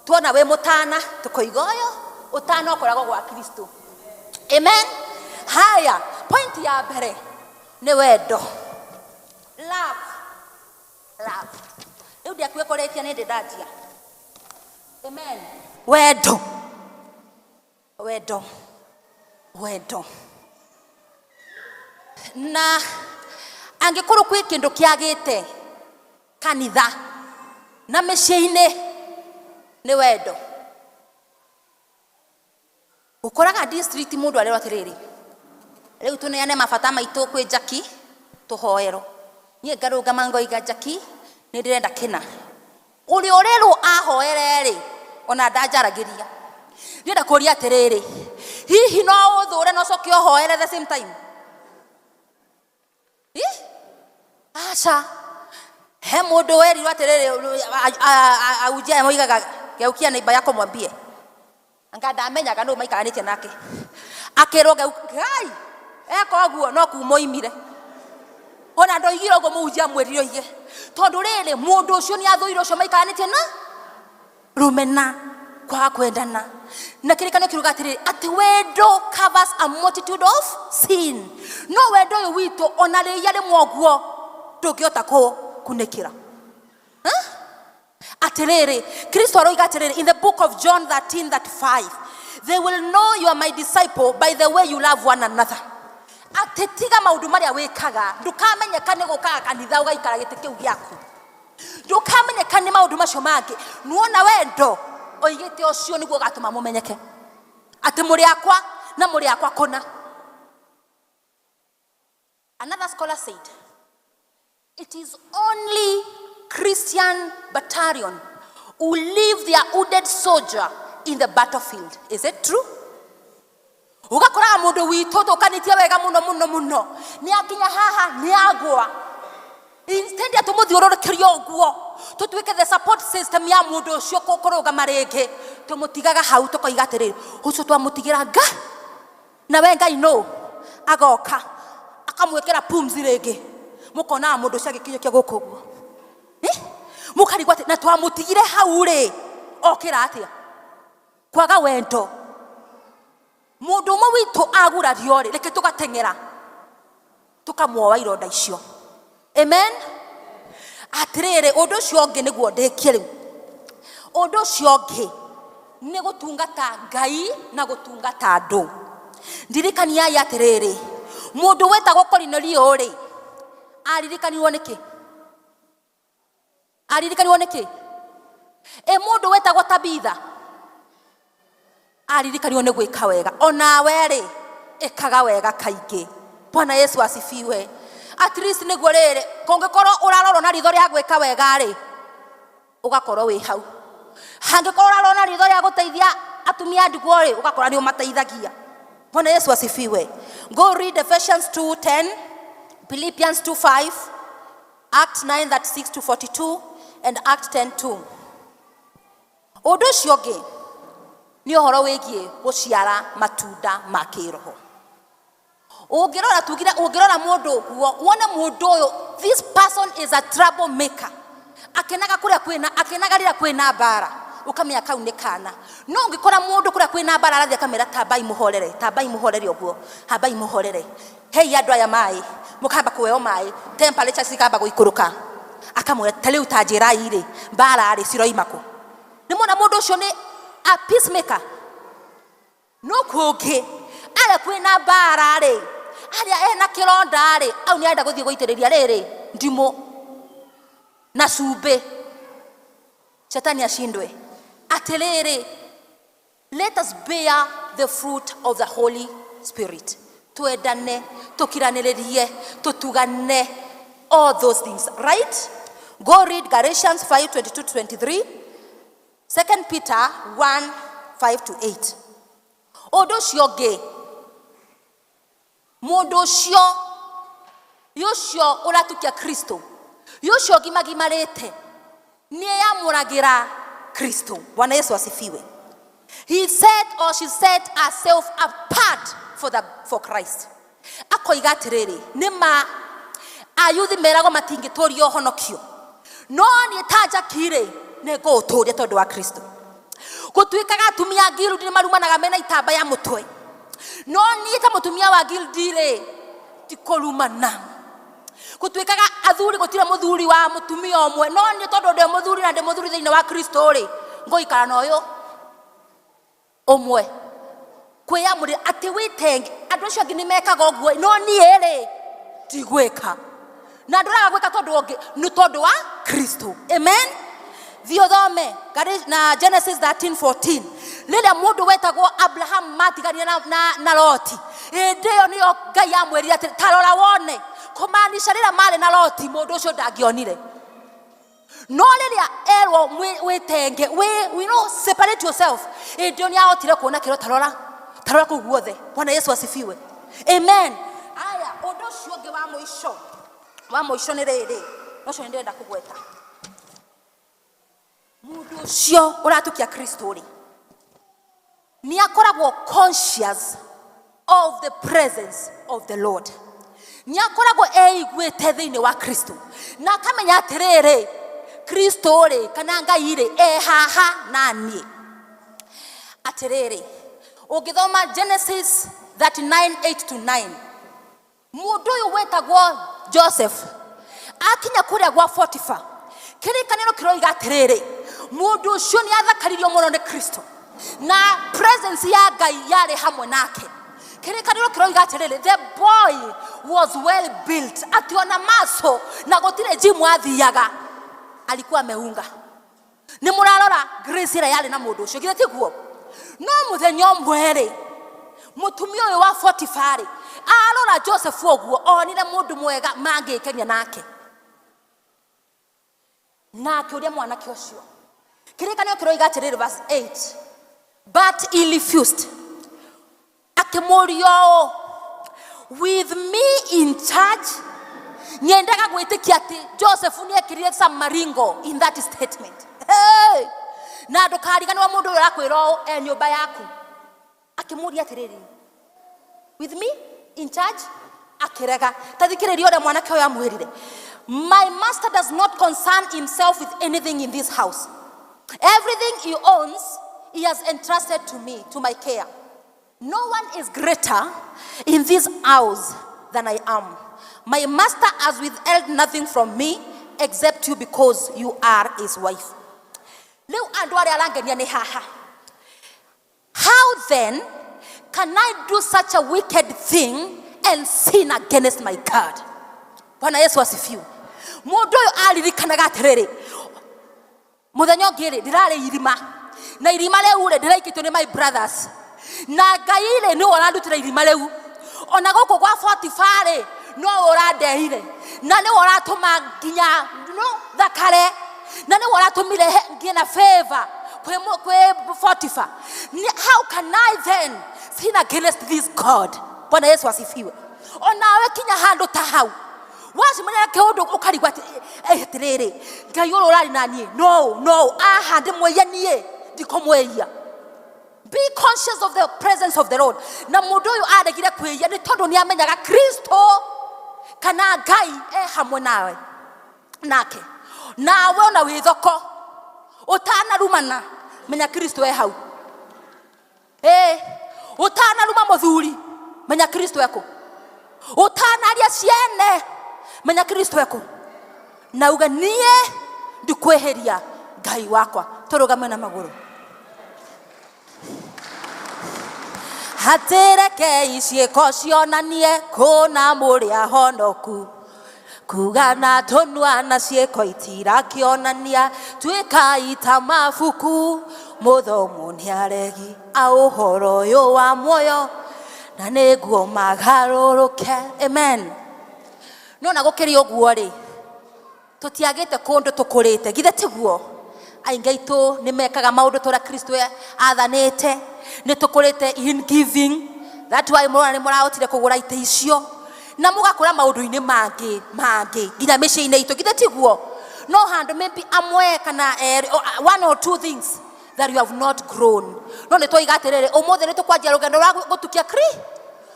tuona wĩ mũtana, tũkoiga ũyũ ũtana ũkoragwo gwa Kristo. Amen. Haya, point ya mbere nĩ wendo. Love. Love. Rĩu ndiakuĩ kũrĩkia nĩ ndĩ ndanjia. Amen. Wendo. Wendo. Wendo. Na angĩkorwo kwĩ kĩndũ kĩagĩte kanitha na mĩciĩ-inĩ nĩ wendo. Ũkoraga district mũndũ arerwo atĩrĩrĩ, rĩu tũneane mabata maitũ kwĩ Jackie tũhoerwo. Niĩ ngarũgama ngoiga Jackie nĩ ndĩrenda kĩna. Ũrĩa ũrerwo ahoere rĩ, ona ndanjaragĩria. Ndĩrenda kũria atĩrĩrĩ, hihi no ũthũre na ũcoke ũhoere the same time? Ih? Aca. He mũndũ werirwo atĩrĩrĩ, ahunjia aya moigaga geukia neighbor yako mwambie. Anga ndamenyaga nũ maikaranĩtie nake. Akĩrwo Ngai eka ũguo no kuma oimire. Ona ndoigire ũguo mũhunjia amwĩrire oige. Tondũ rĩrĩ mũndũ ũcio nĩ athũire ũcio maikaranĩtie na rũmena, kwaga kwendana. Na kĩrĩkanĩro kiuga atĩrĩrĩ, atĩ wendo covers a multitude of sin. No wendo ũyũ witũ ona rĩia rĩmwe ũguo ndũngĩhota kũkunĩkĩra. Atĩrĩrĩ, Kristo aroiga atĩrĩrĩ, in the book of John 13:35, they will know you are my disciple by the way you love one another. Atĩ tiga maũndũ marĩa wĩkaga, ndũkamenyeka nĩ gũkaga kanitha ũgaikara gĩtĩ kĩu gĩaku. Ndũkamenyeka nĩ maũndũ macio mangĩ. Nuona wendo oigĩte ũcio nĩguo ũgatũma mũmenyeke. Atĩ mũrĩ akwa na mũrĩ akwa kũna. Another scholar said, it is only Christian battalion who leave their wounded soldier in the battlefield. Is it true? Ugakoraga mũndũ witũ tũkanĩtie wega mũno mũno mũno, nĩ akinya haha nĩ agwa. Instead ya tũmũthiũrũrũkĩrie ũguo, tũtuĩke the support system ya mũndũ ũcio kũrũgama rĩngĩ, tũmũtigaga hau tũkoiga atĩrĩrĩ, ũcio twamũtigĩra nga na we Ngai no agoka akamwĩkĩra pumzi rĩngĩ, mũkonaga mũndũ ũcio agĩkinyũkia gũkũ ũguo. Mũkarigwo atĩ na twamũtigire hau rĩ, okĩra atĩa? Kwaga wendo. Mũndũ ũmwe witũ agurario rĩ, reke tũgateng'era tũkamuoa ironda icio. Amen. Atĩrĩrĩ, ũndũ ũcio ũngĩ nĩguo ndĩkie rĩu. Ũndũ ũcio ũngĩ nĩ gũtungata Ngai na gũtungata andũ. Ndirikaniai atĩrĩrĩ, mũndũ wetagwo Korinelio rĩ, aririkanirwo nĩkĩ? Aririkanirwo nĩkĩ? Ĩ mũndũ wetagwo Tabitha aririkanirwo nĩ gwĩka wega. Onawe rĩ, ĩkaga wega kaingĩ. Bwana Yesu asifiwe. At least nĩguo rĩrĩ, kũngĩkorwo ũrarorwo na ritho rĩa gwĩka wega rĩ, ũgakorwo wĩ hau. Hangĩkorwo ũrarona ritho rĩa gũteithia atumia a ndigwa rĩ, ũgakora nĩ ũmateithagia. Bwana Yesu asifiwe. Go read Ephesians 2:10, Philippians 2:5, Act 9:36 to 42 and Act 10:2. Ũndũ ũcio ũngĩ nĩ ũhoro wĩgiĩ gũciara matunda ma kĩroho. Ũngĩrora tugire, ũngĩrora mũndũ ũguo wone mũndũ ũyũ, this person is a trouble maker, akenaga kũrĩa kwĩna, akenaga rĩrĩa kwĩna mbara, ũkamenya kau nĩ kana. No ũngĩkora mũndũ kũrĩa kwĩna mbara arathiĩ akamera tambai mũhorere, tambai mũhorere ũguo, hambai mũhorere, hei andũ aya maĩ, mũkamba kũheo maĩ, temperature cikamba gũikũrũka, akamwĩra ta rĩu ta njĩrai rĩ, mbara rĩ ciroima kũ? Nĩ mwona mũndũ ũcio nĩ a peacemaker. No kũngĩ arĩa kwĩna mbara rĩ, arĩa ena kĩronda rĩ, au nĩ arenda gũthiĩ gũitĩrĩria rĩrĩ ndimũ na cumbĩ, shetani ashindwe. Atĩrĩrĩ, let us bear the fruit of the Holy Spirit. Twendane, tũkiranĩrĩrie, tũtugane, all those things, right? Go read Galatians 5:22-23, 2 Peter 1:5-8. Ũndũ ũcio ũngĩ, mũndũ ũcio ũcio ũratukia Kristo, ũcio gimagimarĩte, nĩeyamũragĩra Kristo. Bwana Yesu asifiwe. He set or she set herself apart for Christ. Akoiga atĩrĩrĩ, nĩ ma ayuthi meragwo matingĩtũria ũhonokio, no niĩ ta Jackie rĩ, nĩ ngũũtũria tondũ wa Kristo. Gũtuĩkaga atumia a guild nĩ marumanaga mena itamba ya mũtwe, no niĩ ta mũtumia wa guild rĩ, ti kũrumana. Gũtuĩkaga athuri gũtirĩ mũthuri wa mũtumia ũmwe, no niĩ tondũ ndĩ mũthuri na ndĩ mũthuri thĩinĩ wa Kristo rĩ, ngũikara na ũyũ ũmwe. Kwĩyamũrĩra atĩ wĩtenge, andũ acio angĩ nĩ mekaga ũguo, no niĩ rĩ ndigwĩka. Na ndũraga gwĩka tondũ ũngĩ, nĩ tondũ wa Kristo. Amen. Thiĩ ũthome na Genesis 13:14, rĩrĩa mũndũ wetagwo Abraham matiganire na Loti, hĩndĩ ĩyo nĩyo Ngai amwĩrire atĩ ta rora wone, kũmaanisha rĩrĩa marĩ na Loti mũndũ ũcio ndangĩonire. No rĩrĩa erwo wĩtenge, you know, separate yourself, hĩndĩ ĩyo nĩahotire kuona kĩro, tarora, tarora kũu guothe. Bwana Yesu asifiwe. Amen. Aya, ũndũ ũcio ũngĩ wa mũico, wa mũico nĩ rĩrĩ, ũcio nĩ ndĩrenda kũgweta. Mũndũ ũcio ũratukia Kristo rĩ, nĩ akoragwo conscious of the presence of the Lord. Nĩ akoragwo eiguĩte thĩinĩ wa Kristo na akamenya atĩrĩrĩ, Kristo rĩ kana Ngai rĩ e haha na niĩ. Atĩrĩrĩ, ũngĩthoma Genesis 39:8-9, mũndũ ũyũ wetagwo Joseph akinya kũrĩa gwa Potiphar, kĩrĩkanĩro kĩroiga atĩrĩrĩ, mũndũ ũcio nĩ athakaririo mũno nĩ Kristo na presence ya Ngai yarĩ hamwe nake. Kĩrĩkanĩro kĩroiga atĩrĩrĩ, the boy was well built, atĩ ona maso na gũtirĩ gym athiaga, alikuwa ameunga. Nĩ mũrarora grace ĩrĩa yarĩ na mũndũ ũcio, githĩ tiguo? No mũthenya ũmwe rĩ, mũtumia ũyũ wa Potiphar rĩ, arora Joseph ũguo, onire mũndũ mwega mangĩkenia nake, na akĩũria mwanake ũcio. Kĩrĩkanĩro kĩroiga atĩrĩrĩ, verse 8, but he refused. Akĩmũria ũũ, with me in charge? Nyendaga gwĩtĩkia atĩ Joseph nĩ ekĩrire some maringo in that statement. Hey! Na ndũkariganĩrwo mũndũ ũyũ ũrakwĩra ũũ e nyũmba yaku. Akĩmũria atĩrĩrĩ, with me in charge? Akĩrega. Ta thikĩrĩria ũrĩa mwanake ũyũ amwĩrire, my master does not concern himself with anything in this house. Everything he owns he has entrusted to me, to my care. No one is greater in this house than I am. My master has withheld nothing from me except you, because you are his wife. Rĩu andũ arĩa arangenia nĩ haha. How then can I do such a wicked thing and sin against my God? Bwana Yesu asifiwe. Mũndũ ũyũ aririkanaga atĩrĩrĩ, mũthenya ũngĩ rĩ, ndĩrarĩ irima, na irima rĩu rĩ, ndĩraikĩtio nĩ my brothers, na Ngai rĩ nĩwe ũrandutĩra irima rĩu. Ona gũkũ gwa Potiphar rĩ, no ũrandeire, na nĩwe ũratũma nginya no thakare, na nĩwe ũratũmire ngĩe na favor. Kwĩ Potiphar. How can I then sin against this God? Bwana Yesu asifiwe. Onawe kinya handũ ta hau wacemania na kĩũndũ ũkarigwo atĩ "Eh, atĩrĩrĩ Ngai ũrĩa ũrarĩ na niĩ, no no aha ndĩmwĩie niĩ ndikũmwĩia. Be conscious of the presence of the Lord. Na mũndũ ũyũ aregire kwĩia nĩ tondũ nĩ amenyaga Kristo kana Ngai e hamwe nawe nake. Nawe ona wĩ thoko ũtanarumana, menya Kristo e hau. Ĩ ũtanaruma mũthuri, menya Kristo ekũ. Ũtanaria ciene, menya Kristo ekũ. Na uga niĩ ndikwĩhĩria Ngai wakwa. Tũrũgame na magũrũ. Hatĩrekei ciĩko cionanie kũna mũrĩ ahonoku, kuga na tũnua na ciĩko itirakĩonania. Tuĩkai ta mabuku mũthomo nĩ aregi a ũhoro ũyũ wa muoyo, na nĩguo magarũrũke. Amen. No na gũkĩrĩ ũguo rĩ, tũtiagĩte kũndũ tũkũrĩte, githĩ tiguo? Aingĩ aitũ nĩ mekaga maũndũ ta ũrĩa Kristo athanĩte. Nĩ tũkũrĩte in giving, that why mũrona nĩ mũrahotire kũgũra itĩ icio, na mũgakũra maũndũ-inĩ mangĩ mangĩ nginya mĩciĩ-inĩ itũ, githĩ tiguo? No handũ maybe amwe kana erĩ, one or two things that you have not grown. No nĩ twoiga atĩrĩrĩ, ũmũthĩ nĩ tũkwanjia rũgendo rwa gũtukia kri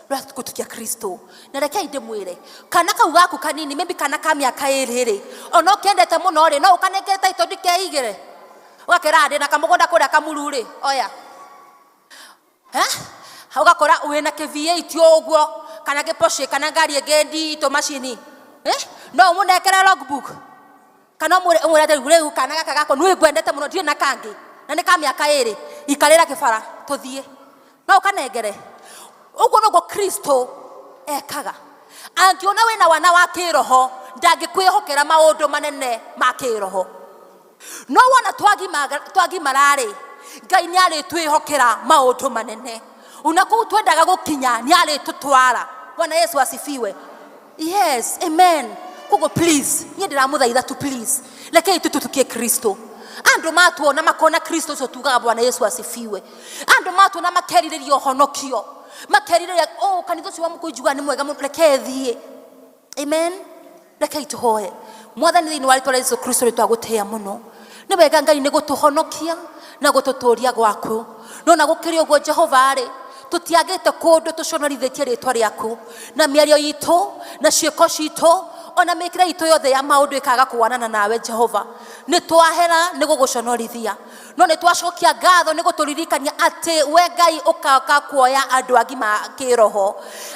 rwa gũtukia Kristo. Na rekei ndĩmwĩre, kana kau gaku kanini, maybe kana ka mĩaka 2 rĩ, ona ũkĩendete mũno rĩ, no ũkanengere title ndikeigĩre, ũgakĩra ndĩ na kamũgũnda kũrĩa Kamuru rĩ, oya. Ũgakora wĩna kĩ V8 ũguo, kana kĩ Porsche, kana ngari ĩngĩ nditũ macini. No ũmũnengere logbook, kana ũmwĩre atĩ rĩu kana gaka gakwa nĩ ngwendete mũno, ndirĩ na kangĩ, na nĩ ka mĩaka 2, ikarĩra kĩbara tũthiĩ. No ũkanengere. Ũguo noguo Kristo ekaga. Angĩona wĩna wana wa kĩroho, ndangĩkwĩhokera maũndũ manene ma kĩroho. No wona twagimara-rĩ, Ngai nĩ arĩtwĩhokera maũndũ manene. Ona kũu twendaga gũkinya nĩ arĩtũtwara. Bwana Yesu asifiwe. Yes, amen. Koguo please, niĩ ndĩramũthaitha tu, please, rekei tũtutukie Kristo. Andũ matuona makona Kristo ũcio tugaga Bwana Yesu asifiwe. Andũ matuona makerirĩria ũhonokio, makerirĩria, oh, kanitha ũcio wa Mũkũnjua nĩ mwega mũno, reke thiĩ. Amen. Rekei tũhoe. Mwathani, thĩinĩ wa rĩtwa rĩa Yesu Kristo, nĩ twagũtĩĩa mũno. Nĩ wega Ngai nĩ gũtũhonokia na gũtũtũria gwaku. No na gũkĩrĩ ũguo Jehova rĩ, tũtiagĩte kũndũ tũconorithĩtie rĩtwa rĩaku na mĩario itũ na ciĩko citũ, ona mĩkĩre itũ yothe ya maũndũ ĩkaga kũwanana nawe Jehova. Nĩ twahera nĩ gũgũconorithia, no nĩ twacokia ngatho nĩ gũtũririkania atĩ we Ngai ũkaga kuoya andũ agima kĩroho,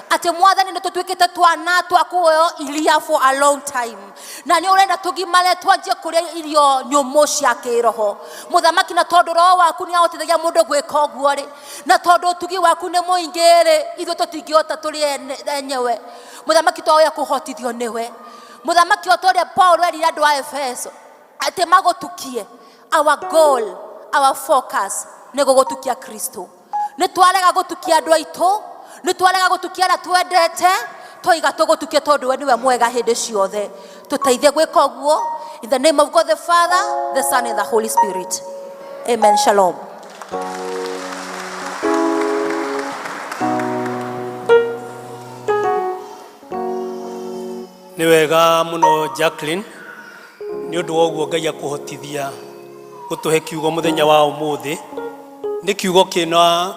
atĩ Mwathani nĩ tũtuĩkĩte twana twa kuoyo iria for a long time, na nĩ ũrenda tũgimare twanjie kũrĩa irio nyũmũ cia kĩroho. Mũthamaki, na tondũ roho waku nĩ ahotithagia mũndũ gwĩka ũguo rĩ, na tondũ ũtugi waku nĩ mũingĩ rĩ, ithuĩ tũtingĩhota tũrĩ enyewe. Mũthamaki, twahoya kũhotithio nĩwe. Mũthamaki, o ta ũrĩa Paul erire andũ a Efeso atĩ magũtukie, our goal, our focus nĩ gũgũtukia Kristo. Nĩ twarega gũtukia andũ aitũ, nĩ twarega gũtukia arĩa twendete, twaiga tũgũtukie tondũ we nĩwe mwega hĩndĩ ciothe. Tũteithie gwĩka ũguo. In the name of God the Father, the Son and the Holy Spirit. Amen. Shalom. Nĩ wega mũno Jacqueline, nĩ ũndũ wa ũguo Ngai akũhotithia gũtũhe kiugo mũthenya wa ũmũthĩ. Nĩ kiugo kĩna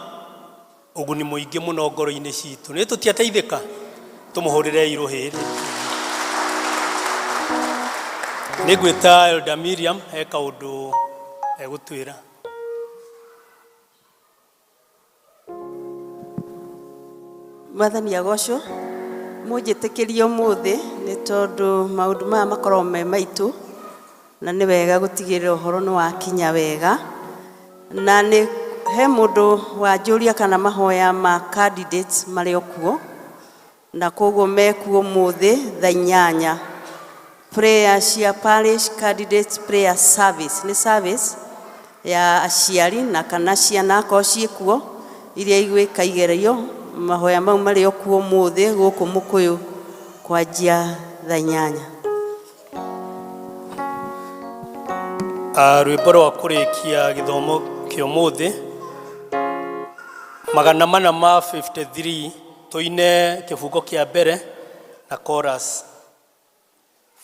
ũguni mũingĩ mũno ngoro-inĩ citũ. Nĩ tũtiateithĩka, tũmũhũrĩre irũhĩ. Nĩ ngwĩta Elder Miriam he kaũndũ egũtwĩra. Mwathani agocwo. Mũnjĩtĩkĩrie ũmũthĩ nĩ tondũ maũndũ maya makoragwo me maitũ, na nĩ wega gũtigĩrĩra ũhoro nĩ wakinya wega. Na nĩ he mũndũ wanjũria kana mahoya ma candidates marĩ o kuo, na koguo mekuo ũmũthĩ thaa 8. Prayer cia parish candidates prayer service nĩ service ya aciari na kana ciana akorwo ciĩkuo iria igwĩka igerio. Mahoya mau marĩ o kuo ũmũthĩ gũkũ Mũkũyũ kwanjia thaa 8. Rwĩmbo rwa kũrĩkia gĩthomo kĩa ũmũthĩ 453 tũine kĩbungo kĩa mbere na chorus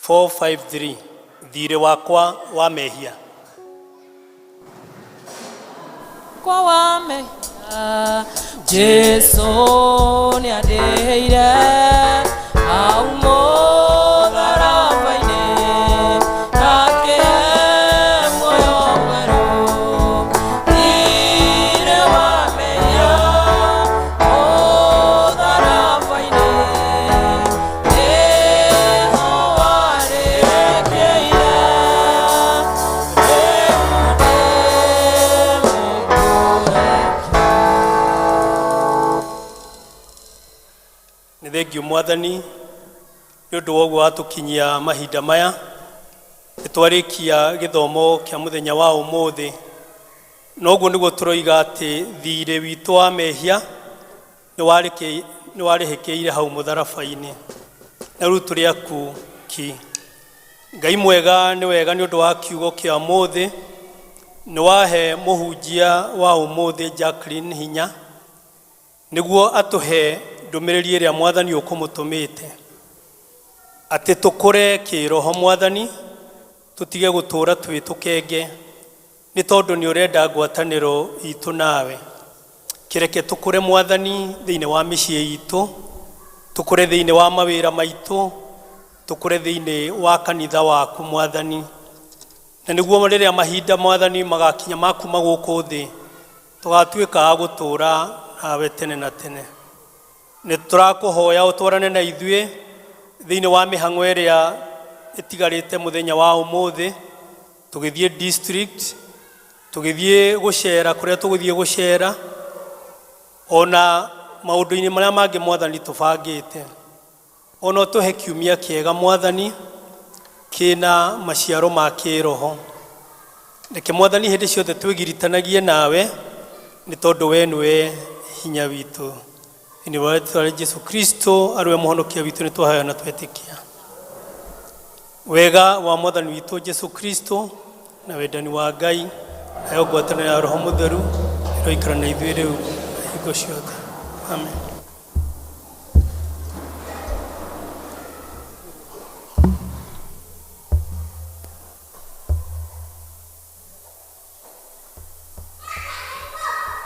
453 thirĩ wakwa wa mehia. Kwa wa mehia Jesu nĩandĩhĩire hau mũtharaba-inĩ akĩhe muoyo mwerũ thirĩ wa mehia mũtharaba-inĩ nĩho warĩkĩire rĩu ndĩ Nĩ thengiũ Mwathani nĩ ũndũ wa ũguo watũkinyia mahinda maya. Nĩ twarĩkia gĩthomo kĩa mũthenya wa ũmũthĩ, na ũguo nĩguo tũroiga atĩ thirĩ witũ wa mehia nĩ warĩhĩkĩire hau mũtharaba-inĩ, na rĩu tũrĩ aku ki. Ngai mwega nĩ wega nĩ ũndũ wa kiugo kĩa ũmũthĩ. Nĩ wahe mũhunjia wa ũmũthĩ Jacqueline hinya nĩguo atũhe ndũmĩrĩri ĩrĩa Mwathani ũkũmũtũmĩte, atĩ tũkũre kĩroho Mwathani, tũtige gũtũũra twĩ tũkenge, nĩ tondũ nĩ ũrenda ngwatanĩro itũ nawe. Kĩreke tũkũre Mwathani thĩinĩ wa mĩciĩ itũ, tũkũre thĩinĩ wa mawĩra maitũ, tũkũre thĩinĩ wa kanitha waku Mwathani, na nĩguo rĩrĩa mahinda Mwathani magakinya ma kuma gũkũ thĩ, tũgatuĩka a gũtũũra nawe tene na tene. Nĩ tũrakũhoya ũtwarane na ithuĩ thĩinĩ wa mĩhang'o ĩrĩa ĩtigarĩte mũthenya wa ũmũthĩ, tũgĩthiĩ district, tũgĩthiĩ gũcera kũrĩa tũgũthiĩ gũcera, ona maũndũ-inĩ marĩa mangĩ Mwathani tũbangĩte. Ona ũtũhe kiumia kĩega Mwathani, kĩna maciaro ma kĩroho. Reke Mwathani hĩndĩ ciothe twĩgiritanagie nawe, nĩ tondũ we nĩwe hinya witũ. Thĩinĩ wa rĩĩtwa rĩa Jesu Kristo arĩ we mũhonokia witũ nĩ twahoya na twetĩkia. Wega wa Mwathani witũ Jesu Kristo na wendani wa Ngai nayo ngwatanĩro ya Roho Mũtheru ĩroikara na ithuĩ rĩu na hingo ciothe. Amen.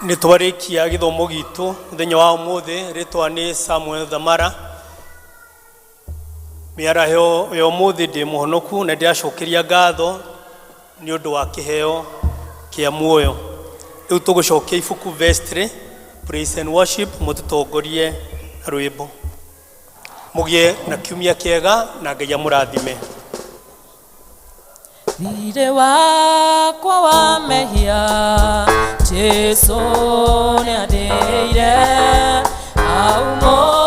Nĩ twarĩkia gĩthomo gitũ mũthenya wa ũmũthĩ. Rĩtwa nĩ Samuel Thamara. Mĩaraho ya ũmũthĩ ndĩ mũhonoku na ndĩracokeria ngatho nĩ ũndũ wa kĩheo kĩa muoyo. Rĩu tũgũcokia ibuku vestry, praise and worship, mũtũtongorie na rwĩmbo. Mũgĩe na kiumia kĩega na Ngai amũrathime. Thirĩ wakwa wa mehia Jesu nĩandĩhĩire hau.